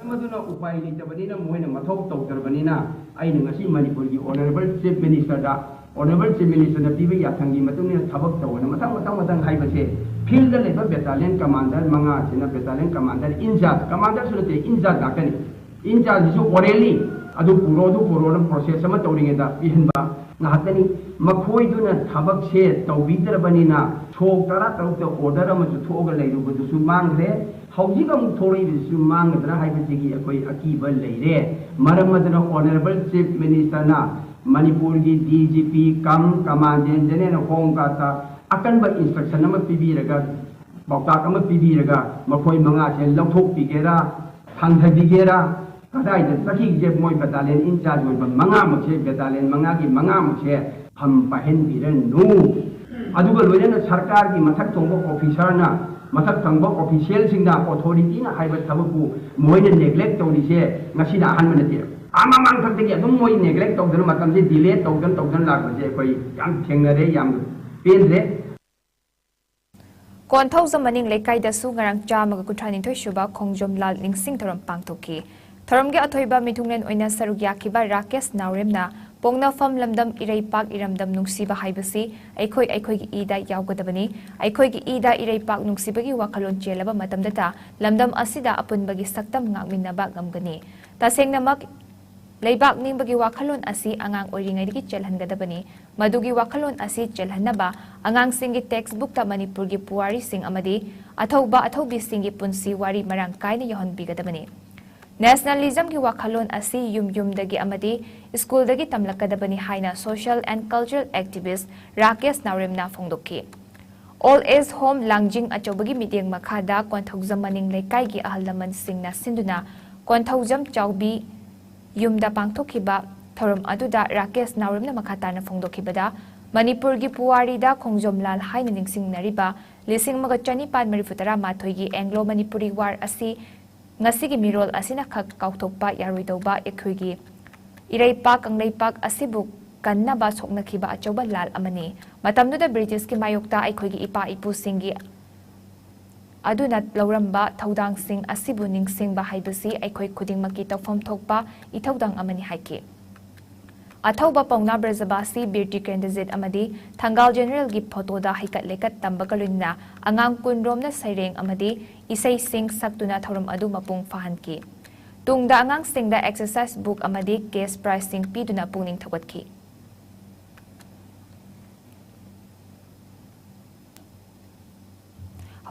ꯃꯗꯨꯅ ꯎꯄꯥꯏ ꯂꯩꯇꯕꯅꯤꯅ ꯃꯣꯏꯅ ꯃꯊꯧ ꯇꯧꯗ꯭ꯔꯕꯅꯤꯅ ꯑꯩꯅ ꯉꯁꯤ ꯃꯅꯤꯄꯨꯔꯒꯤ ꯑꯣꯅꯔꯦꯕꯜ ꯆꯤꯐ ꯃꯤꯅꯤꯁꯇꯔꯗ ꯑꯣꯅꯔꯦꯕꯜ ꯆꯤꯐ ꯃꯤꯅꯤꯁꯇꯔꯅ ꯄꯤꯕ ꯌꯥꯊꯪꯒꯤ ꯃꯇꯨꯡ ꯏꯟꯅ ꯊꯕꯛ ꯇꯧꯕꯅ ꯃꯊꯪ ꯃꯊꯪ ꯃꯊꯪ ꯍꯥꯏꯕꯁꯦ ꯐꯤꯜꯗ ꯂꯩꯕ ꯕꯦꯇꯥꯂꯤꯌꯟ ꯀꯃꯥꯟꯗꯔ ꯃꯉꯥꯁꯤꯅ ꯕꯦꯇꯥꯂꯤꯌꯟ ꯀꯃꯥꯟꯗꯔ ꯏꯟꯆꯥꯔꯖ, ꯀꯃꯥꯟꯗꯔꯁꯨ ꯅꯠꯇꯦ, ꯏꯟꯆꯥꯔꯖ ꯉꯥꯛꯇꯅꯤ꯫ ꯏꯟꯆꯥꯔꯖꯁꯤꯁꯨ ꯑꯣꯔꯦꯜꯂꯤ ꯑꯗꯨ ꯄꯨꯔꯣ ꯑꯗꯨ ꯄꯨꯔꯣꯅ ꯄ꯭ꯔꯣꯁꯦꯁ ꯑꯃ ꯇꯧꯔꯤꯉꯩꯗ ꯄꯤꯍꯟꯕ ꯉꯥꯛꯇꯅꯤ꯫ ꯃꯈꯣꯏꯗꯨꯅ ꯊꯕꯛꯁꯦ ꯇꯧꯕꯤꯗ꯭ꯔꯕꯅꯤꯅ ꯁꯣꯛ ꯇꯔꯥ ꯇꯔꯨꯛꯇ ꯑꯣꯔꯗꯔ ꯑꯃꯁꯨ ꯊꯣꯛꯑꯒ ꯂꯩꯔꯨꯕꯗꯨꯁꯨ ꯃꯥꯡꯈ꯭ꯔꯦ꯫ ꯍꯧꯖꯤꯛ ꯑꯃꯨꯛ ꯊꯣꯛꯂꯛꯏꯕꯁꯤꯁꯨ ꯃꯥꯡꯒꯗ꯭ꯔꯥ ꯍꯥꯏꯕꯁꯤꯒꯤ ꯑꯩꯈꯣꯏ ꯑꯀꯤꯕ ꯂꯩꯔꯦ꯫ ꯃꯔꯝ ꯑꯗꯨꯅ ꯑꯣꯅꯔꯦꯕꯜ ꯆꯤꯐ ꯃꯤꯅꯤꯁꯇꯔꯅ ꯃꯅꯤꯄꯨꯔꯒꯤ ꯗꯤ ꯖꯤ ꯄꯤ ꯀꯝ ꯀꯃꯥꯟꯗꯦꯟ ꯖꯦꯅꯔꯦꯜ ꯍꯣꯝ ꯒꯥꯔꯗꯇ ꯑꯀꯟꯕ ꯏꯟꯁꯇ꯭ꯔꯛꯁꯟ ꯑꯃ ꯄꯤꯕꯤꯔꯒ, ꯄꯥꯎꯇꯥꯛ ꯑꯃ ꯄꯤꯕꯤꯔꯒ ꯃꯈꯣꯏ ꯃꯉꯥꯁꯦ ꯂꯧꯊꯣꯛꯄꯤꯒꯦꯔꯥ, ꯊꯥꯡꯊꯕꯤꯒꯦꯔꯥ, ꯀꯗꯥꯏꯗ ꯆꯠꯈꯤꯒꯦ? ꯃꯣꯏ ꯕꯇꯥꯂꯤꯌꯟ ꯏꯟꯆꯥꯔꯖ ꯑꯣꯏꯕ ꯃꯉꯥꯃꯛꯁꯦ, ꯕꯇꯥꯂꯤꯌꯟ ꯃꯉꯥꯒꯤ ꯃꯉꯥꯃꯛꯁꯦ ꯐꯝ ꯄꯥꯏꯍꯟꯕꯤꯔꯅꯨ꯫ ꯑꯗꯨꯒ ꯂꯣꯏꯅꯅ ꯁꯔꯀꯥꯔꯒꯤ ꯃꯊꯛ ꯊꯣꯡꯕ ꯑꯣꯐꯤꯁꯔꯅ, ꯃꯊꯛ ꯊꯣꯡꯕ ꯑꯣꯐꯤꯁꯤꯌꯦꯜꯁꯤꯡꯅ, ꯑꯣꯊꯣꯔꯤꯇꯤꯅ ꯍꯥꯏꯕ ꯊꯕꯛꯄꯨ ꯃꯣꯏꯅ ꯅꯦꯒ꯭ꯂꯦꯛ ꯇꯧꯔꯤꯁꯦ ꯉꯁꯤꯅ ꯑꯍꯥꯟꯕ ꯅꯠꯇꯦ꯫ ꯑꯥ ꯃꯃꯥꯡꯊꯛꯇꯒꯤ ꯑꯗꯨꯝ ꯃꯣꯏ ꯅꯦꯒ꯭ꯂꯦꯛ ꯇꯧꯗꯅ, ꯃꯇꯝꯁꯦ ꯗꯤꯂꯦ ꯇꯧꯗꯅ ꯇꯧꯗꯅ ꯂꯥꯛꯄꯁꯦ ꯑꯩꯈꯣꯏ ꯌꯥꯝ ꯊꯦꯡꯅꯔꯦ, ꯌꯥꯝ ꯄꯦꯟꯗ꯭ꯔꯦ꯫ ꯀꯣꯟꯊꯧꯖꯝ ꯃꯅꯤꯡ ꯂꯩꯀꯥꯏꯗꯁꯨ ꯉꯔꯥꯡ ꯆꯥꯝꯃꯒ ꯀꯨꯟꯊ꯭ꯔꯥ ꯅꯤꯊꯣꯏ ꯁꯨꯕ ꯈꯣꯡꯖꯣꯝ ꯂꯥꯜ ꯅꯤꯡꯁꯤꯡ ꯊꯧꯔꯝ ꯄꯥꯡꯊꯣꯛꯈꯤ꯫ ꯊꯧꯔꯝꯒꯤ ꯑꯊꯣꯏꯕ ꯃꯤꯊꯨꯡꯂꯦꯟ ꯑꯣꯏꯅ ꯁꯔꯨꯛ ꯌꯥꯈꯤꯕ ꯔꯥꯀꯦꯁ ꯅꯥꯎꯔꯦꯝꯅ ꯄꯣꯛꯅꯐꯝ ꯂꯝꯗꯝ ꯏꯔꯩꯄꯥꯛ ꯏꯔꯝꯗꯝ ꯅꯨꯡꯁꯤꯕ ꯍꯥꯏꯕꯁꯤ ꯑꯩꯈꯣꯏ ꯑꯩꯈꯣꯏꯒꯤ ꯏꯗ ꯌꯥꯎꯒꯗꯕꯅꯤ꯫ ꯑꯩꯈꯣꯏꯒꯤ ꯏꯗ ꯏꯔꯩꯄꯥꯛ ꯅꯨꯡꯁꯤꯕꯒꯤ ꯋꯥꯈꯜꯂꯣꯟ ꯆꯦꯜꯂꯕ ꯃꯇꯝꯗꯇ ꯂꯝꯗꯝ ꯑꯁꯤꯗ ꯑꯄꯨꯟꯕꯒꯤ ꯁꯛꯇꯝ ꯉꯥꯛꯃꯤꯟꯅꯕ ꯉꯝꯒꯅꯤ꯫ ꯇꯁꯦꯡꯅꯃꯛ ꯂꯩꯕꯥꯛ ꯅꯤꯡꯕꯒꯤ ꯋꯥꯈꯜꯂꯣꯟ ꯑꯁꯤ ꯑꯉꯥꯡ ꯑꯣꯏꯔꯤꯉꯩꯗꯒꯤ ꯆꯦꯜꯍꯟꯒꯗꯕꯅꯤ꯫ ꯃꯗꯨꯒꯤ ꯋꯥꯈꯜꯂꯣꯟ ꯑꯁꯤ ꯆꯦꯜꯍꯟꯅꯕ ꯑꯉꯥꯡꯁꯤꯡꯒꯤ text bookꯇ ꯃꯅꯤꯄꯨꯔꯒꯤ ꯄꯨꯋꯥꯔꯤꯁꯤꯡ ꯑꯃꯗꯤ ꯑꯊꯧꯕ ꯑꯊꯧꯕꯤꯁꯤꯡꯒꯤ ꯄꯨꯟꯁꯤ ꯋꯥꯔꯤ ꯃꯔꯥꯡ ꯀꯥꯏꯅ ꯌꯥꯎꯍꯟꯕꯤꯒꯗꯕꯅꯤ꯫ Nationalismꯒꯤ ꯋꯥꯈꯜꯂꯣꯟ ꯑꯁꯤ ꯌꯨꯝ ꯌꯨꯝꯗꯒꯤ ꯑꯃꯗꯤ ꯁ꯭ꯀꯨꯜꯗꯒꯤ ꯇꯝꯂꯛꯀꯗꯕꯅꯤ ꯍꯥꯏꯅ social and cultural activist Rakesh ꯅꯥꯎꯔꯦꯝꯅ ꯐꯣꯡꯗꯣꯛꯈꯤ꯫ Old Age Home ꯂꯥꯡꯖꯤꯡ ꯑꯆꯧꯕꯒꯤ ꯃꯤꯠꯌꯦꯡ ꯃꯈꯥꯗ ꯀꯣꯟꯊꯧꯖꯝ ꯃꯅꯤꯡ ꯂꯩꯀꯥꯏꯒꯤ ꯑꯍꯜ ꯂꯃꯟꯁꯤꯡꯅ ꯁꯤꯟꯗꯨꯅ ꯀꯣꯟꯊꯧꯖꯝ ꯆꯥꯎꯕꯤ ꯌꯨꯝꯗ ꯄꯥꯡꯊꯣꯛꯈꯤꯕ ꯊꯧꯔꯝ ꯑꯗꯨꯗ ꯔꯥꯀꯦꯁ ꯅꯥꯎꯔꯦꯝꯅ ꯃꯈꯥ ꯇꯥꯅ ꯐꯣꯡꯗꯣꯛꯈꯤꯕꯗ, ꯃꯅꯤꯄꯨꯔꯒꯤ ꯄꯨꯋꯥꯔꯤꯗ ꯈꯣꯡꯖꯣꯝ ꯂꯥꯜ ꯍꯥꯏꯅ ꯅꯤꯡꯁꯤꯡꯅꯔꯤꯕ ꯂꯤꯁꯤꯡ ꯑꯃꯒ ꯆꯅꯤꯄꯥꯟ ꯃꯔꯤꯐꯨ ꯇꯔꯥ ꯃꯥꯊꯣꯏꯒꯤ Anglo Manipuri War ꯑꯁꯤ ꯉꯁꯤꯒꯤ ꯃꯤꯔꯣꯜ ꯑꯁꯤꯅ ꯈꯛ ꯀꯥꯎꯊꯣꯛꯄ ꯌꯥꯔꯣꯏꯗꯧꯕ ꯑꯩꯈꯣꯏꯒꯤ ꯏꯔꯩꯄꯥꯛ ꯀꯪꯂꯩꯄꯥꯛ ꯑꯁꯤꯕꯨ ꯀꯟꯅꯕ ꯁꯣꯛꯅꯈꯤꯕ ꯑꯆꯧꯕ ꯂꯥꯜ ꯑꯃꯅꯤ꯫ ꯃꯇꯝꯗꯨꯗ ꯕ꯭ꯔꯤꯇꯤꯁꯀꯤ ꯃꯥꯌꯣꯛꯇ ꯑꯩꯈꯣꯏꯒꯤ ꯏꯄꯥ ꯏꯄꯨꯁꯤꯡꯒꯤ ꯑꯗꯨꯅ ꯂꯧꯔꯝꯕ ꯊꯧꯗꯥꯡꯁꯤꯡ ꯑꯁꯤꯕꯨ ꯅꯤꯡꯁꯤꯡꯕ ꯍꯥꯏꯕꯁꯤ ꯑꯩꯈꯣꯏ ꯈꯨꯗꯤꯡꯃꯛꯀꯤ ꯇꯧꯐꯝ ꯊꯣꯛꯄ ꯏꯊꯧꯗꯥꯡ ꯑꯃꯅꯤ ꯍꯥꯏꯈꯤ꯫ ꯑꯊꯧꯕ ꯄꯥꯎꯅꯥ ꯕ꯭ꯔꯖꯕꯥꯁꯤ, ꯕꯤꯔ ꯇꯤꯀꯦꯟꯗ꯭ꯔꯖꯤꯠ ꯑꯃꯗꯤ ꯊꯪꯒꯥꯜ ꯖꯦꯅꯦꯔꯦꯜꯒꯤ ꯐꯣꯇꯣꯗ ꯍꯩꯀꯠ ꯂꯩꯀꯠ ꯇꯝꯕꯒ ꯂꯣꯏꯅꯅ ꯑꯉꯥꯡ ꯀꯨꯟ ꯔꯣꯝꯅ ꯁꯩꯔꯦꯡ ꯑꯃꯗꯤ ꯏꯁꯩꯁꯤꯡ ꯁꯛꯇꯨꯅ ꯊꯧꯔꯝ ꯑꯗꯨ ꯃꯄꯨꯡ ꯐꯥꯍꯟꯈꯤ꯫ ꯇꯨꯡꯗ ꯑꯉꯥꯡꯁꯤꯡꯗ exercise book ꯑꯃꯗꯤ cash prizeꯁꯤꯡ ꯄꯤꯗꯨꯅ ꯄꯨꯛꯅꯤꯡ ꯊꯧꯒꯠꯈꯤ꯫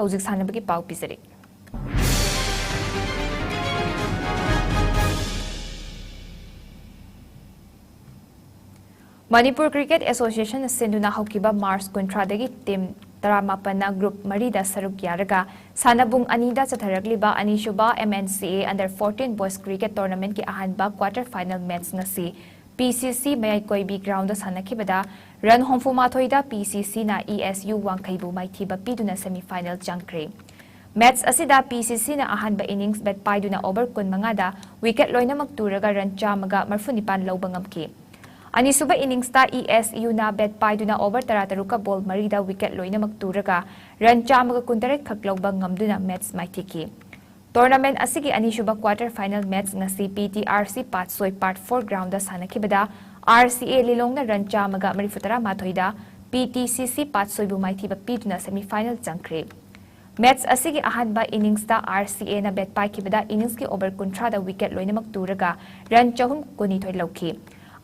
ꯍꯧꯖꯤꯛ ꯁꯥꯟꯅꯕꯒꯤ ꯄꯥꯎ ꯄꯤꯖꯔꯤ꯫ ꯃꯅꯤꯄꯨꯔ Cricket Associationꯅ ꯁꯤꯟꯗꯨꯅ ꯍꯧꯈꯤꯕ March ꯀꯨꯟꯊ꯭ꯔꯥꯗꯒꯤ team ꯇꯔꯥꯃꯥꯄꯟꯅ group ꯃꯔꯤꯗ ꯁꯔꯨꯛ ꯌꯥꯔꯒ ꯁꯥꯟꯅꯕꯨꯡ ꯑꯅꯤꯗ ꯆꯠꯊꯔꯛꯂꯤꯕ ꯑꯅꯤꯁꯨꯕ M N C A Under fourteen Boys Cricket Tournamentꯀꯤ ꯑꯍꯥꯟꯕ quarter final match ꯉꯁꯤ P C C ꯃꯌꯥꯏ ꯀꯣꯏꯕꯤ groundꯗ ꯁꯥꯟꯅꯈꯤꯕꯗ run ꯍꯨꯝꯐꯨꯃꯥꯊꯣꯏꯗ P C Cꯅ E S U ꯋꯥꯡꯈꯩꯕꯨ ꯃꯥꯏꯊꯤꯕ ꯄꯤꯗꯨꯅ semi final ꯆꯪꯈ꯭ꯔꯦ꯫ Match ꯑꯁꯤꯗ P C Cꯅ ꯑꯍꯥꯟꯕ innings bat ꯄꯥꯏꯗꯨꯅ over ꯀꯨꯟꯃꯉꯥꯗ wicket ꯂꯣꯏꯅꯃꯛ ꯇꯨꯔꯒ run ꯆꯥꯝꯃꯒ ꯃꯔꯤꯐꯨꯅꯤꯄꯥꯟ ꯂꯧꯕ ꯉꯝꯈꯤ꯫ ꯑꯅꯤꯁꯨꯕ inningsꯇ E S Uꯅ bat ꯄꯥꯏꯗꯨꯅ over ꯇꯔꯥꯇꯔꯨꯛꯀ ball ꯃꯔꯤꯗ wicket ꯂꯣꯏꯅꯃꯛ ꯇꯨꯔꯒ run ꯆꯥꯝꯃꯒ ꯀꯨꯟꯇꯔꯦꯠ ꯈꯛ ꯂꯧꯕ ꯉꯝꯗꯨꯅ match ꯃꯥꯏꯊꯤꯈꯤ꯫ Tournament ꯑꯁꯤꯒꯤ ꯑꯅꯤꯁꯨꯕ quarter final match ꯉꯁꯤ P T R C Patsoi part four groundꯗ ꯁꯥꯟꯅꯈꯤꯕꯗ R C A ꯂꯤꯂꯣꯡꯅ run ꯆꯥꯝꯃꯒ ꯃꯔꯤꯐꯨꯇꯔꯥ ꯃꯥꯊꯣꯏꯗ P T C C ꯄꯥꯠꯁꯣꯏꯕꯨ ꯃꯥꯏꯊꯤꯕ ꯄꯤꯗꯨꯅ semi final ꯆꯪꯈ꯭ꯔꯦ꯫ Match ꯑꯁꯤꯒꯤ ꯑꯍꯥꯟꯕ innings ꯇ RCA ꯅ bat ꯄꯥꯏꯈꯤꯕꯗ innings ꯀꯤ over ꯀꯨꯟꯊ꯭ꯔꯥꯗ wicket ꯂꯣꯏꯅꯃꯛ ꯇꯨꯔꯒ run ꯆꯍꯨꯝ ꯀꯨꯟꯅꯤꯊꯣꯏ ꯂꯧꯈꯤ꯫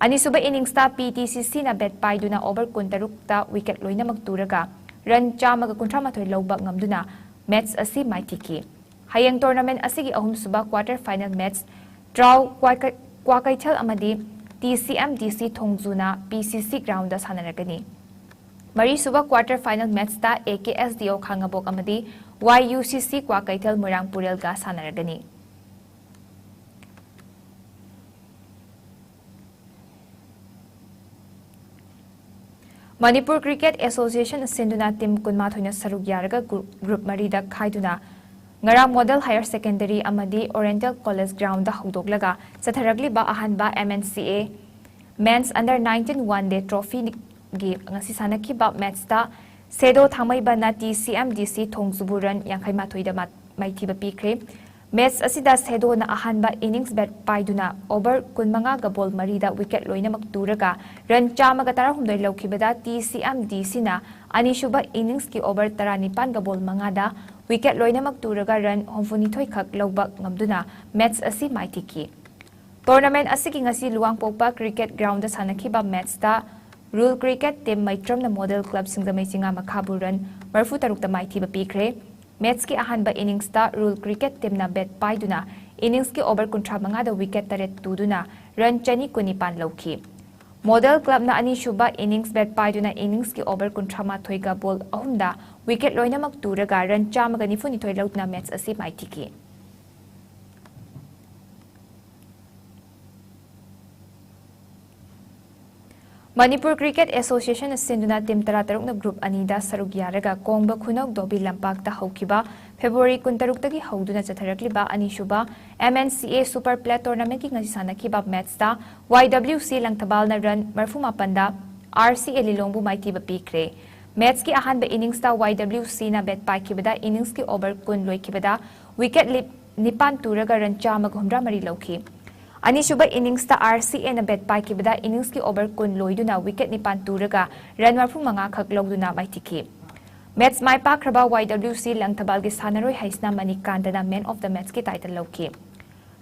ꯑꯅꯤꯁꯨꯕ innings ꯇ PTCC ꯅ bat ꯄꯥꯏꯗꯨꯅ over ꯀꯨꯟꯇꯔꯨꯛꯇ wicket ꯂꯣꯏꯅꯃꯛ ꯇꯨꯔꯒ run ꯆꯥꯝꯃꯒ ꯀꯨꯟꯊ꯭ꯔꯥ ꯃꯥꯊꯣꯏ ꯂꯧꯕ ꯉꯝꯗꯨꯅ match ꯑꯁꯤ ꯃꯥꯏꯊꯤꯈꯤ꯫ ꯍꯌꯦꯡ tournament ꯑꯁꯤꯒꯤ ꯑꯍꯨꯝꯁꯨꯕ quarter final match ꯇ꯭ꯔꯥꯎ ꯀ꯭ꯋꯥꯀꯩ-, ꯀ꯭ꯋꯥꯀꯩꯊꯦꯜ ꯑꯃꯗꯤ TCMDC ꯊꯣꯡꯖꯨꯅ PCC ground ꯗ ꯁꯥꯟꯅꯔꯒꯅꯤ꯫ ꯃꯔꯤꯁꯨꯕ quarter final match ꯇ AKSDO ꯈꯥꯉꯕꯣꯛ ꯑꯃꯗꯤ YUCC ꯀ꯭ꯋꯥꯀꯩꯊꯦꯜ ꯃꯣꯏꯔꯥꯡ ꯄꯨꯔꯦꯜꯒ ꯁꯥꯟꯅꯔꯒꯅꯤ꯫ ꯃꯅꯤꯄꯨꯔ Cricket Association ꯁꯤꯟꯗꯨꯅ team ꯀꯨꯟꯃꯥꯊꯣꯏꯅ ꯁꯔꯨꯛ ꯌꯥꯔꯒ group, group ꯃꯔꯤꯗ ꯈꯥꯏꯗꯨꯅ ꯉꯔꯥꯡ Model Higher Secondary ꯑꯃꯗꯤ Oriental College ground ꯗ ꯍꯧꯗꯣꯛꯂꯒ ꯆꯠꯊꯔꯛꯂꯤꯕ ꯑꯍꯥꯟꯕ MNCA Men's Under nineteen One Day Trophy ꯒꯤ ꯉꯁꯤ ꯁꯥꯟꯅꯈꯤꯕ match ꯇ ꯁꯦꯗꯣ ꯊꯥꯡꯃꯩꯕꯟꯅ TCMDC ꯊꯣꯡꯖꯨꯕꯨ run ꯌꯥꯡꯈꯩ ꯃꯥꯊꯣꯏꯗ ꯃꯥ-, ꯃꯥꯏꯊꯤꯕ ꯄꯤꯈ꯭ꯔꯦ꯫ Match ꯑꯁꯤꯗ ꯁꯦꯗꯣꯅ ꯑꯍꯥꯟꯕ innings bat ꯄꯥꯏꯗꯨꯅ over ꯀꯨꯟꯃꯉꯥꯒ ball ꯃꯔꯤꯗ wicket ꯂꯣꯏꯅꯃꯛ ꯇꯨꯔꯒ run ꯆꯥꯝꯃꯒ ꯇꯔꯥꯍꯨꯝꯗꯣꯏ ꯂꯧꯈꯤꯕꯗ TCMDC ꯅ ꯑꯅꯤꯁꯨꯕ innings ꯀꯤ over ꯇꯔꯥꯅꯤꯄꯥꯟꯒ ball ꯃꯉꯥꯗ wicket ꯂꯣꯏꯅꯃꯛ ꯇꯨꯔꯒ run ꯍꯨꯝꯐꯨꯅꯤꯊꯣꯏ ꯈꯛ ꯂꯧꯕ ꯉꯝꯗꯨꯅ match ꯑꯁꯤ ꯃꯥꯏꯊꯤꯈꯤ꯫ Tournament ꯑꯁꯤꯒꯤ ꯉꯁꯤ ꯂꯨꯋꯥꯡꯄꯣꯛꯄ cricket ground ꯗ ꯁꯥꯟꯅꯈꯤꯕ match ꯇ Rule Cricket team ꯃꯩꯇ꯭ꯔꯝꯅ Model Club ꯁꯤꯡꯖꯃꯩ ꯆꯤꯉꯥ ꯃꯈꯥꯕꯨ run ꯃꯔꯤꯐꯨ ꯇꯔꯨꯛꯇ ꯃꯥꯏꯊꯤꯕ ꯄꯤꯈ꯭ꯔꯦ꯫ Match ꯀꯤ ꯑꯍꯥꯟꯕ innings ꯇ Rule Cricket team ꯅ bat ꯄꯥꯏꯗꯨꯅ innings ꯀꯤ over ꯀꯨꯟꯊ꯭ꯔꯥ ꯃꯉꯥꯗ wicket ꯇꯔꯦꯠ ꯇꯨꯗꯨꯅ run ꯆꯅꯤ ꯀꯨꯟꯅꯤꯄꯥꯟ ꯂꯧꯈꯤ꯫ Model Club ꯅ ꯑꯅꯤꯁꯨꯕ innings bat ꯄꯥꯏꯗꯨꯅ innings ꯀꯤ over ꯀꯨꯟꯊ꯭ꯔꯥ ꯃꯥꯊꯣꯏꯒ ball ꯑꯍꯨꯝꯗ wicket ꯂꯣꯏꯅꯃꯛ ꯇꯨꯔꯒ run ꯆꯥꯝꯃꯒ ꯅꯤꯐꯨ ꯅꯤꯊꯣꯏ ꯂꯧꯗꯨꯅ match ꯑꯁꯤ ꯃꯥꯏꯊꯤꯈꯤ꯫ ꯃꯅꯤꯄꯨꯔ Cricket Association ꯅ ꯁꯤꯟꯗꯨꯅ team ꯇꯔꯥꯇꯔꯨꯛꯅ group ꯑꯅꯤꯗ ꯁꯔꯨꯛ ꯌꯥꯔꯒ ꯀꯣꯡꯕ ꯈꯨꯅꯧ ꯙꯣꯕꯤ ꯂꯝꯄꯥꯛꯇ ꯍꯧꯈꯤꯕ February ꯀꯨꯟꯇꯔꯨꯛꯇꯒꯤ ꯍꯧꯗꯨꯅ ꯆꯠꯊꯔꯛꯂꯤꯕ ꯑꯅꯤꯁꯨꯕ MNCA Super Play Tournament ꯀꯤ ꯉꯁꯤ ꯁꯥꯟꯅꯈꯤꯕ match ꯇ YWC ꯂꯪꯊꯕꯥꯜꯅ run ꯃꯔꯤꯐꯨ ꯃꯥꯄꯟꯗ RCA ꯂꯤꯂꯣꯡꯕꯨ ꯃꯥꯏꯊꯤꯕ ꯄꯤꯈ꯭ꯔꯦ꯫ Match ꯀꯤ ꯑꯍꯥꯟꯕ innings ꯇ YWC ꯅ bat ꯄꯥꯏꯈꯤꯕꯗ innings ꯀꯤ over ꯀꯨꯟ ꯂꯣꯏꯈꯤꯕꯗ wicket ꯂꯤꯞ ꯅꯤꯄꯥꯟ ꯇꯨꯔꯒ run ꯆꯥꯝꯃꯒ ꯍꯨꯝꯗ꯭ꯔꯥ ꯃꯔꯤ ꯂꯧꯈꯤ꯫ ꯑꯅꯤꯁꯨꯕ innings ꯇ RCA ꯅ bat ꯄꯥꯏꯈꯤꯕꯗ innings ꯀꯤ over ꯀꯨꯟ ꯂꯣꯏꯗꯨꯅ wicket ꯅꯤꯄꯥꯟ ꯇꯨꯔꯒ run ꯃꯔꯤꯐꯨ ꯃꯉꯥ ꯈꯛ ꯂꯧꯗꯨꯅ ꯃꯥꯏꯊꯤꯈꯤ꯫ Match ꯃꯥꯏ ꯄꯥꯛꯈ꯭ꯔꯕ Y W C ꯂꯪꯊꯕꯥꯜꯒꯤ ꯁꯥꯟꯅꯔꯣꯏ ꯍꯩꯁꯅꯥ ꯃꯅꯤꯀꯥꯟꯇꯅ Man of the Matchꯀꯤ title ꯂꯧꯈꯤ꯫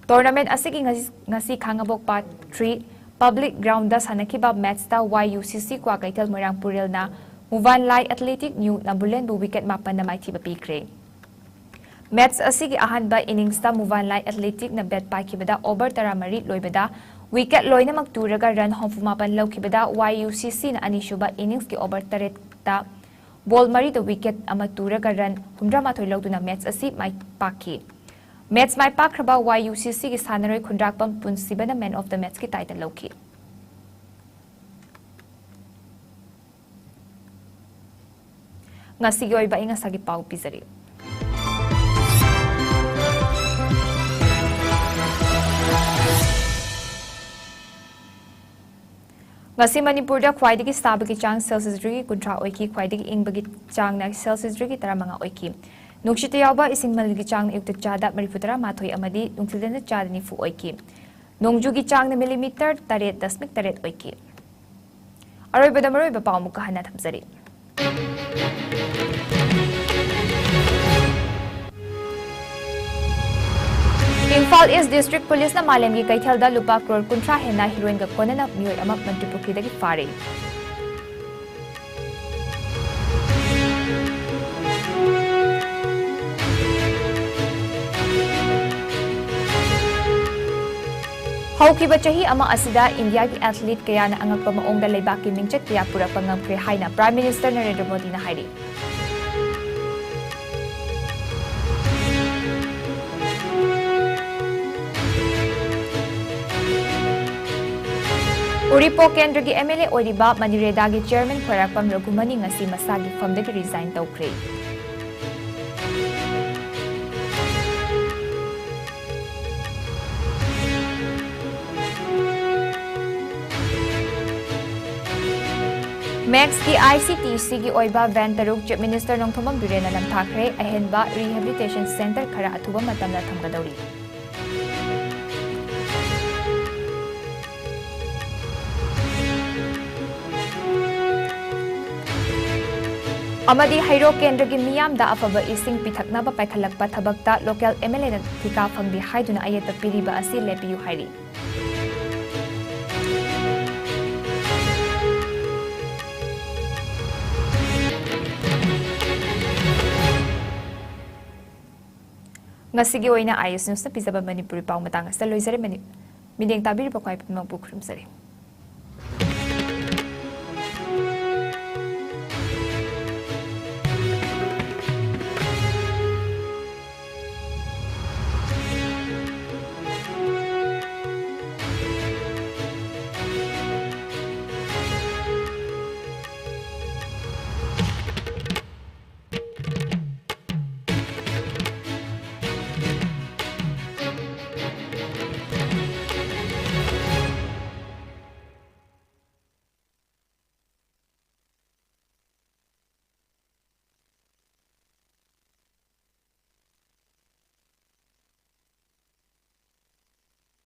Tournament ꯑꯁꯤꯒꯤ ꯉꯁꯤ, ꯉꯁꯤ ꯈꯥꯉꯕꯣꯛ Part three Public Groundꯗ ꯁꯥꯟꯅꯈꯤꯕ matchꯇ Y U C C Kwakeithel ꯃꯣꯏꯔꯥꯡ ꯄꯨꯔꯦꯜꯅ ꯃꯨꯕꯥꯟꯂꯥꯏ Athletic New ꯅꯝꯕꯨꯂꯦꯟꯕꯨ wicket ꯃꯥꯄꯟꯅ ꯃꯥꯏꯊꯤꯕ ꯄꯤꯈ꯭ꯔꯦ꯫ Match ꯑꯁꯤꯒꯤ ꯑꯍꯥꯟꯕ inningsꯇ ꯃꯨꯕꯥꯟꯂꯥꯏ Athleticꯅ bat ꯄꯥꯏꯈꯤꯕꯗ over ꯇꯔꯥꯃꯔꯤ ꯂꯣꯏꯕꯗ wicket ꯂꯣꯏꯅꯃꯛ ꯇꯨꯔꯒ run ꯍꯨꯝꯐꯨ ꯃꯥꯄꯟ ꯂꯧꯈꯤꯕꯗ Y U C Cꯅ ꯑꯅꯤꯁꯨꯕ inningsꯀꯤ over ꯇꯔꯦꯠꯇ ball ꯃꯔꯤꯗ wicket ꯑꯃ ꯇꯨꯔꯒ run ꯍꯨꯝꯗ꯭ꯔꯥꯃꯥꯊꯣꯏ ꯂꯧꯗꯨꯅ match ꯑꯁꯤ ꯃꯥꯏ ꯄꯥꯛꯈꯤ꯫ Match ꯃꯥꯏ ꯄꯥꯛꯈ꯭ꯔꯕ Y U C Cꯒꯤ ꯁꯥꯟꯅꯔꯣꯏ ꯈꯨꯟꯗ꯭ꯔꯥꯛꯄꯝ ꯄꯨꯟꯁꯤꯕꯅ Man of the Matchꯀꯤ title ꯂꯧꯈꯤ꯫ ꯉꯁꯤꯒꯤ ꯑꯣꯏꯕ ꯑꯏꯪ ꯑꯁꯥꯒꯤ ꯄꯥꯎ ꯄꯤꯖꯔꯤ꯫ ꯉꯁꯤ ꯃꯅꯤꯄꯨꯔꯗ ꯈ꯭ꯋꯥꯏꯗꯒꯤ ꯁꯥꯕꯒꯤ ꯆꯥꯡ Celsius degree ꯀꯨꯟꯊ꯭ꯔꯥ ꯑꯣꯏꯈꯤ꯫ ꯈ꯭ꯋꯥꯏꯗꯒꯤ ꯏꯪꯕꯒꯤ ꯆꯥꯡꯅ Celsius degree ꯇꯔꯥꯃꯉꯥ ꯑꯣꯏꯈꯤ꯫ ꯅꯨꯡꯁꯤꯠꯇ ꯌꯥꯎꯕ ꯏꯁꯤꯡ ꯃꯅꯤꯜꯒꯤ ꯆꯥꯡꯅ ꯑꯌꯨꯛꯇ ꯆꯥꯗ ꯃꯔꯤꯐꯨ ꯇꯔꯥꯃꯥꯊꯣꯏ ꯑꯃꯗꯤ ꯅꯨꯡꯊꯤꯜꯗꯅ ꯆꯥꯗ ꯅꯤꯐꯨ ꯑꯣꯏꯈꯤ꯫ ꯅꯣꯡꯖꯨꯒꯤ ꯆꯥꯡꯅ millimeter ꯇꯔꯦꯠ ꯗꯁꯃꯤꯛ ꯇꯔꯦꯠ ꯑꯣꯏꯈꯤ꯫ ꯑꯔꯣꯏꯕꯗ ꯃꯔꯨꯑꯣꯏꯕ ꯄꯥꯎ ꯑꯃꯨꯛꯀ ꯍꯟꯅ ꯊꯝꯖꯔꯤ꯫ ꯏꯝꯐꯥꯜ East District Policeꯅ ꯃꯥꯂꯦꯝꯒꯤ ꯀꯩꯊꯦꯜꯗ ꯂꯨꯄꯥ ꯀ꯭ꯔꯣꯔ ꯀꯨꯟꯊ꯭ꯔꯥ ꯍꯦꯟꯅ heroinꯒ ꯀꯣꯟꯅꯅ ꯃꯤꯑꯣꯏ ꯑꯃ ꯃꯟꯇ꯭ꯔꯤꯄꯨꯈ꯭ꯔꯤꯗꯒꯤ ꯐꯥꯔꯦ꯫ ꯍꯧꯈꯤꯕ ꯆꯍꯤ ꯑꯃ ꯑꯁꯤꯗ ꯏꯟꯗꯤꯌꯥꯒꯤ athlete ꯀꯌꯥꯅ ꯑꯉꯛꯄ ꯃꯑꯣꯡꯗ ꯂꯩꯕꯥꯛꯀꯤ ꯃꯤꯡꯆꯠ ꯀꯌꯥ ꯄꯨꯔꯛꯄ ꯉꯝꯈ꯭ꯔꯦ ꯍꯥꯏꯅ Prime Minister ꯅꯔꯦꯟꯗ꯭ꯔ ꯃꯣꯗꯤꯅ ꯍꯥꯏꯔꯤ꯫ ꯎꯔꯤꯄꯣꯛ ꯀꯦꯟꯗ꯭ꯔꯒꯤ M L A ꯑꯣꯏꯔꯤꯕ ꯃꯅꯤꯔꯦꯗꯥꯒꯤ chairman ꯈ꯭ꯋꯥꯏꯔꯥꯛꯄꯝ ꯔꯘꯨꯃꯅꯤ ꯉꯁꯤ ꯃꯁꯥꯒꯤ ꯐꯝꯗꯒꯤ resign ꯇꯧꯈ꯭ꯔꯦ꯫ ꯃꯦꯛꯁꯀꯤ I C T Cꯒꯤ ꯑꯣꯏꯕ van ꯇꯔꯨꯛ Chief Minister ꯅꯣꯡꯊꯣꯝꯕꯝ ꯕꯤꯔꯦꯟꯅ ꯅꯝꯊꯥꯈ꯭ꯔꯦ꯫ ꯑꯍꯦꯟꯕ rehabilitation centre ꯈꯔ ꯑꯊꯨꯕ ꯃꯇꯝꯗ ꯊꯝꯒꯗꯧꯔꯤ꯫ ꯑꯃꯗꯤ ꯍꯩꯔꯣꯛ ꯀꯦꯟꯗ꯭ꯔꯒꯤ ꯃꯤꯌꯥꯝꯗ ꯑꯐꯕ ꯏꯁꯤꯡ ꯄꯤꯊꯛꯅꯕ ꯄꯥꯏꯈꯠꯂꯛꯄ ꯊꯕꯛꯇ local MLAꯅ ꯊꯤꯀꯥ ꯐꯪꯗꯦ ꯍꯥꯏꯗꯨꯅ ꯑꯌꯦꯠꯄ ꯄꯤꯔꯤꯕ ꯑꯁꯤ ꯂꯦꯞꯄꯤꯌꯨ ꯍꯥꯏꯔꯤ꯫ ꯉꯁꯤꯒꯤ ꯑꯣꯏꯅ IS Newsꯅ ꯄꯤꯖꯕ ꯃꯅꯤꯄꯨꯔꯤ ꯄꯥꯎ ꯃꯇꯥꯡ ꯑꯁꯤꯗ ꯂꯣꯏꯖꯔꯦ꯫ ꯃꯅꯤ-, ꯃꯤꯠꯌꯦꯡ ꯇꯥꯕꯤꯔꯤꯕ ꯈ꯭ꯋꯥꯏ ꯄꯨꯝꯅꯃꯛꯄꯨ ꯈꯨꯔꯨꯝꯖꯔꯤ꯫